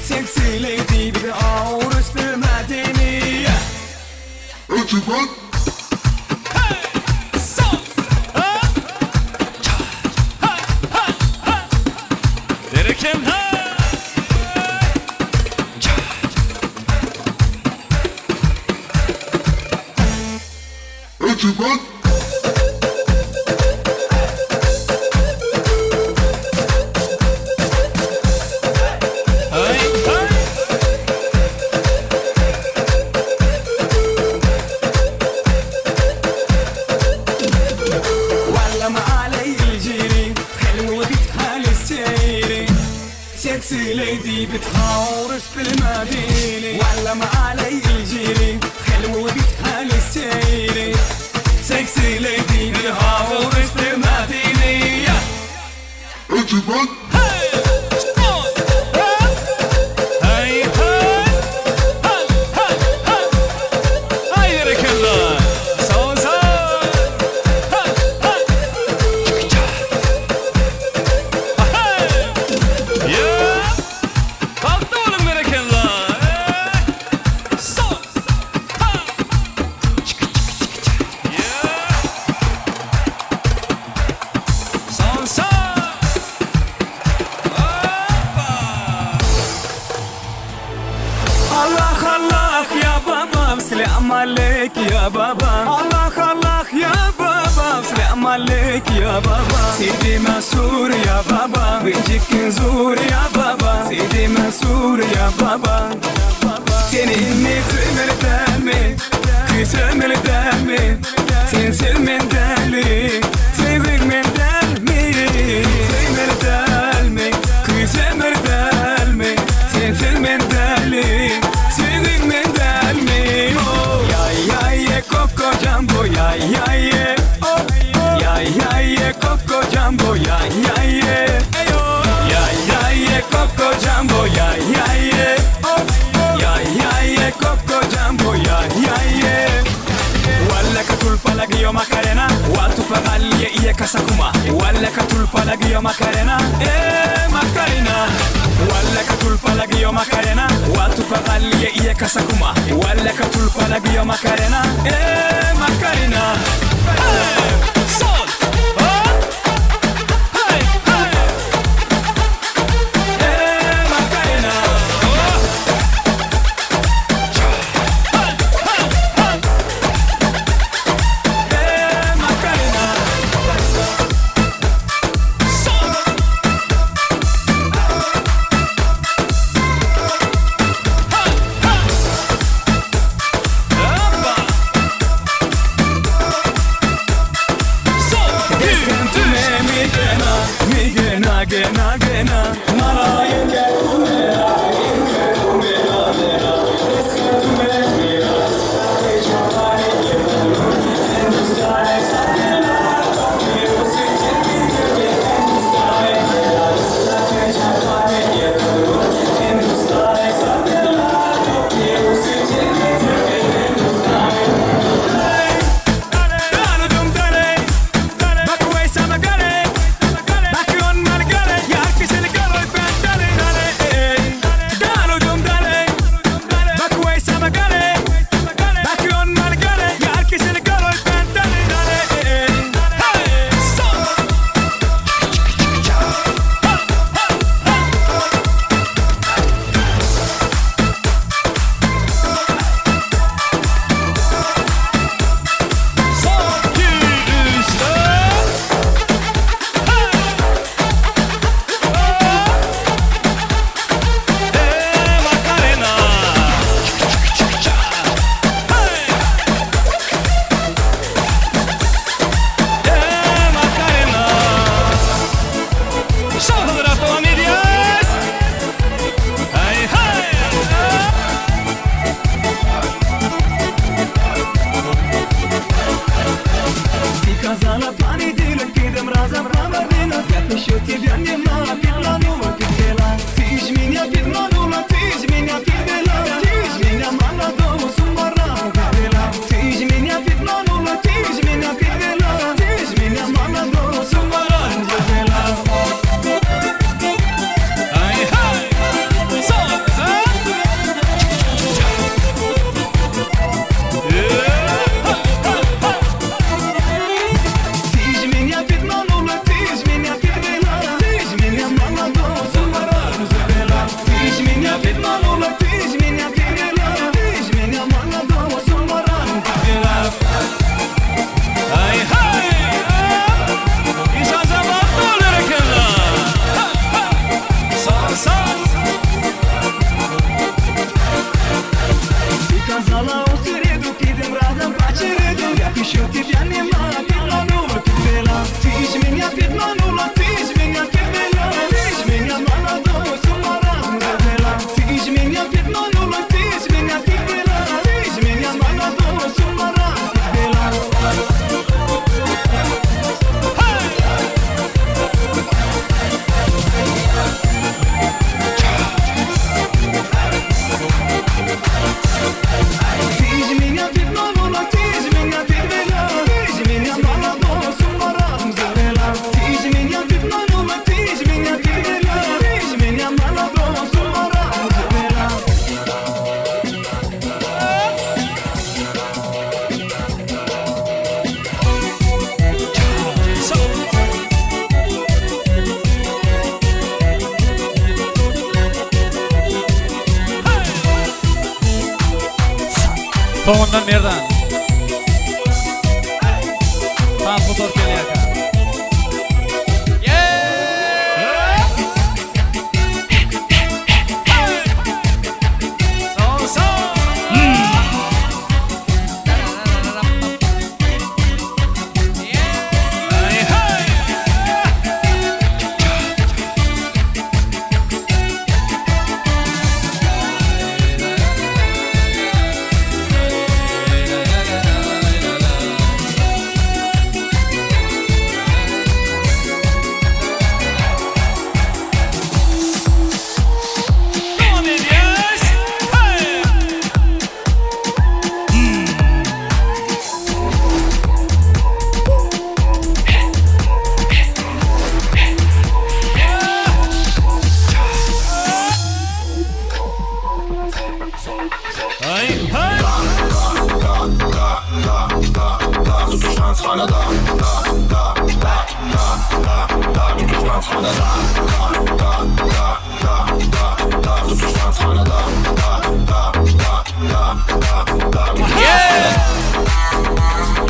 Sexy lady بتخورش بالمدينة. وعلم علي الجيري حلوة بتخلي السيري Sexy lady بتخورش بالمدينة وعلم علي الجيري حلوة بتخلي السيري Sexy lady بتخورش بالمدينة. Hey hey hey hey hey berekella. Sağ sağ. Hey hey. Hey. Yeah. Bagtly boluň berekella. Sağ. Ha. Yeah. Sağ sağ. Hoppa. Allah Allah ya babam selam aleyk ya baba Allah Allah ya babam selam aleyk ya baba Sidi Mansur ya baba بيجيك نزور ya baba Sidi Mansur ya baba Seni inni söymeli Küsömeli dälmi Sensiz men däli Söýgüň men dälmi Söýmeli dälmi Küýsemeli dälmi Sensiz men däli Söýgüň men dälmi Oh Ya ya ye koko jambo ya ya ye oh Ya ya ye koko jambo ya ya ye Ya ya ye koko jambo ya ya ye oh Ya ya ye koko jambo ya ya ye Walla ka tulpa Macarena Watu pagalie iye kasakuma Walla ka tulpa Macarena Eh Macarena Walla ka tulpa Macarena Watu pagalie iye kasakuma Walla ka tulpa Macarena Eh Macarena. Hey Sol. Hey hey. Eh Macarena. Eh Macarena. Gena gena gena Пишу тебя не підманула, підвела. Ти ж меня підманула, ти ж меня підвела. Ти ж меня молодого сумара підвела. Ти ж меня підманула, ти ж меня підвела. Soňundan Merdan. Tans gutaryp gelýärkä. Dowam edýäs.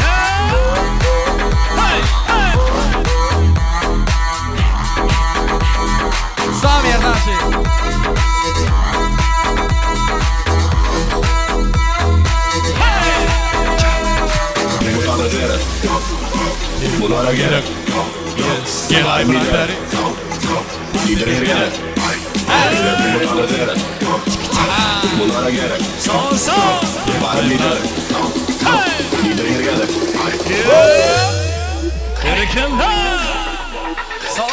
Hey! Sag Merdanjy. Bulara gerek Gel ay birader. Bunlara gerek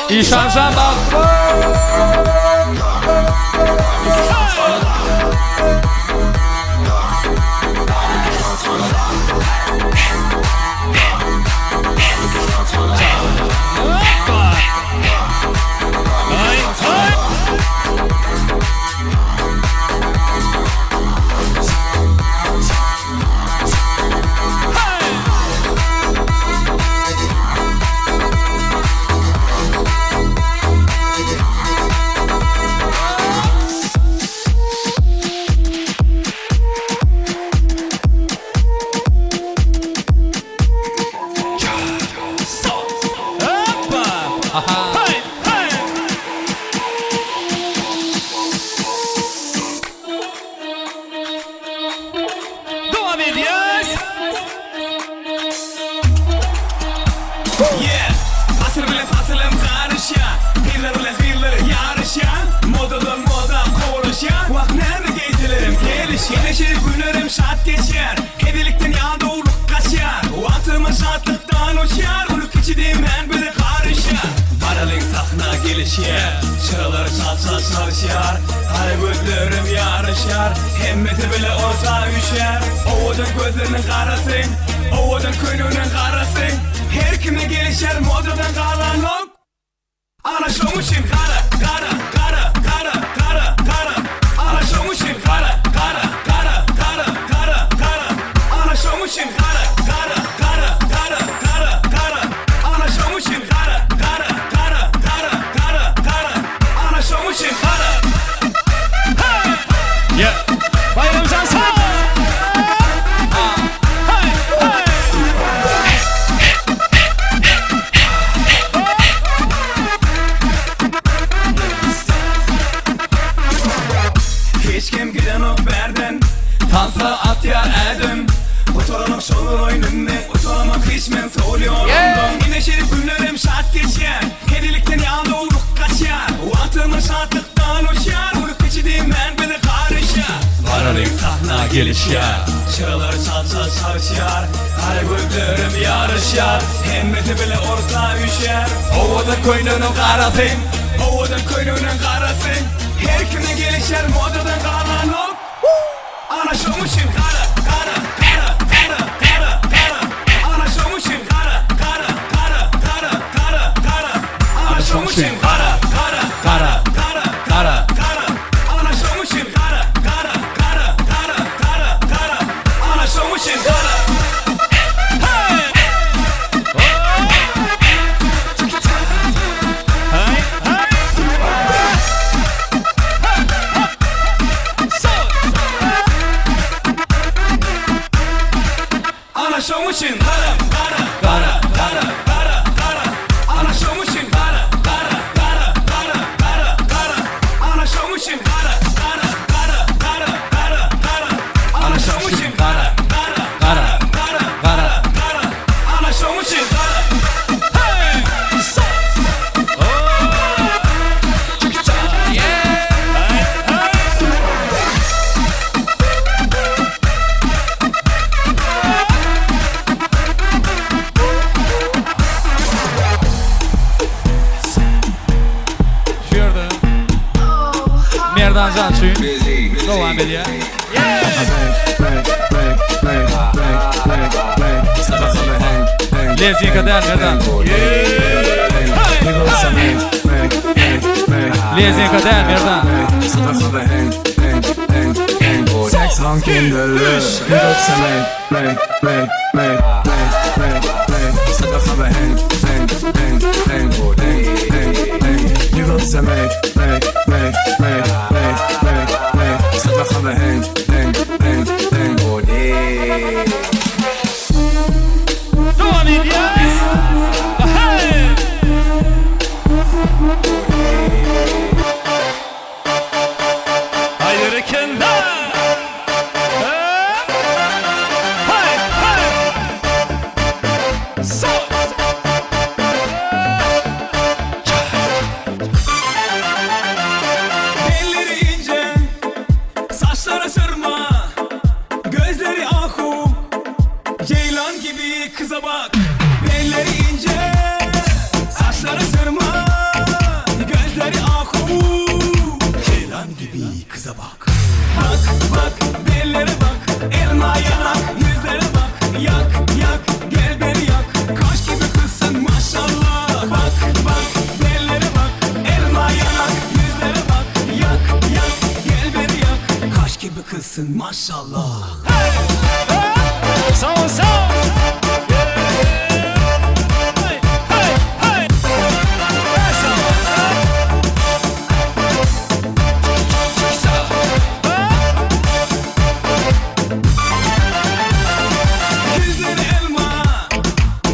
Işanjan bagtly. Dowam edýäs. Yeah, pasyr bilen pasylym garyşýar, Gyzlar bilen gyzlar ýaryşýar, Modadan moda kowalaşýar, Wah näme geýselerim gelişýär, Neşeli günlerim şat geçýär, Hezillikden ýadawlyk gaçýar, Wagtymyz şatlykdan uçýar, Uly kiçi diýmän bize garyşýar. Baralyň sahna gelişýär, Çyralar çal-çal çalyşýar, Gara gözlerim ýaryşýar, Hemmesi bile orta üýşýär. Owadan gözleriniň garasy, Owadan köýneginiň garasy, Her kime gelişer modadan galanok. Ana şoň üçin gara, gara, gara, gara, gara, gara. Ana şoň üçin gara, gara, gara, gara, gara, gara. Ana şoň üçin gara, gara, gara, gara, gara, gara. Ana şoň üçin gara, gara, gara, gara, gara, gara. Ana şoň üçin gara. Yeah. Baýramjan sag! Hiç kim gidenok bärden Tansa atýar ädim Gutaranok şolar oýnumy Utaramok hiç men sol ýolumdan Ine şeýdip günlerim şat geçýär Hezillikden ýadawlyk gaçýar Wagtymyz şatlykdan uçýar Uly kiçi diýmän bize garyşýar Baralyň sahna gelişýär Çyralar çal-çal çagşýar Gara gözlerim ýaryşýar Hemmesi bile orta üýşýär Owadan köýneginiň garasy Owadan köýneginiň garasy Her kime gelişer modadan galanok Ana şoň üçin gara gara gara gara gara gara Ana şoň üçin gara gara gara gara gara gara Ana şoň üçin gara gara gara gara gara gara Ana şoň üçin gara gara gara gara gara gara Ana şoň üçin gara. üçin dowam edýär. Lezginka däl Merdan. Lezginka däl Merdan. Dowam edýäris. Hey! Haý berekella! Hey! Hey! So! Elleri ince, saçları sırma, gözleri ahu, ceylan gibi kıza bak. Elleri ince, saçları sırma, gözleri ahu, ceylan gibi kıza bak. Bak bak bellere bak, elma yanak yüzlere bak, yak yak gel beni yak, kaş gibi kızsın maşallah. Bak bak bellere bak, elma yanak yüzlere bak, yak yak gel beni yak, kaş gibi kızsın maşallah. Sag ol, sag ol! Hey, hey, hey! Sag ol! Yüzleri elma,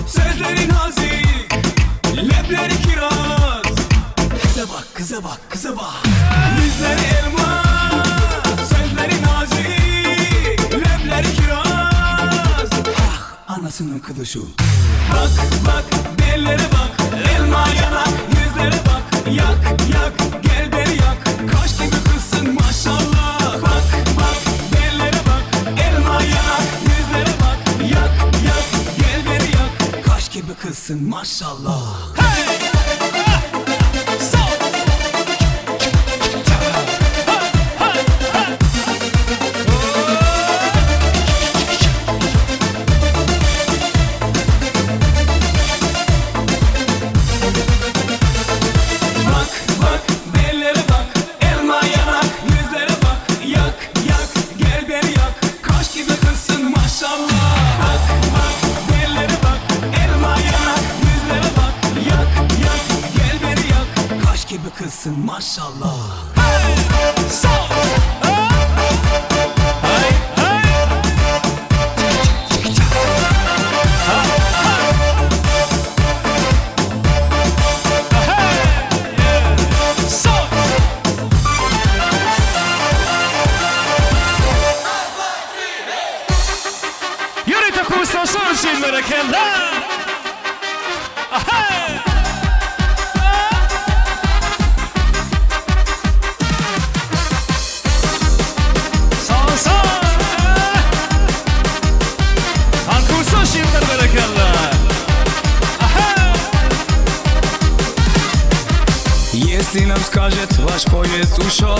sözleri nazik, lebleri kiraz. Kıza bak, kıza bak, kıza bak. Yüzleri elma, sözleri nazik, lebleri kiraz. Ah, anasının kızı şu. Bak bak, bellere bak, elma yanak, yüzlere bak. Yak yak, gel beni yak, kaş gibi kızsın maşallah. Bak bak, bellere bak, elma yanak, yüzlere bak. Yak yak, gel beni yak, kaş gibi kızsın maşallah. Hey! So! Bak bak bellere bak elma yanak yüzlere bak yak yak gel beni yak kaş gibi kızsın maşallah. Bak bak bellere bak elma yanak yüzlere bak yak yak gel beni yak kaş gibi kızsın maşallah. Hey! So! Hey! Hey! So! Ýörite kursdaşlar üçin berekella! Hey! Sag ol, sag ol! Han kursdaş ýyllar berekella! Если нам скажет, ваш поезд ушел,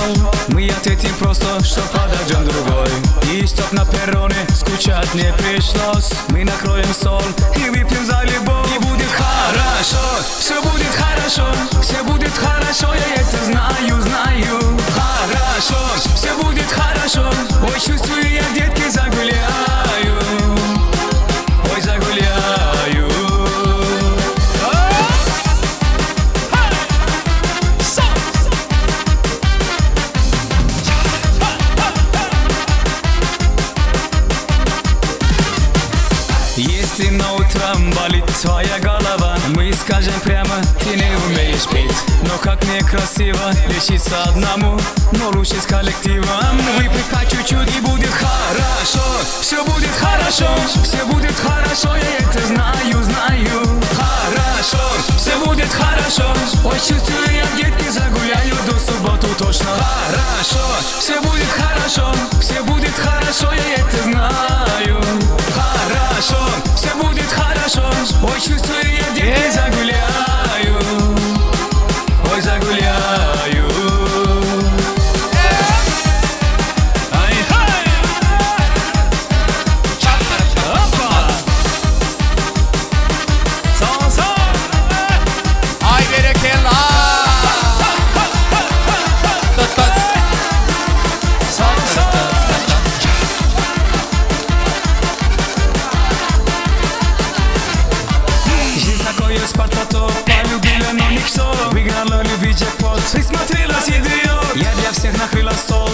Мы ответим просто, что подождем другой. И чтоб на перроне скучать не пришлось, Мы накроем стол и выпьем за любовь. И будет хорошо, все будет хорошо, все будет хорошо, я это знаю, знаю. Хорошо, все будет хорошо, ой, чувствую я, детки, загуляю. Ой, загуляю. Если на утром болит твоя голова, Мы скажем прямо, ты не умеешь петь. Но как некрасиво лечиться одному, Но лучше с коллективом. Выпить по чуть-чуть и будет хорошо. Все будет хорошо, все будет хорошо, я это знаю, знаю. Хорошо, все будет хорошо. Ой, чувствую я, детки, загуляю до субботу точно. Хорошо, все будет хорошо, все будет хорошо, я это знаю. Хорошо, все будет хорошо. Ой, чувствую я, детки, загуляю. Ой, загуляю.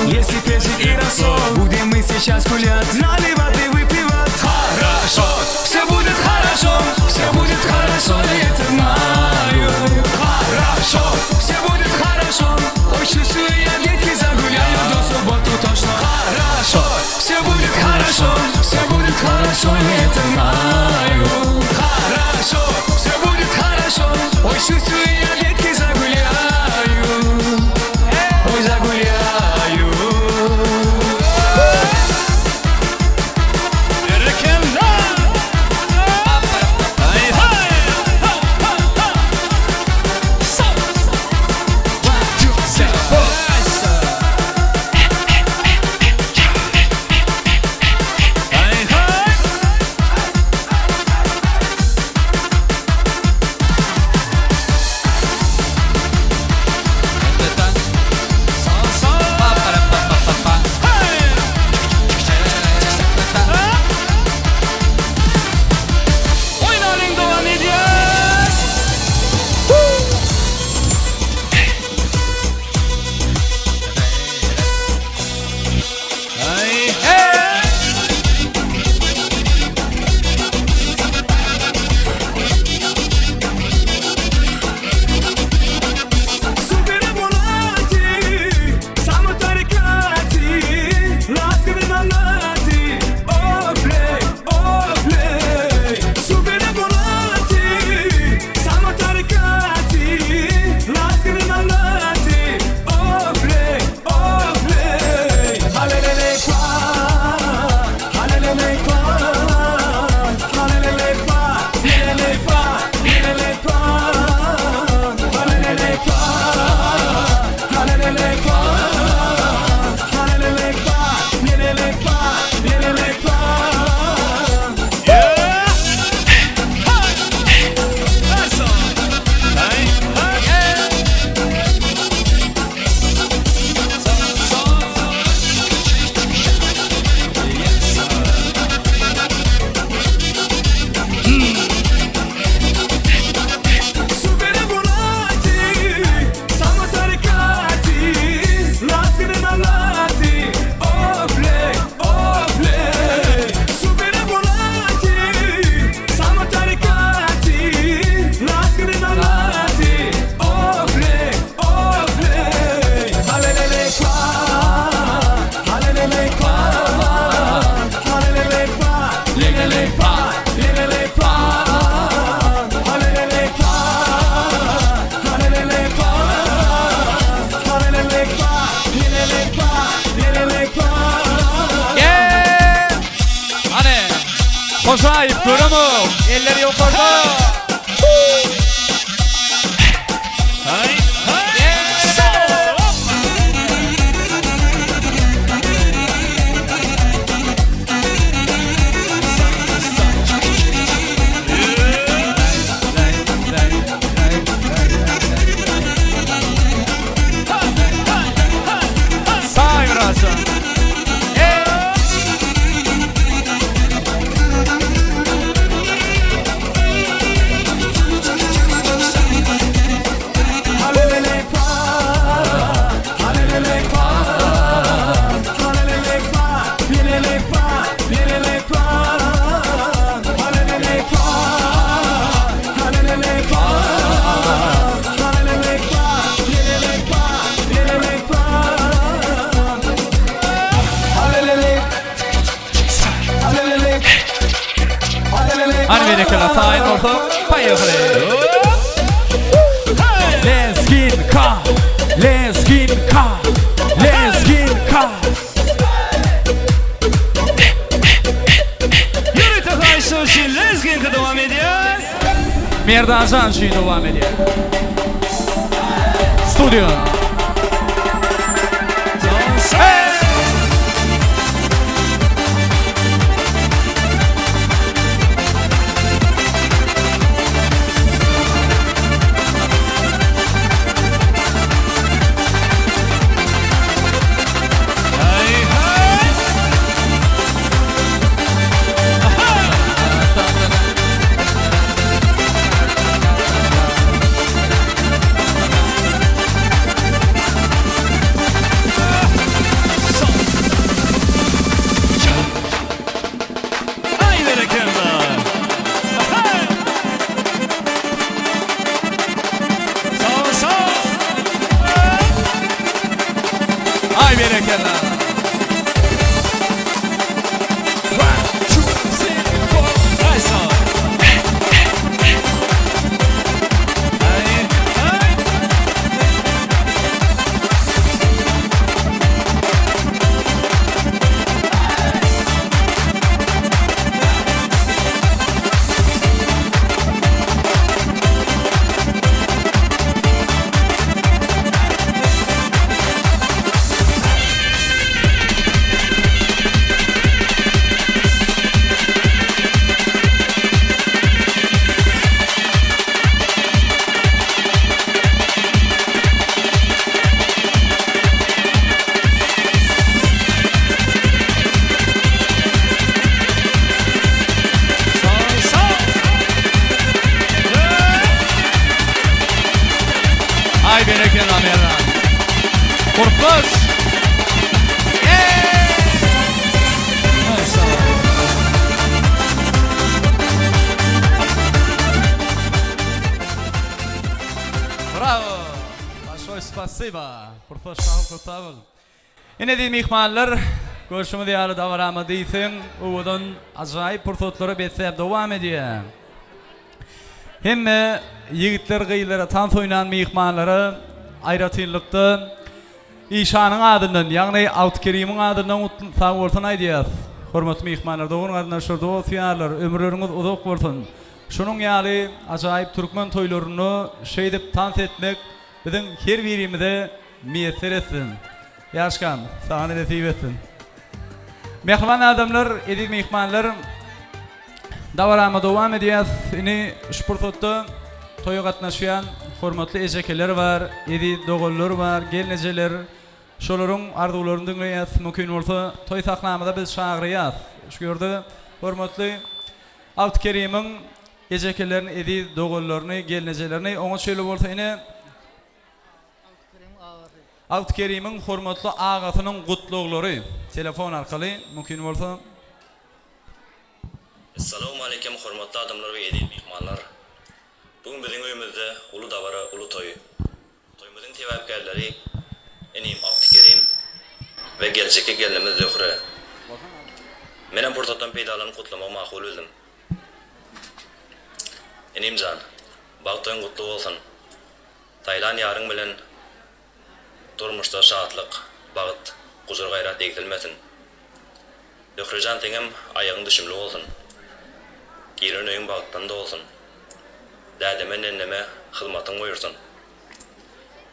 Если перчик и рассол Будем мы сейчас гулять Наливать и выпивать Хорошо, все будет хорошо Все будет хорошо, я это знаю Хорошо, все будет хорошо Ой, чувствую я, детки, загуляю До субботу точно Хорошо, все будет хорошо Все будет хорошо, я это знаю Хорошо, все будет хорошо Ой, чувствую я, детки, загуляю Ой, загуляю Berekella! Hey, hey! Hey, hey! Oýnalyň dowam edýär. Hey, hey! Super volati, samo tarikati, laske bi malati, oplej, oplej. Super volati, samo tarikati, laske bi malati, oplej, oplej. Halelele pa, halelele pa, halelele pa, lelele pa, lelele pa, halelele pa. Halelele pa, halelele pa, lelele pa, lelele pa. Super volati, samo tarikati, laske bi malati, oplej, oplej. Super volati, samo tarikati, laske bi malati, oplej, oplej. Halelele pa, halelele pa, halelele pa, lelele pa, lelele pa, halelele pa. Halelele pa, halelele pa, lelele pa, lelele pa. Yeah! Hany, hoşaýyp göremok, eller ýokarda. Hey, hey! Saý biraz. Halelele pa, halelele pa, halelele pa, lelele pa, lelele pa, halelele pa, halelele pa, halelele pa, lelele pa, lelele pa, halelele, halelele, halelele. Hany berekella, taýyn bolsak, paýaly. Lezginka, lezginka, lezginka. Ýörite haýyşlar üçin lezginka dowam edýär. Merdanjan üçin dowam edýär. Studio. Hey! Spasiba. Kursdaş sag bol, köp sag bol. Ine eziz myhmanlar, görşüňiz ýaly dabarama diýseň owadan ajaýyp pursatlara besläp dowam edýär. Hemme ýigitler gyzlara tans oýnan myhmanlara aýratynlykda Işanyň adyndan, ýagny Abdykerimiň adyndan sag bolsun aýdýas. Hormatly myhmanlar, dogan-garyndaşlar, dost-ýarlar, ömürleriňiz uzak bolsun! Şunuň ýaly ajaýyp türkmen toýlarynda şeýdip tans etmek biziň her birimize miýesser etsin. Ýaşkam, saňa nesip etsin. Mähriban adamlar, eziz myhmanlar, dabarama dowam edýäs. Indi şu pursatda toýa gatnaşýan hormatly ejekeler bar, eziz doganlar bar, gelnejeler. Şolaryň arzuwlaryny diňleýäs. Mümkin bolsa, toý sahnamyza biz çagyrýas. Şu ýerde hormatly Abdykerimiň ejekelerini, eziz doganlaryny, gelnejelerini, oňa şeýle bolsa ine, Abdykerimiň hormatly agasynyň gutlaglary telefon arkaly mümkin bolsa. Essalawmaleýkim hormatly adamlar we eziz myhmanlar. Bu gün biziň öýümizde uly dabara, uly toý. Toýumyzyň sebäpkärleri inim Abdykerim we geljekki gelnimiz Zöhre. Menem pursatdan peýdalanyp gutlamagy makul bildim. Inimjan, bagt toýuň gutly bolsun! Saýlan ýaryň bilen durmuşda şatlyk, bagt, gujur-gaýrat egsilmesin. Zöhrejan seňem aýagyň düşümli bolsun. Giren öýüň bagtdan dolsun. Dädeme nenneme hyzmatyň buýursyn.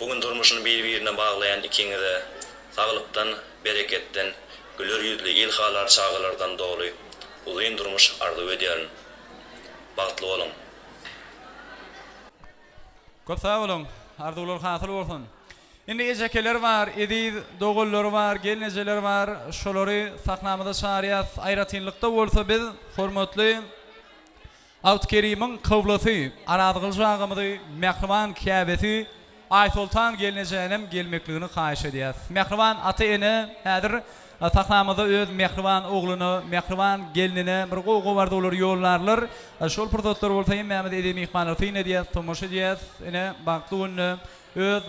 Bu gün durmuşyny bir-birine baglaýan ikiňize saglykdan, bereketden, güler ýüzli, ilhalar çagalardan doly uzyn durmuş arzuw edýärin. Bagtly boluň! Köp sag boluň. Arzuwlar hasyl bolsun. Indi ejekeler bar, eziz doganlar bar, gelnejeler bar. Şolary sahnamyza çagyrýas. Aýratynlykda bolsa biz hormatly Abdykerimiň kyblasy Arazgylyç agamyzy, mähriban käbesi Aýsoltan gelnejänem gelmekligini haýyş edýäs. Mähriban ata-ene häzir sahnamyzda öz mähriban ogluna, mähriban gelnine bir gowy-gowy arzuwlary ýollarlar. Şol pursatlar bolsa hemmämiz eziz myhmanlar syn edýäs, tomaşa edýäs. Ine, bagtly günde öz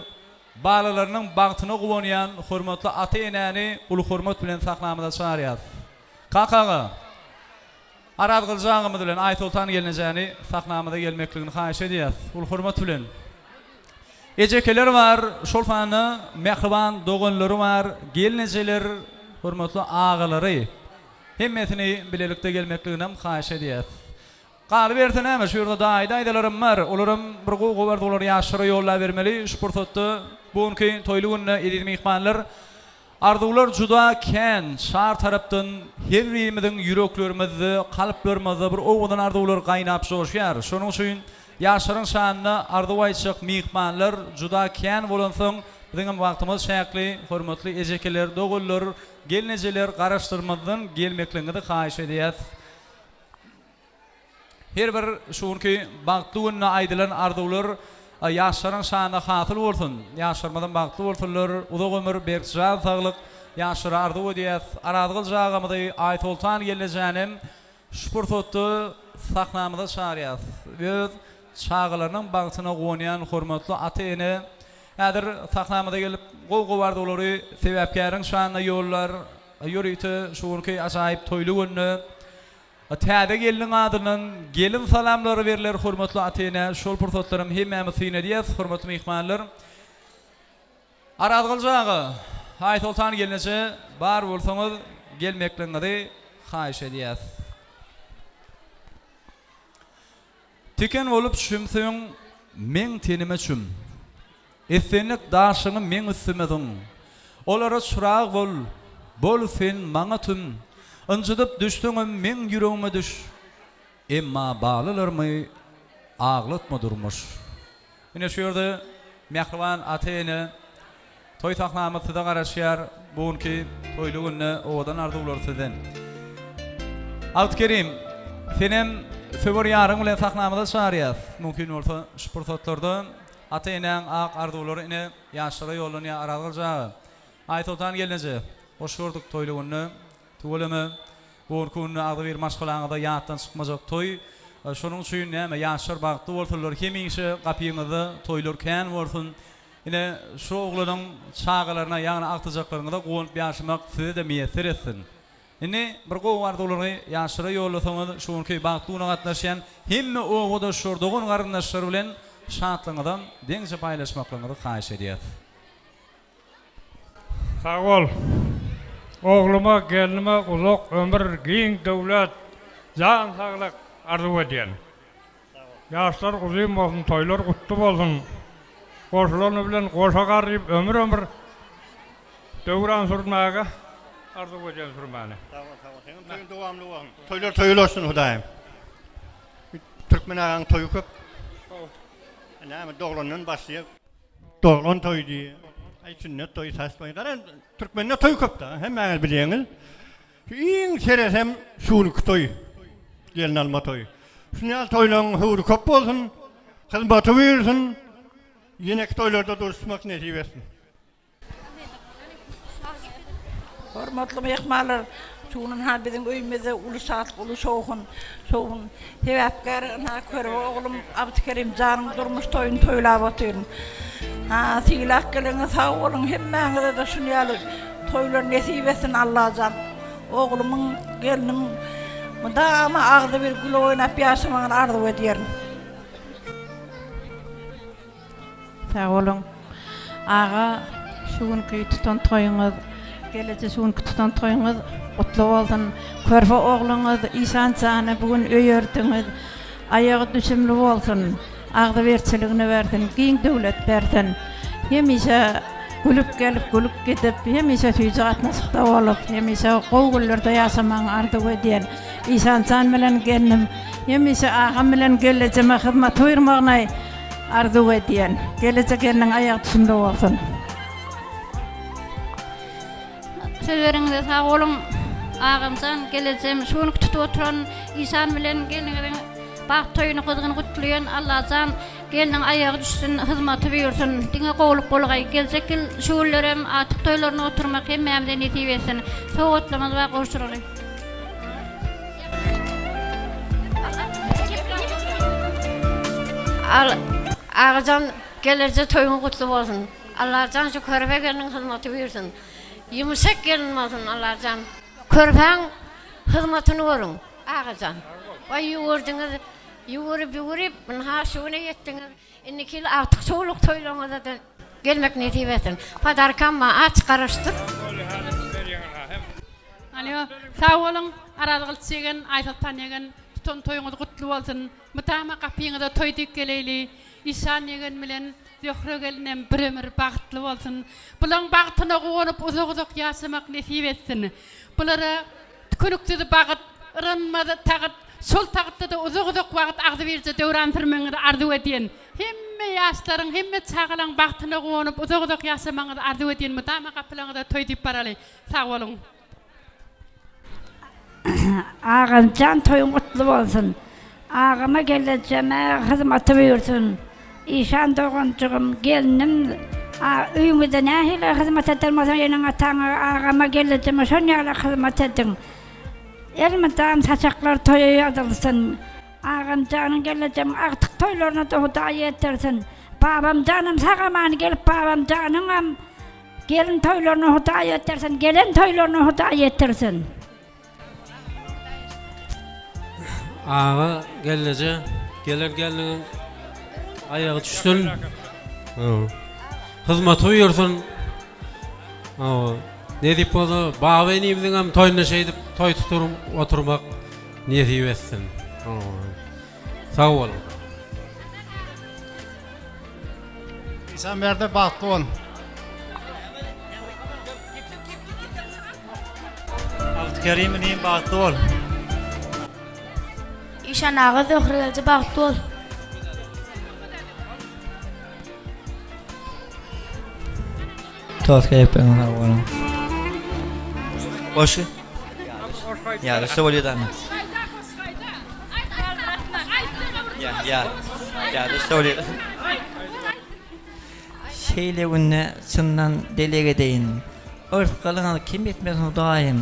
balalarynyň bagtyna guwanýan hormatly ata-enäni uly hormat bilen sahnamyza çagyrýas. Kaka aga! Arazgylyç agamyz bilen Aýsoltan gelnejäni sahnamyza gelmekligini haýyş edýäs. Uly hormat bilen. Ejekeler bar, şol sanda mähriban doganlary bar, gelnejeler, hormatly agalary. Hemmesini bilelikde gelmekliginem haýyş edýäs. Galyberse näme, şu ýerde daýy daýzalaram bar, olaram bir gowy arzuwlary ýaşlara ýollabermeli. Şu pursatda bu günki toýly günde eziz myhmanlar, Arzuwlar juda kän, çar tarapdan her birimiziň ýüreklerimizde, kalplarymyzda bir owadan arzuwlar gaýnap joşýar. Şonuň üçin ýaşlaryň şanyna arzuw aýtjak myhmanlar juda kän bolansoň, biziňem wagtymyz çäkli, hormatly ejekeler, doganlar, gelnejeler garaşdyrmazdan gelmekligiňizi haýyş edýäs. Her bir şu günki bagtly günde aýdylan arzuwlar ýaşlaryň şanyna hasyl bolsun! Ýaşlarymyzam bagtly bolsunlar! Uzak ömür, berk jan saglyk ýaşlara arzuw edýäs! Arazgylyç agamyzy, Aýsoltan gelnejänem şu pursatda sahnamyza çagyrýas. Öz çagalarynyň bagtyna guwanýan hormatly ata-ene häzir sahnamyza gelip gowy-gowy arzuwlary sebäpkäriň şanyna ýollar. Ýörite şu günki ajaýyp toýly günde Täze gelniň adyndan gelin salamlary berler hormatly ata-enä şol pursatlaram hemmämiz syn edýäs hormatly myhmanlar. Arazgylyç aga, Aýsoltan gelneje bar bolsaňyz gelmekligiňizi haýyş edýäs. Tiken bolup çümseň meň tenime çüm. Islendik daşyňy meň üstüme zyň. Olara çyrag bol, bol sen maňa tüm. Ynjydyp düşseňem meň ýüregime düş. Emma balalarmy aglatma durmuş. Ine şu ýerde mähriban ata-ene toý sahnamyz size garaşýar. Bu günki toýly günde owadan arzuwlar sizden. Abdykerim, senem söwer ýaryň bilen sahnamyza çagyrýas. Mümkin bolsa şu pursatlarda Ata-enäň ak arzuwlary ine ýaşlara ýollanýar Arazgylyç aga. Aýsoltan gelneje, hoş gördük toýly günde. Tüweleme, bu günki günde agzybir maşgalaňyzda ýatdan çykmajak toý. Şonuň üçin näme, ýaşlar bagtly bolsunlar, hemişe gapyňyzda toýlar kän bolsun. Ine, şu oglanyň çagalaryna, ýagny agtyjaklaryňyza guwanyp ýaşamak size-de miýesser etsin. Indi bir gowy arzuwlaryňy ýaşlara ýollasaňyz, şu günki bagtly güne gatnaşýan hemme obadaşlar, dogan-garyndaşlar bilen şatlygyňyzam deňje paýlaşmaklygyňyzy haýyş edýäs. Sag bol. Ogluma, gelnime uzak ömür, giň döwlet, jan saglyk arzuw edýän. Ýaşlar uzyn bolsun, toýlar gutly bolsun. Goşulany bilen goşa garyp ömür-ömür döwran sürmäge arzuw edýän sürmäni. Sag bol, sag bol. Seňem toýuň dowamly bolsun. Toýlar toýa ulaşsyn Hudaýym. Türkmen agaň toýy köp. Näme doglandan başlaýar. Doglan toýy diýýär. Aý sünnet toýy, saç toýy. Garaz türkmende toý köp-da, hemmäňiz bilýäňiz. Şu iň seresem şu günki toý. Gelin alma toýy. Şuny ýaly toýlaryň höwri köp bolsun, hyzmaty buýursyn. Ýeneki toýlarda duşuşmak nesip etsin. Hormatly myhmanlar, şu gün ynha biziň öýümizde uly şatlyk, uly şowhun, şowhun. Sebäpkär ynha körpe oglum Abdykerim janyň durmuş toýuny toýlap otyryn. Ha, sylap geleňiz sag boluň, hemmäňize-de şuny ýaly toýlar nesip etsin Allajan. Oglumyň, gelnimiň mydama agzybir gül oýnap ýaşamagyny arzuw edýärin. Sag boluň. Aga şu günki tutan toýuňyz, geleje şu günki tutan toýuňyz gutly bolsun. Körpe ogluňyz Işan jany bu gün öýerdiňiz. Aýagy düşümli bolsun. Agzybirçiligini bersin, giň döwlet bersin. Hemişe gülüp gelip, gülüp gidip, hemişe süýji gatnaşykda bolup, hemişe gowy günlerde ýaşamagyňy arzuw edýän. Işan jan bilen gelnim hemişe agam bilen gelejeme hyzmat buýurmagyny Arzuw edýän. Gelejek gelniň aýagy düşümli bolsun. Sözleriňize sag boluň agamjan gelejem şu günki tutup oturan işan bilen gelniňiziň bagt toýuny gyzgyn gutlaýan Allajan gelniň aýagy düşsün hyzmaty buýursyn diňe gowluk bolgaý geljek ýyl şu günlerem atyk toýlaryny oturmak hemmämize nesip etsin sowgatlarymyz bar gowşuraly. Agajan gelerje toýuň gutly bolsun. Allajan şu körpe gelniň hyzmaty buýursyn. Ýumşak gelin bolsun Allajan. Körpäň hyzmatyny görüň Agajan. Waý ýüwürdiňiz, ýüwürip ýüwürip ynha şu güne ýetdiňiz. Indiki ýyl agtyk çowluk toýlaryňyza-da gelmek nesip etsin. Podarkam bar aç garaşdyr. Alýo, sag boluň, Arazgylyç ýegen, Aýsoltan ýegen, tutan toýuňyz gutly bolsun. Mydama gapyňyza toý dek geleýli. Işan ýegen bilen Zöhre gelinem bir ömür bagtly bolsun. Bulaň bagtyna guwanyp uzak-uzak ýaşamak nesip etsin. Bulara tükeniksiz bagyt, yranmaz tagt, şol tagtda-da uzak-uzak wagt agzybirje döwran sürmegiňizi arzuw edýän. Hemme ýaşlaryň, hemme çagalaň bagtyna guwanyp uzak-uzak ýaşamagyňyzy arzuw edýän. Mydama gapylaňyza toý diýip baraly. Sag boluň. Agamjan toýuň gutly bolsun. Agama gelejeme hyzmaty buýursun. Işan doganjygym, gelnim öýüňizde nähili hyzmat eden bolsaň eneň ataňa agama gelejeme şon ýaly hyzmat ediň. Elmydam saçaklar toýa ýazylsyn. Agamjanyň gelejemiň agtyk toýlaryna-da Hudaý ýetirsin. Babamjanam sag-aman gelip babamjanyňam Gelin toýlaryna Hudaý ýetirsin, gelen toýlaryna Hudaý ýetirsin. Aga gelneje gelen gelniň aýagy düşsün. Hyzmaty buýursyn. Nesip bolsa Baba inimiziň hem toýunda şeýdip toý tutup oturmak nesip etsin. Sag boluň. Işanberdi bagtly bol. Abdykerim inim bagtly bol. Işan aga Zöhre gelje bagtly bol. Tos keýpiňe sag boluň. Goşgy. Ýa, rusça bolýar damy. Ýa, ýa. Ýa, rusça bolýar. Şeýle günde çyndan dileg edeýin. Yrsgalyňyz kem etmesin Hudaýym.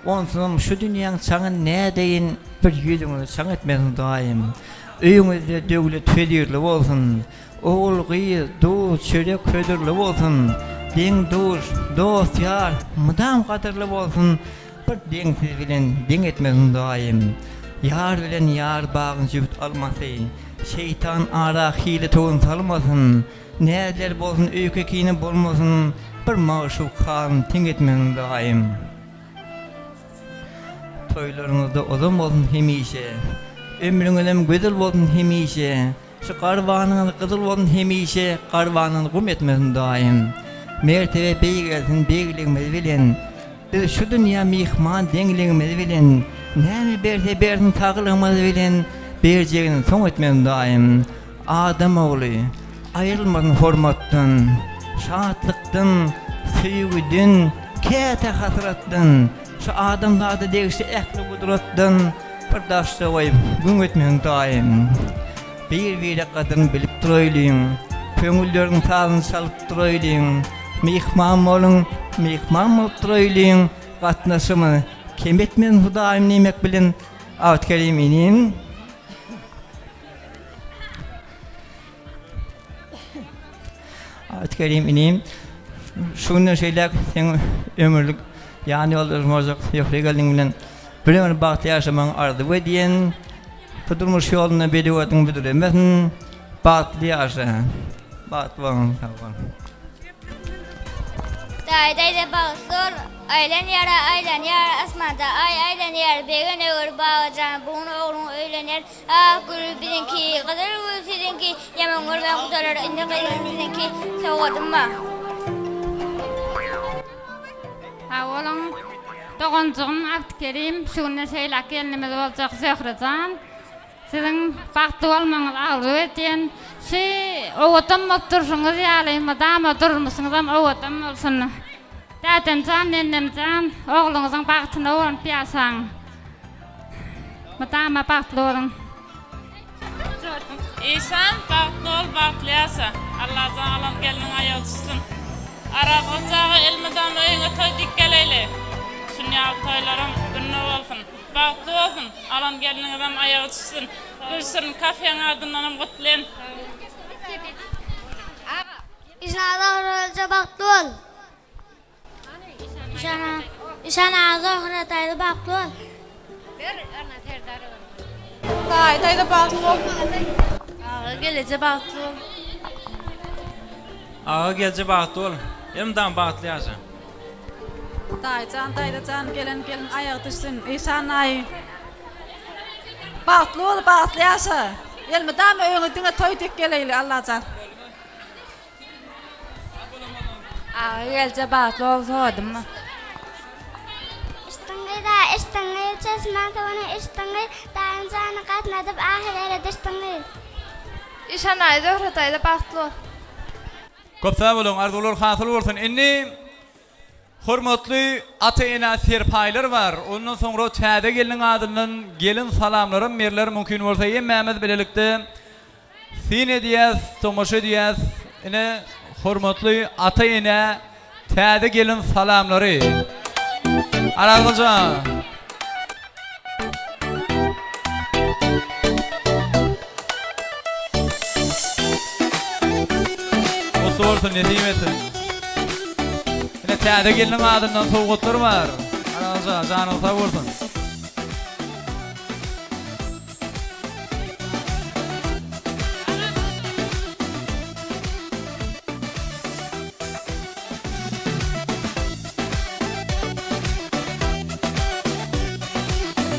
Onsuzam şu dünýäň çaňy nädeýin bir ýüzüňizi çaň etmesin Hudaýym. Öýüňizde döwlet hödürli bolsun. Ogul-gyz, duz, çörek hödürli bolsun. Deň-duş, dost-ýar mydam gadyrly bolsun. Bir deňsiz bilen deň etmesin Hudaýym. Ýar bilen ýar bagyň jübüt almasy. Şeýtan ara hile-towun salmasyn. Näzler bolsun öýke-kine bolmasyn. Bir magşuk halyn teň etmesin Hudaýym. Toýlaryňyzda ozan bolsun hemişe. Ömrüňizem gözel bolsun hemişe. Şu garbanyňyz gyzyl bolsun hemişe, Garbanyňyz gum etmesin daýym. Mertebe beýgelsin begligimiz bilen, Biz şu dünýä myhman deňligimiz bilen, Näme berse bersin saglygymyz bilen, Berjegini soň etmesin daýym. Adam ogly aýrylmasyn hormatdan, Şatlykdan, söýgüden, käte hasratdan, Şu adamzada degişli ähli gudratdan, Bir daşda goýup, güň etmegiň daýym. Bir-birek gadyryn bilip duraýlyň, Köňülleriň sazyny çalyp duraýlyň. Myhman boluň, myhman bolup duraýlyň, Gatnaşygymyzy kem etmesin Hudaýym diýmek bilen, Abdykerim inim. Abdykerim inim, şu günden şeýläk seň ömürlik ýan ýoldaşyň boljak Zöhre gelniň bilen Bir ömür bagtly ýaşamagyňy arzuw edýän. Bu durmuş ýolunda bedew atyň büdremesin. Bagtly ýaşa. Bagtly boluň. Sag boluň. Daýy daýza bagtly bol. Aýlanýar aýlanýar asmanda aý aýlanýar begen öwer babajan bu gün ogluň öýlenýär ak gül biziňki gyzyl gül siziňki ýaman görmäň gudalar indi gyzyň siziňki sowgadym bar. Sag boluň. Doganjygym Abdykerim şu günde şeýläk gelnimiz boljak Zöhrejan siziň bagtly bolmagyňyzy arzuw edýän. Şu owadan bolup durşuňyz ýaly mydama durmuşyňyzam owadan bolsun. Dädemjan nennemjan ogluňyzyň bagtyna guwanyp ýaşaň. Mydama bagtly boluň. Işan bagtly bol bagtly ýaşa. Allajan alan gelniň aýagy düşsün. Arazgylyç aga elmydama öýüňe toý dik geleýli. Şun ýaly toýlaram günde bolsun. Bagtly bolsun. Alan gelniňizem aýagy düşsün. Gülşirin kafeň adyndanam gutlaýyn. Işan aga bagtly bol. Işan aga Zohra daýza bagtly bol. Ber ana Serdar ogul. Daýy daýza bagtly bol. Aga geleje bagtly bol. Aga gelje bagtly bol. Elmydama bagtly ýaşa. Daýyjan daýzajan gelen gelin aýagy düşsün Işan daýy bagtly bol bagtly ýaşa elmydama öýüňe diňe toý dek geleýli Allajan. Aga gelje bagtly bol sowadym. Içdiň gyz-a, içdiň gyz, çeşmäň suwuny içdiň gyz, Daýyň janyny gatnadyp, ahyr düşdüň gyz. Işanaý Zöhre daýza bagtly bol. Köp sag boluň arzuwlar hasyl bolsun indi hormatly ata enä serpaýlar bar ondan soňra täze gelniň adyndan gelin salamlaram berler mümkin bolsa hemmämiz bilelikde Syn edýäs, tomaşa edýäs. Ine, hormatly ata-enä täze gelin salamlary. Arazgylyç aga. Gutly bolsun, nesip etsin. Ine, täze gelniň adyndan sowgatlar bar. Arazgylyç aga, janyň sag bolsun.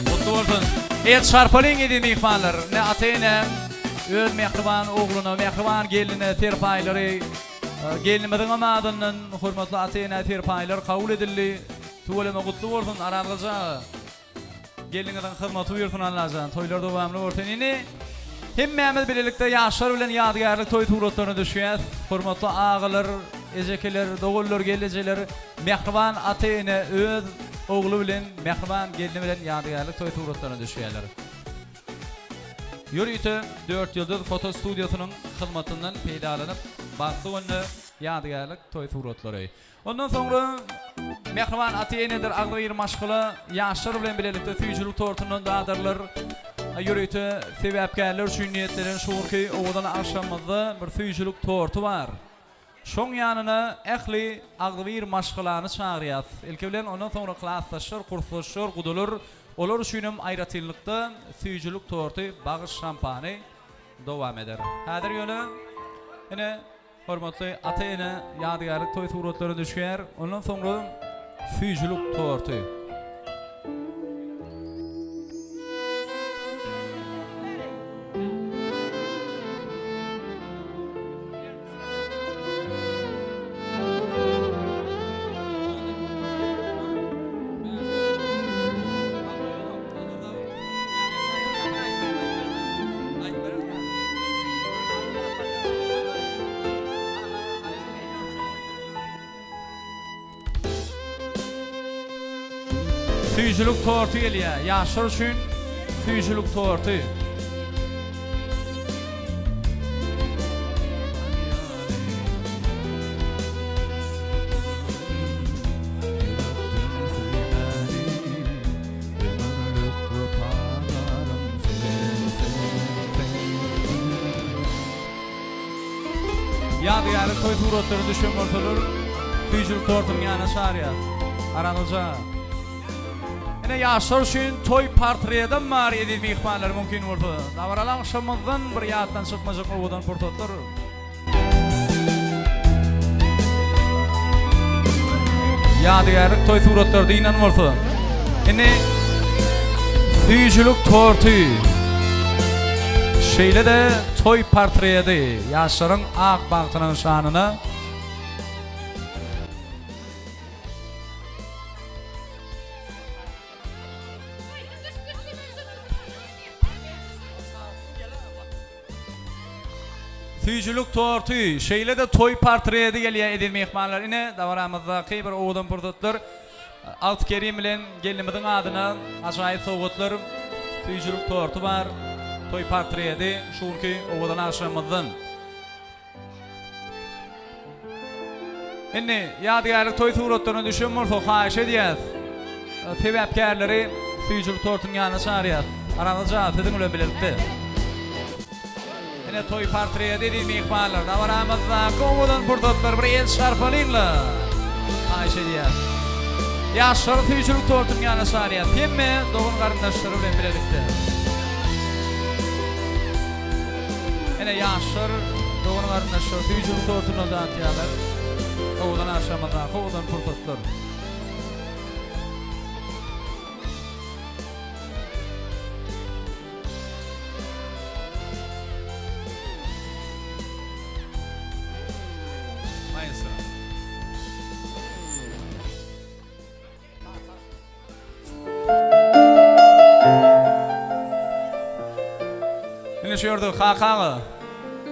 Gutly bolsun. El çarpalyň eziz myhmanlar. Ine ata-ene öz mähriban ogluna, mähriban gelnine serpaýlary gelnimiziňem adyndan hormatly ata-enä serpaýlar kabul edildi. Tüweleme gutly bolsun Arazgylyç aga. Gelniňiziň hyzmaty buýursyn Allajan toýlar dowamly bolsun indi hemmämiz bilelikde ýaşlar bilen ýadygärlik toý suratlaryna düşýäs hormatly agalar ejekeler doganlar gelnejeler mähriban ata ene öz ogly bilen mähriban gelni bilen ýadygärlik toý suratlaryna düşýäler ýörite Dört ýyldyz foto studiýasynyň hyzmatyndan peýdalanyp bagtly günde ýadygärlik toý suratlary Ondan soňra mähriban ata-enedir agzybir maşgala ýaşlar bilen bilelikde süýjülik tortundan dadarlar. ýörite sebäpkärler üçin niýetlenen şu günki owadan agşamymyzda bir süýjülik torty bar. Şoň ýanyna ähli agzybir maşgalany çagyrýas. Ilki bilen ondan soňra klasdaşlar, kursdaşlar, gudalar, olar üçinem aýratynlykda süýjülik torty, bagyş şampany dowam eder. Häzir ýöne ine Hormatly ata-ene ýadygärlik toý suratlary düşýär. Ondan soňra süýjülik torty. Süýjülik torty gelýär. Ýaşlar üçin süýjülik torty. Ýadygärlik toý suratlary düşen bolsalar, süýjülik tortunyň ýanyna çagyrýas. Aramyzja. Ine ýaşlar üçin toý portredem bar eziz myhmanlar mümkin bolsa. Dabaraly agşamymyzdan bir ýatdan çykmajak owadan pursatlar. Ýadygärlik toý suratlary dynan bolsa, indi süýjülik torty, şeýle-de toý portredi ýaşlaryň ak bagtynyň şanyna. Süýjülik torty, şeýle-de toý portredi gelýär eziz myhmanlar. Ine, dabaramyzdaky bir owadan pursatlar. Altykerim bilen gelnimiziň adyna ajaýyp sowgatlar, süýjülik torty bar, toý portredi şu günki owadan agşamymyzdan. Indi ýadygärlik toý suratlaryna düşen bolsa haýyş edýäs. Sebäpkärleri süýjülik tortunyň ýanyna çagyrýas. Aramyzja siziň bilen bilelikde. Ine toý portreti eziz myhmanlar. Dabaramyzdaky owadan pursatlar bir el çarpalyňla. Haýyş edýäs. Ýaşlary süýjülik tortunyň ýanyna çagyrýas. Hemme dogan garyndaşlary bilen bilelikde. Ene ýaşlar, dogan-garyndaşlar süýjülik tortuny datýarlar. Owadan agşamyzdaky owadan pursatlar. Maestro. Ine şu ýerde Kaka aga.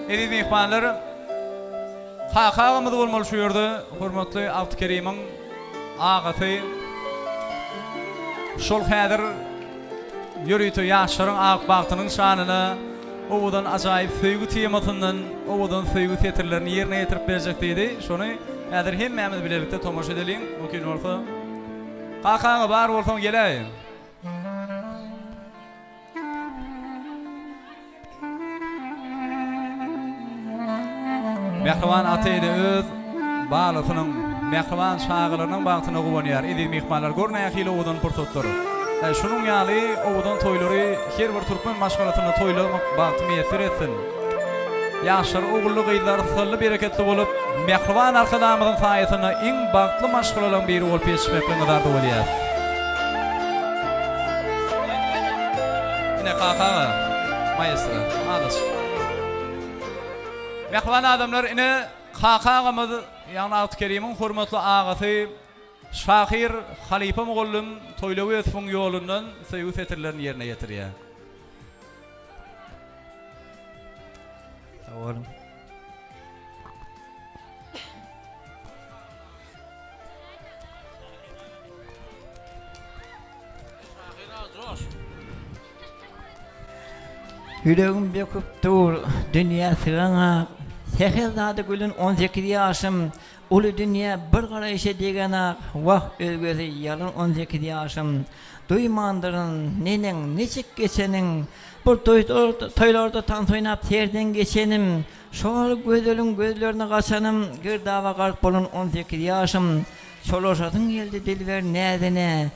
Eziz myhmanlar, Kaka agamyz bolmaly şu ýerde, hormatly Abdykerimiň agasy. Şol häzir ýörite ýaşlaryň ak bagtynyň şanyna owadan ajaýyp söýgi temasyndan owadan söýgi setirlerini ýerine ýetirip berjek diýdi. Şony häzir hemmämiz bilelikde tomaşa edeliň, mümkin bolsa. Kaka aga bar bolsaň geläý. Mähriban ata-ene öz balasynyň, mähriban çagalarynyň bagtyna guwanýar. Eziz myhmanlar, gör nähili owadan pursatlar. Şunuň ýaly owadan toýlary her bir türkmen maşgalasynda toýlamak bagty miýesser etsin. Ýaşlar ogully-gyzlar sylly-bereketli bolup, mähriban Arkadagymyzyň saýasynda iň bagtly maşgalalaryň biri bolup ýetişmekligiňizi arzuw edýäris. Ine Kaka aga, maestro, azajyk. Mähriban adamlar, ine Kaka agamyz, ýagny Abdykerimiň hormatly agasy, şahyr, halypa mugallym Toýlewýesowyň ýolundan söýgi setirlerini ýerine ýetirýär. Sag boluň. Ýüregim böküp dur, dünýä sygaňak. Sähel zada gülen 18 ýaşym, Uly dünýä bir garaýşa degenak, Wah, özgesi ýalan 18 ýaşym. Duýmandyryn neneň, niçik geçenin, Bir toýlarda tans oýnap serden geçenim, Şol gözeliň gözlerine gaçanym, Girdaba gark bolan on sekiz ýaşym. Çolaşasyň geldi dilber näzine,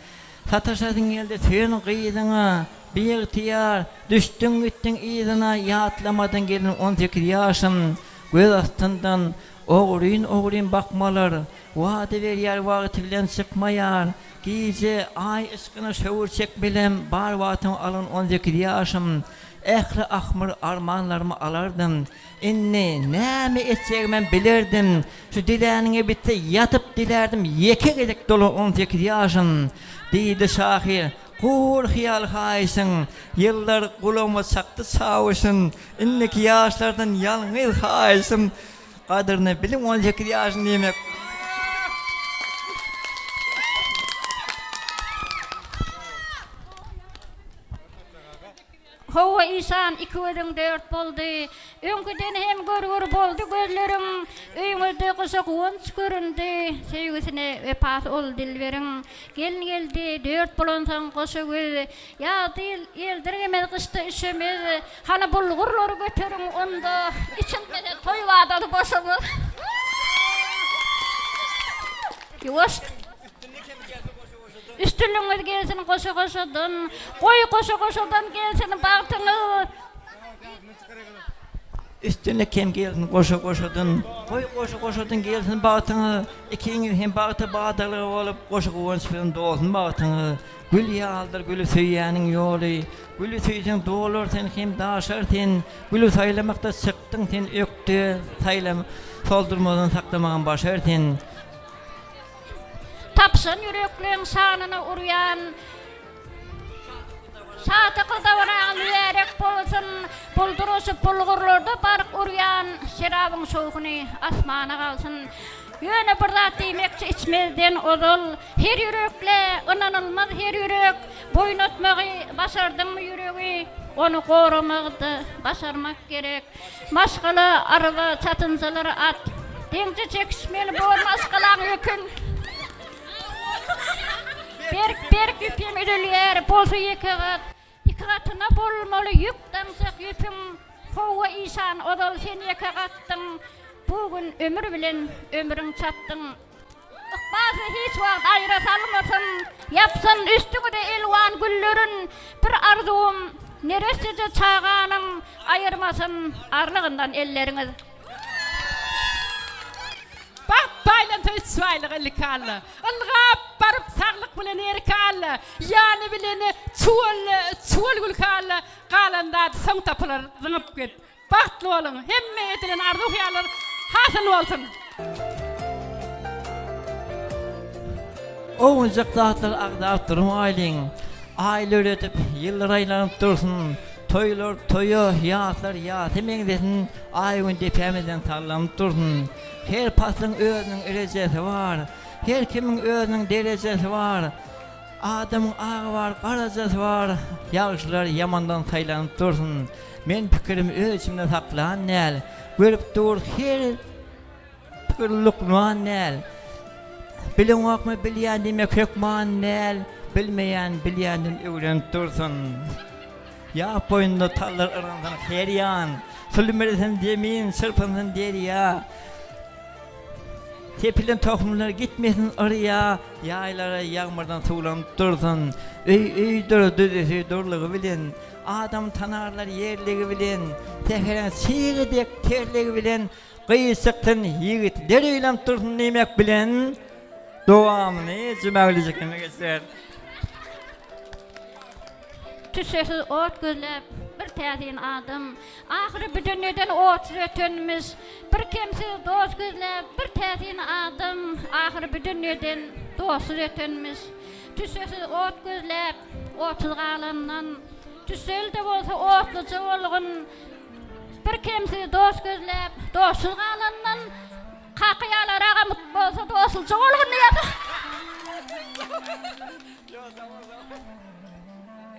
Sataşasyň geldi söýen gyzyňa, Biygtyýar, düşdüň gitdiň yzyna, Ýatlamadyň gelin on sekiz ýaşym. Göz astyndan ogryn-ogryn bakmalar, Wada berýär wagty bilen çykmaýar. Gije, Aý yşkyna şöwür çekmelem, Bar wagtymy alan on sekiz ýaşym. Ähli ahmyr armanlarymy alardym. Indi näme etjegimem bilerdim. Şu diläniňe bitse ýatyp dilärdim ýeke gezek dolan 18 ýaşym. Diýdi şahyr, Gur hyýal haýyşyň, ýyllar gulagyma çakdy çawuşyn. Indiki ýaşlardan ýalňyz haýyşym, gadyryny biliň 18 ýaşyň diýmek. Hawa işan iki gözüň dört boldy, Öňküden hem görgür boldy gözleriň, Öýüňizde gyşa guwanç göründi, Söýgüsine wepasy ol dilberiň. Gelin geldi, dört bolansoň goşa göz, Ýazda ýeldirgemez, gyşda üşemez, Hany bulgurlary göteriň onda, Içilmese toý wadasy boşamaz. Ýuwaş. Üstünligiňiz gelsin goşa-goşadan, Goý goşa-goşadan gelsin bagtyňyz. Üstünlik hem gelsin goşa-goşadan, Goý goşa-goşadan gelsin bagtyňyz. Ikiňiz hem bagta badalga bolup, Goşa guwanç bilen dolsun bagtyňyz. Gül ýalydyr güli söýýäniň ýoly, Güli söýseň dolar sen hem daşar sen. Güli saýlamakda çykdyň sen ökde, Saýlam, soldurmadan saklamagam başar sen. Tapyşan ýürekleň şanyna urýan Şatlykly dabaraňyz mübärek bolsun! Bulduraşyp bulgurlarda bark urýan şerabyň şowhuny asmana galsyn! Ýöne bir zat diýmekçi içmezden ozal, her ýürekle ynanylmaz her ýürek, boýun atmagy başardyňmy ýüregi, ony goramagy-da başarmak gerek. Maşgala, araba, çatynjalar, at. Deňje çekişmeli bor maşgalaň ýükün. Berk, berk ýüp hem üzülýär, bolsa ýeke gat. Iki gatyna bolmaly ýük daňjak ýüpüň. Howwa işan, ozal sen ýeke gatdyň. Bu gün ömür bilen ömrüň çatdyň. Ykbal sizi hiç wagt aýra salmasyn, Ýapsyn üstüňize elwan güllerin. Bir arzuwym, neresseje çaganyň Aýyrmasyn arlygyndan elleriňiz. Bagt paýlansa üç baýlyk ilki Alla. Ylgap baryp saglyk bilen erki Alla. Ýany bileni çuwal çuwal gülki Alla. Galan zady soň tapylar zyňyp git. Bagtly boluň, hemme edilen arzuw-hyýallar hasyl bolsun! Owunjak zatlary agzap durmaýlyň. Aýlar ötüp, ýyllar aýlanyp dursun. Toýlar toýa, ýaslar ýasa meňzesin, Aý-gün depämizden sallanyp dursun. Her paslyň özüniň rejesi bar, Her kimiň özüniň derejesi bar. Adamyň agy bar, garajasy bar, Ýagşylar ýamandan saýlanyp dursun. Men pikirimi öz içimde saklan däl, Görüp dur her pikir lukman däl. Bileňokmy bilýän diýmek hökman däl, Bilmeýän bilýänden öwrenip dursun. Ýap boýunda tallar yransyn her ýan, Sülmüresin zemin, çyrpynsyn derýa. Sepilen tohumlar gitmesin yrýa, Ýaýlara ýagmyrdan suwlanyp dursun. Öý öýdür düzüsi durlugy bilen, Adam tanarlar ýerligi bilen, Säheriň çygy dek terligi bilen, Gyz çyksyn, ýigitler öýlenip dursun diýmek bilen, dowamyny Jumagül ejekeme geçer. Tüssesiz ot gözläp bir täsin adam, Ahyry bu dünýeden otsuz ötenmiş. Bir kemsiz dost gözläp bir täsin adam, Ahyry bu dünýeden dostsuz ötenmiş. Tüssesiz ot gözläp otsuz galandan, Tüsseli-de bolsa otluja bolgun. Bir kemsiz dost gözläp dostsuz galandan, Kaka ýalaragam bolsa dostluja bolgun diýýär.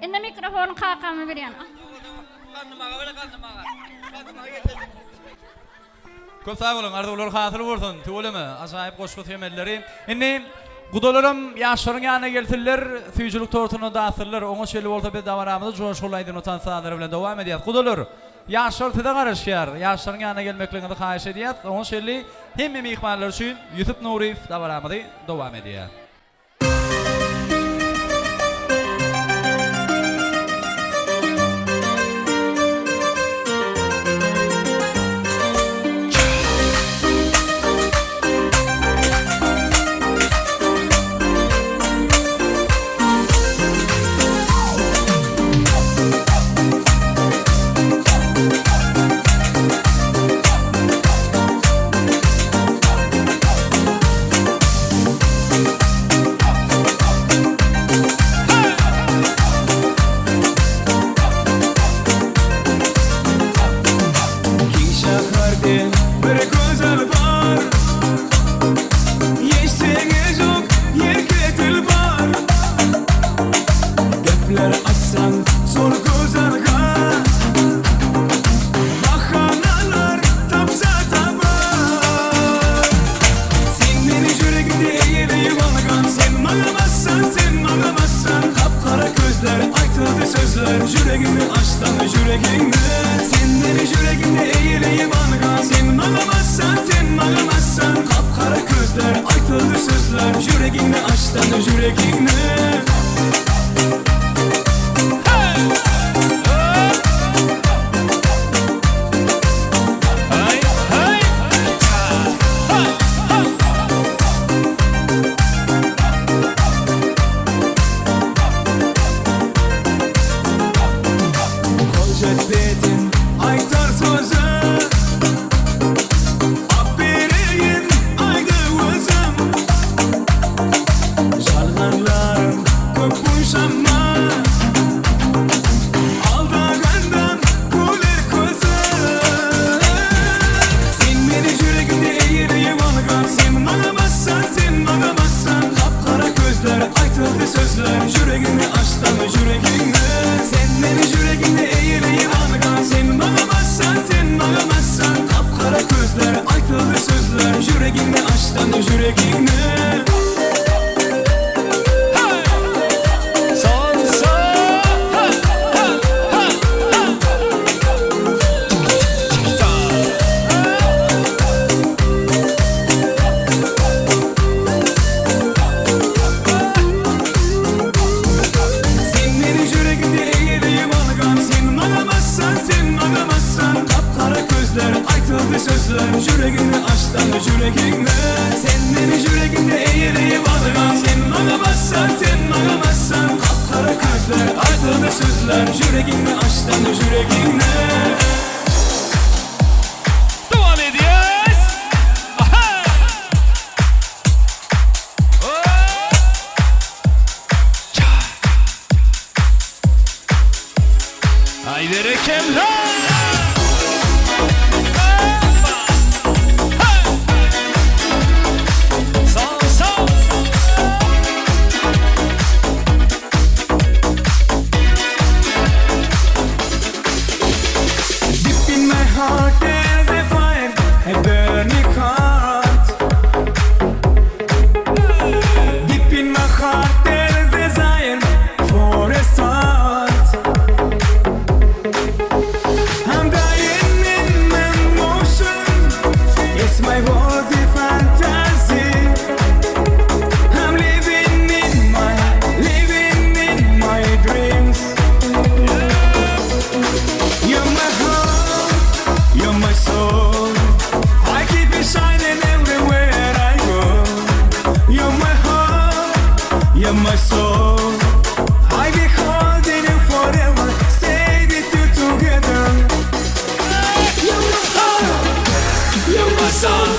Indi mikrofony kakama berýän. Köp sag boluň, arzuwlar hasyl bolsun. Tüweleme, ajaýyp goşgy semelleri. Indi gudalaram ýaşlaryň ýanyna gelsinler, süýjülik tortundan datsynlar. Oňa çenli bolsa biz dabaramyzy joşgunly aýdymly tans sazlary bilen dowam edýäs. Gudalar, ýaşlar size garaşýar. Ýaşlaryň ýanyna gelmekligiňizi haýyş edýäs. Oňa çenli hemme myhmanlar üçin Ýusup Nuryýew dabaramyzy dowam edýär. Giň şäherde bir gözel bar, Hiç teňi ýok ýeke dilbar. Gepler açsaň şol gözelga, Bahanalar tapsa tapar. Sen meni ýüregimde eýeleýip algan, Sen maňa bassan, sen maňa bassan. Gap-gara gözler, aýtyldy sözler, Ýüregimi açsaň ýüregiňde. Sen meni ýüregimde eýeleýip algan, Sen maňa bassan, sen maňa bassan. Gap-gara gözler, aýtyldy sözler, Ýüregimi açsaň ýüregiňde. Koljetbetin aýtar sözi, Ap bereýin aýdy özüm. Ýalňanlarym köp buýsanma, Aldagandan güler közüm. Sen meni ýüregimde eýeleýip algan, Sen maňa bassan, sen maňa bassan. Gap-gara gözler, aýtyldy sözler, Ýüregimi açsaň ýüregiňde. Sen meni ýüregimde eýeleýip algan, Sen maňa bassan, sen maňa bassan. Gap-gara gözler, aýtyldy sözler, Ýüregimi açsaň ýüregiňde. Sen meni ýüregimde eýeleýip algan, Sen maňa bassan, sen maňa bassan. Gap-gara gözler, aýtyldy sözler, Ýüregimi açsaň ýüregiňde. Sen meni ýüregimde eýeleýip algan, Sen maňa bassan, sen maňa bassan. Gap-gara gözler, aýtyldy sözler, Ýüregimi açsaň ýüregiňde. Dowam edýäs! Aha! Aý berekella! Deep in my heart there's a fire, a burning heart. Deep in my heart there's desire for a start. I'm dying in emotion. It's my world of fantasy. I'm living in my, living in my dreams. You're my heart, you're my soul. I keep it shining everywhere I go. You're my heart, you're my soul. I be holding you forever, stay with you together. You're my heart, you're my soul.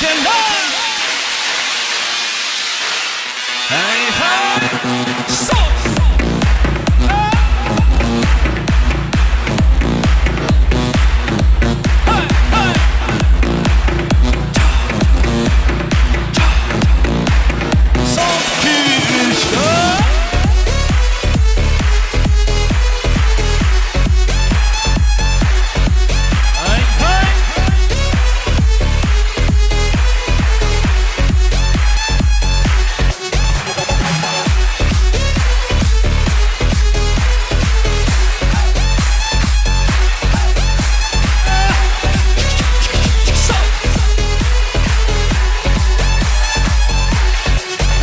Berekella! Hey hey! Sol! Son, 2, 3, 4. Hey hey!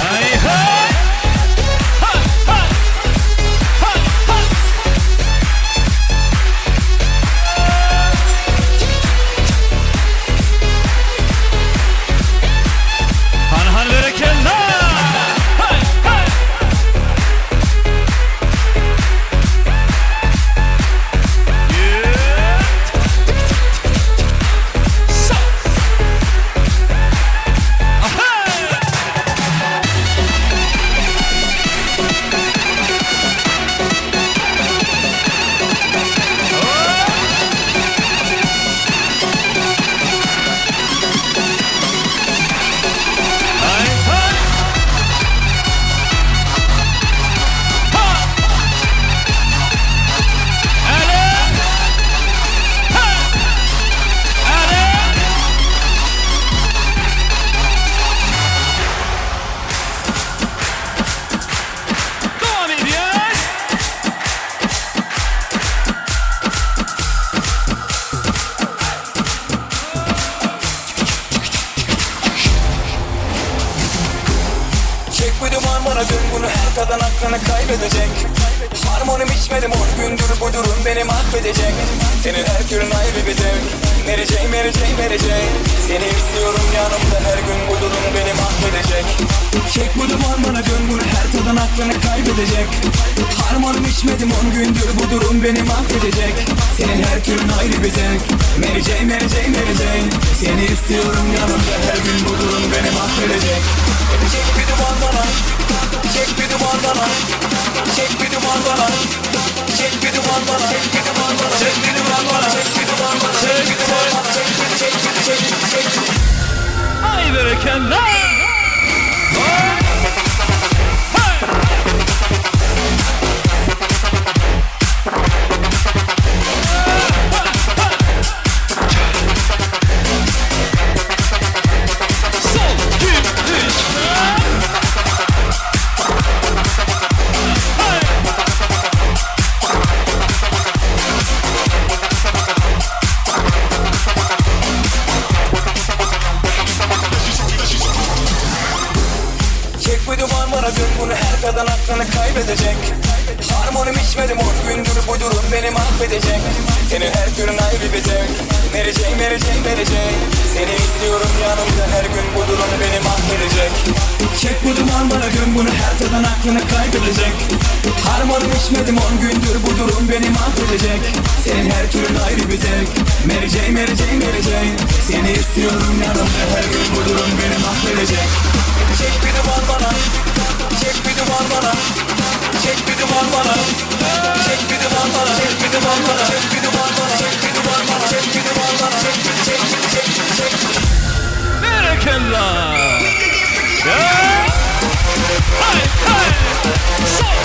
Hey hey! Ha ha! Ha ha! Han han berekella! Hey hey! Yeah! So! Aha! Hey hey! Ha! Ale! Ha! Ale! Dowam edýäs. Çek bir duman bana dön bunu her tadan aklını kaybedecek Harmanım içmedim on gündür bu durum beni mahvedecek Senin her türün ayrı bir zevk Mary Jane, Mary Jane, Mary Jane Seni istiyorum yanımda her gün bu durum beni mahvedecek Çek bu duman bana dön bunu her tadan aklını kaybedecek Harmanım içmedim on gündür bu durum beni mahvedecek Senin her türün ayrı bir zevk Mary Jane, Mary Jane, Mary Jane Seni istiyorum yanımda her gün bu durum beni mahvedecek Çek bir duman bana Çek bir duman bana Çek bir duman bana Çek bir duman bana Çek bir duman bana Çek bir duman bana Çek bir duman bana Çek bir duman bana Çek bir çek bir çek bir çek bir Ay berekella! Son, 2, 3, 4. Çek bir duman bana dön bunu her tadan aklını kaybedecek Harmanım içmedim on gündür bu durum beni mahvedecek Senin her türün ayrı bir zevk Mary Jane, Mary Jane, Mary Jane Seni istiyorum yanımda her gün bu durum beni mahvedecek Çek bu duman bana dön bunu her tadan aklını kaybedecek Harmanım içmedim on gündür bu durum beni mahvedecek Senin her türün ayrı bir zevk Mary Jane, Mary Jane, Mary Jane Seni istiyorum yanımda her gün bu durum beni mahvedecek Çek bir duman bana Çek bir duman bana Çek bir duman bana Çek bir duman bana Çek bir duman bana Çek bir duman bana Çek bir duman bana Çek bir duman bana Çek bir çek çek çek Berekella! Ya! Hay hay! Sol!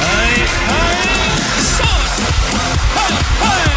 Hey hey! Sol! Hay hay!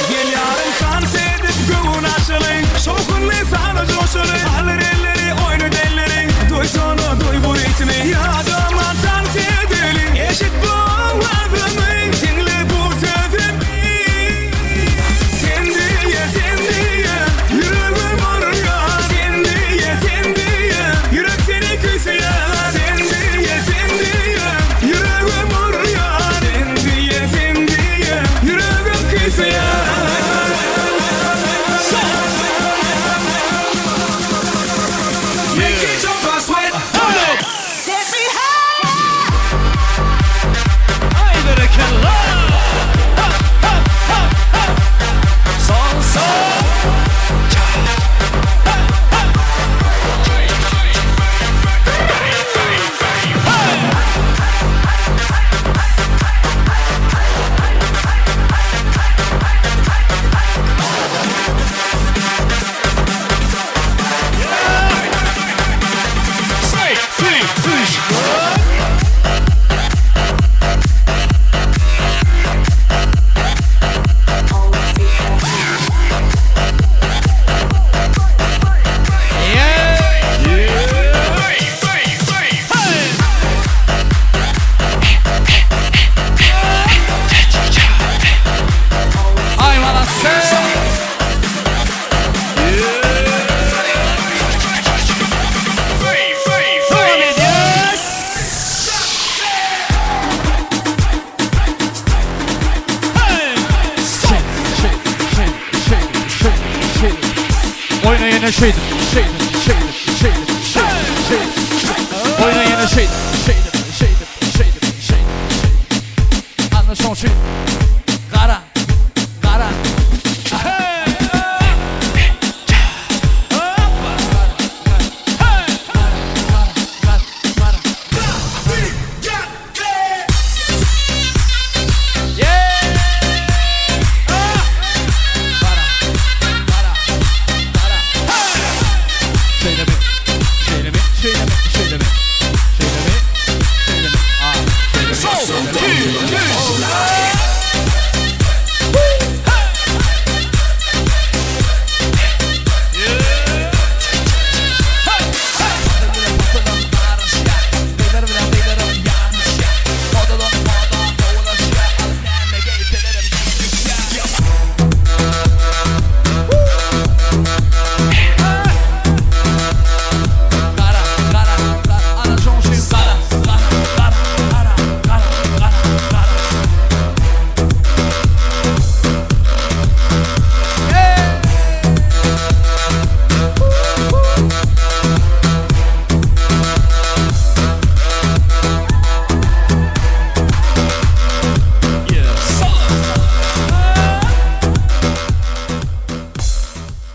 Gel ýarym tans edip göwün açaly Şowhunly saza joşaly Galyr elleri oýnat elleri Duýsana duý bu ritmi Ýadaman tans edeli Eşit bu owazymy Diňle bu sözümi Sen diýe sen diýe Ýüregim urýar Sen diýe sen diýe Ýürek seni küýseýär Sen diýe sen diýe Ýüregim urýar Sen diýe sen diýe Ýüregim küýseýär Make it jump and sweat Turn up Get me high Aý berekella! Ha ha ha ha! Sol sol! Ha ha! Aý malasy! Dowam edýäs! Oýna ýene şeýdip, şeýdip, şeýdip, şeýdip, şeýdip, şeýdip. Oýna ýene şeýdip, şeýdip, şeýdip, şeýdip, şeýdip, şeýdip. Anna şoň üçin gara, gara. Şeýlemi? Şeýlemi? Şeýlemi? Şeýlemi? Şeýlemi? Şeýlemi? A, şeýlemi? Şeýlemi?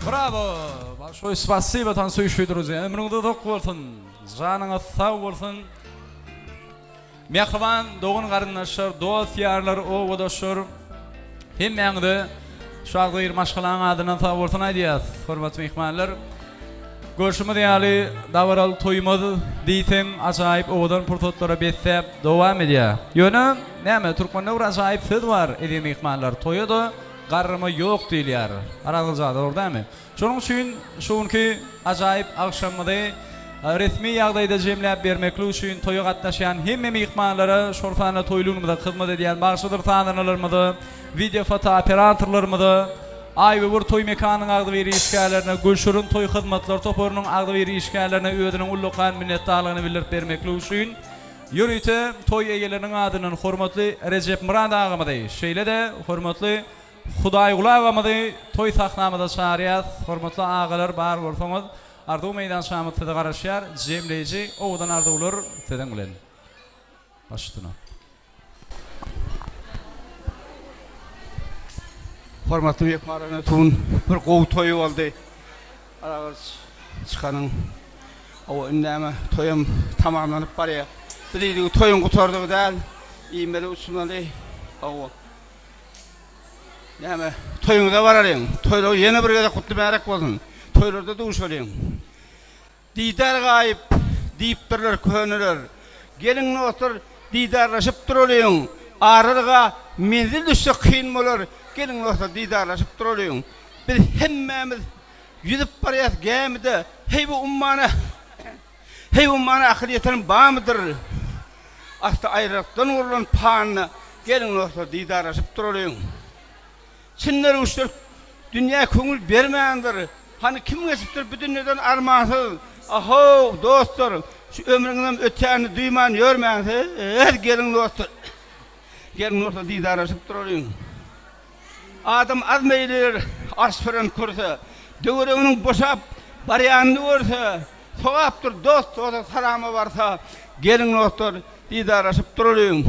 Bravo! Bolşoý spasibo tansuýuşiý druzýa. Ömrüňiz uzak bolsun. Janyňyz sag bolsun. Mähriban dogan-garyndaşlar, dost-ýarlar, obadaşlar, hemmäňize şu agzybir maşgalaň adyndan sag bolsun aýdýas, hormatly myhmanlar. Görşümiz ýaly, dabaraly toýumyz diýseň ajaýyp owadan pursatlara besläp dowam edýär. Ýöne, näme, türkmende bir ajaýyp söz bar, eziz myhmanlar, toýa-da garrama ýok diýilýär. Arazgylyja dogry dälmi? Şonuň üçin şu günki ajaýyp agşamymyzy resmi ýagdaýda jemläp bermeklik üçin toýa gatnaşýan hemme myhmanlara, şol sanda toýlugymyza hyzmat edýän bagşydyr sazandalarymyza, wideo-foto operatorlarymyza, Aýböwür toý mekanynyň agzybir işgärlerine, Gülşirin toý hyzmatlar toparynyň agzybir işgärlerine özüniň ullakan minnetdarlygyny bildirip bermeklik üçin ýörite toý eýeleriniň adyndan hormatly Rejepmyrat agamyzy, şeýle-de hormatly Hudaýguly agamyzy toý sahnamyza çagyrýas. Hormatly agalar bar bolsaňyz arzuw meýdançamyz size garaşýar. Jemleýji owadan arzuwlar siziň bilen. Baş üstüne. Hormatly myhmanlar tun bir gowy toý boldy. Aragaç çykanyň owa indi näme toýam tamamlanyp barýar. Biz diýdik toýuň gutardygy däl, iýmeli uçmaly. Hawa. Näme, toýuňyza baralyň. Toýlar ýene bir gezek gutly bärek bolsun. Toýlarda duşalyň. Didar gaýyp, diýipdirler köneler. Geliň dostlar, didarlaşyp duralyň. Aralyga menzil düşse kyn bolar. Geliň dostlar, didarlaşyp duralyň. Biz hemmämiz ýüzüp barýas gämide, heý bu ummana, heý ummana akyl ýetiren barmydyr? Asly aýralykdan gurlan panyda, geliň dostlar, didarlaşyp duralyň. Çyn derwüşler dünýä köňül bermändir. Hany kim geçipdir bu dünýeden armansyz? Ahow, dostlar, şu ömrüňizem ötýänini duýman ýörmäň siz. Geliň dostlar, geliň dostlar didarlaşyp duralyň. Adam az meýleýär arş süren kürsä. Töwereginiň boşap barýanyny görse, sogapdyr dost dosta salama barsa. Geliň dostlar, Didarlaşyp duralyň.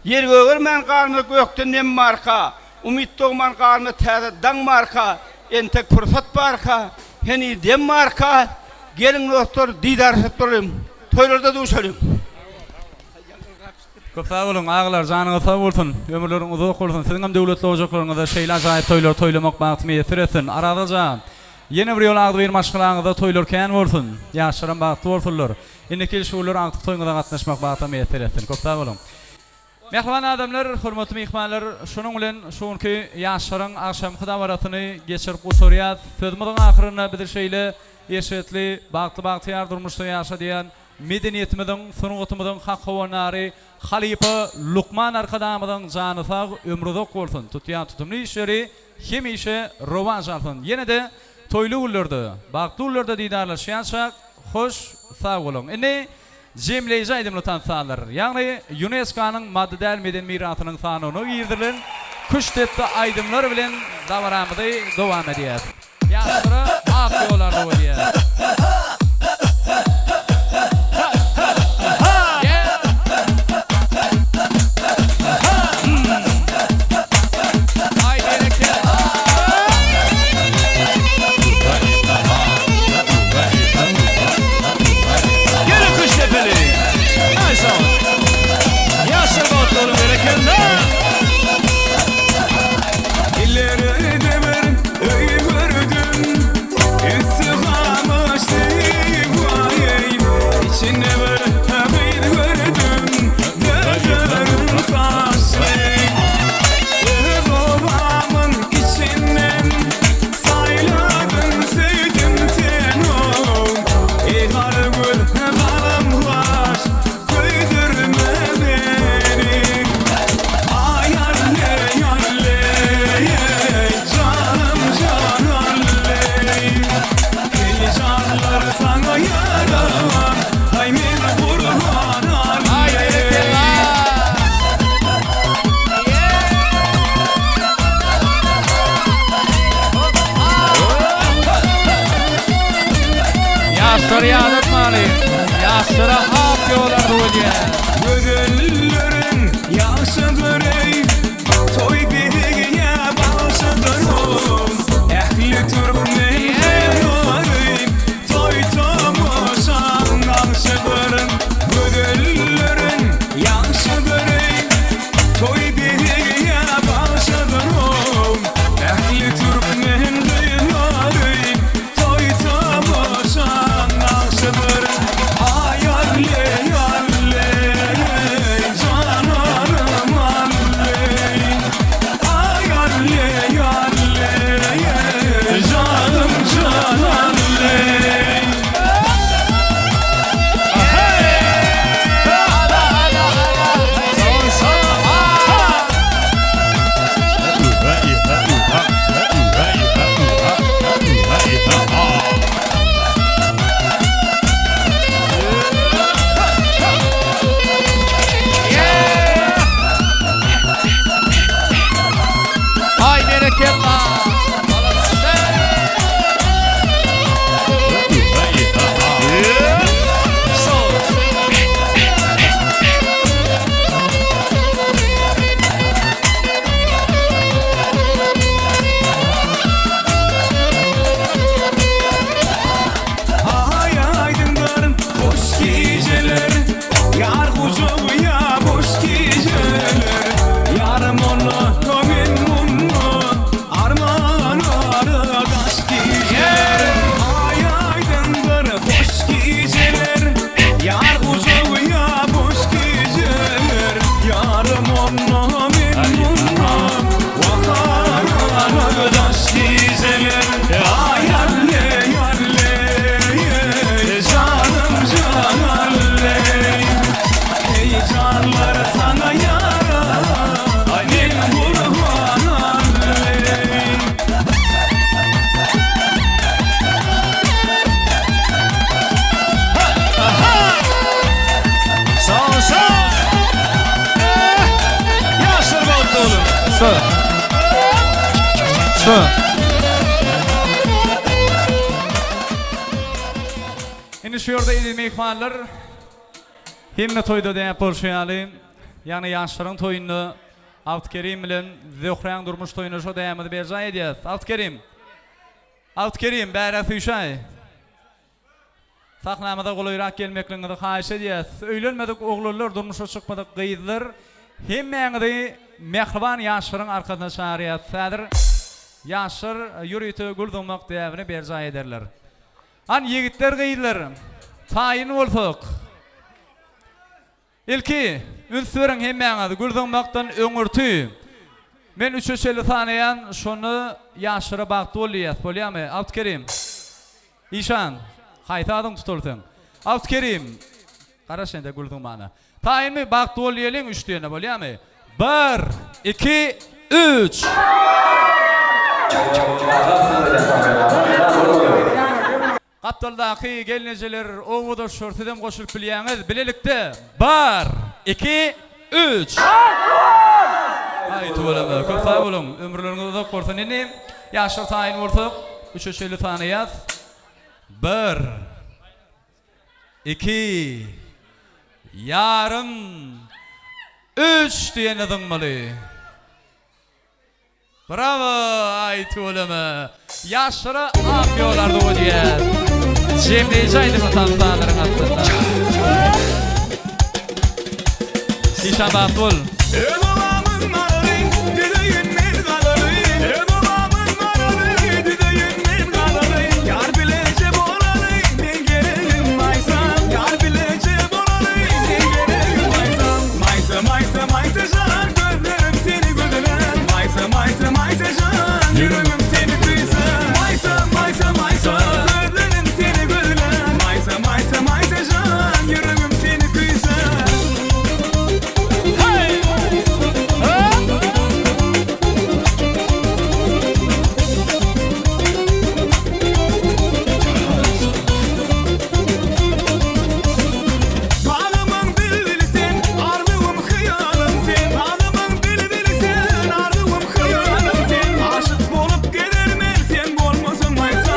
Ýer gögermän galmaz gökde nem barka, Umyt dogman galmaz täze daň barka, Entek pursat barka, heniz dem barka, Geliň dostlar, didarlaşyp duralyň. Toýlarda duşalyň. Köp sag boluň agalar janyňyz sag bolsun ömürleriň uzak bolsun siziňem döwletli ojaklaryňyzda şeýle ajaýyp toýlary toýlamak bagty miýesser etsin Arazgylyç aga ýene bir ýola agzybir maşgalaňyzda toýlar kän bolsun ýaşlaram bagtly bolsunlar Indiki ýyl şu günler agtyk toýuňyza gatnaşmak bagta miýesser etsin. Köp sag boluň. Mähriban adamlar, hormatly myhmanlar, şunuň bilen şu günki ýaşlaryň agşamky dabarasyny geçirip gutarýas. Sözümiziň ahyrynda bizi şeýle eşretli, bagtly-bagtyýar durmuşda ýaşadýan medeniýetimiziň, sungatymyzyň hak howandary halypa Lukman Arkadagymyzyň jany sag, ömri uzak bolsun, tutýan tutumly işleri hemişe rowaç alsyn. Ýene-de toýly günlerde, bagtly günlerde didarlaşýançak, Hoş sag boluň. Indi jemleýji aýdymly tans sazlar, ýagny ÝUNESKO-nyň maddy däl medeni mirasynyň sanawyna girizilen küştdepdi aýdymlar bilen dabaramyzy dowam edýäs. Ýaşlara ak ýol arzuw edýäs. Gelin Kuşdepeli. Ay sağ ol. Yaşlar bagtly boluň berekella. Ileride bir öý gördüm Üstü gamyşly vay İçinde bir gyz gördüm Gözlerim saçly Öz obamın içinden Saýladym söýdüm seni Eý gara göz galam gaş Köýdürme meni Aý alle alle Janym jan alle Eý janlar saňa ýaran Aý men gurban alle. Ýaşlary ýadatmaly. Ýaşlara ak ýol arzuw edýän. Gözelleriň ýagşydyr eý, Toý beýge bagşydyr ol. Ähli türkmen gyzlary Toý tomaşaň nagşydyr. Gözelleriň ýagşydyr eý, Toý beýge bagşydyr ol. Ähli türkmen gyzlary Toý tomaşaň nagşydyr. Aý alle, alle, jananym alle. Şu. Şu. Indi şu ýerde eziz myhmanlar hemme toýda däp bolşy ýaly, ýagny ýaşlaryň toýunda Abdykerim bilen Zöhräň durmuş toýunda şo däbimizi berjaý edýäs. Abdykerim. Abdykerim, bärä süýşäý. Sahnamyza golaýrak gelmekligiňizi haýyş edýäs. Öýlenmedik oglanlar, durmuşa çykmadyk gyzlar, hemmäňizi mähriban ýaşlaryň arkasyna çagyrýas. Häzir ýaşlar ýörite gül zyňmak däbini berjaý ederler. Hany ýigitler, gyzlar, taýyn bolsak. Ilki, üns beriň hemmäňiz, gül zyňmakdan öňürti, men üçe çenli sanaýan, şonda ýaşlara bagtly bol diýýäs, bolýamy? Abdykerim. Işan, haýsy adyň tutaly seň? Abdykerim, garaş ende gül zyňmana. Taýynmy, bagtly bol diýeliň üç diýende, bolýamy? Bir, iki, üç! Gapdaldaky gelnejeler, obadaşlar sizem goşulyp bilýäňiz. Bilelikde bir, iki, üç! Aý tüweleme, köp sag boluň, ömürleriňiz uzak bolsun. Indi ýaşlar taýyn bolsak, üçe çenli sanaýas. Bir, iki, ýarym, üç diýende zyňmaly. Brawo aý tüweleme ýaşlara ak ýol arzuw edýäs jemleýji aýdymy tans-sazlaryň astynda. Işan bagtly bol. Öz obamyň maraly, düzeýin men gazaly. Öz obamyň maraly, düzeýin men gazaly. Ýar bileje bolaly, men geleýin Maýsa. Ýar bileje bolaly, men geleýin Maýsa. Maýsa, Maýsa, Maýsa jan, gözlerim seni gözlär. Maýsa, Maýsa, Maýsa jan, ýüregim seni küýsär. Maýsa, Maýsa, Maýsa, gözlerim seni gözlär. Maýsa, Maýsa, Maýsa jan, ýüregim seni küýsär. Balamyň bilbili sen, arzuwym hyýalym sen. Balamyň bilbili sen, arzuwym hyýalym sen. Aşyk bolup gezermen sen bolmasaň Maýsa.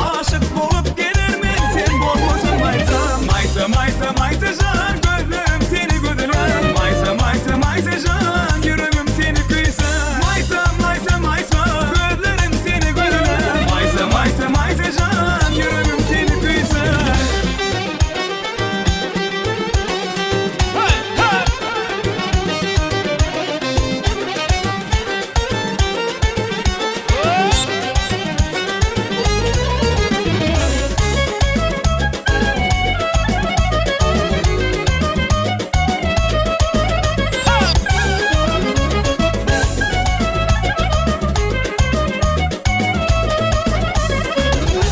Aşyk bolup gezermen sen bolmasaň Maýsa. Maýsa, Maýsa, Maýsa jan, gözlerim seni gözlär. Maýsa, Maýsa, Maýsa jan, ýüregim seni küýsär. Maýsa, Maýsa, Maýsa, gözlerim seni gözlär. Maýsa, Maýsa, Maýsa jan, ýüregim seni küýsär.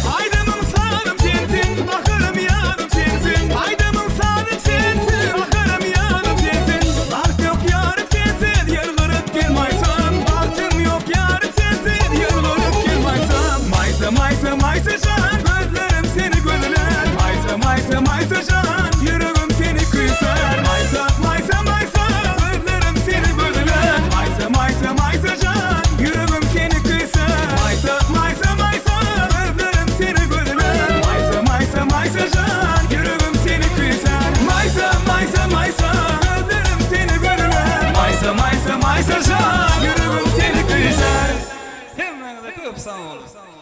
Aýdymym sazym sensiň, baharym ýazym sensiň. Aýdymym sazym sensiň, baharym ýazym sensiň. Bagt ýok ýarym sensiz, ýylgyryp gel Maýsam. Bagtym ýok ýarym sensiz, ýylgyryp gel Maýsam. Maýsa, Maýsa, Maýsa jan, gözlerim seni gözlär. Maýsa, Maýsa, Maýsa jan, ýüregim seni küýsär. Maýsa, Maýsa, Maýsa, gözlerim seni gözlär. Maýsa, Maýsa, Maýsa jan, ýüregim seni küýsär. Maýsa, Maýsa, Maýsa, gözlerim seni gözlär. Maýsa, Maýsa, Maýsa jan, ýüregim seni küýsär. Maýsa, Maýsa, Maýsa, gözlerim seni gözlär. Maýsa, Maýsa, Maýsa jan, ýüregim seni küýsär. Hemmäňize köp sag boluň.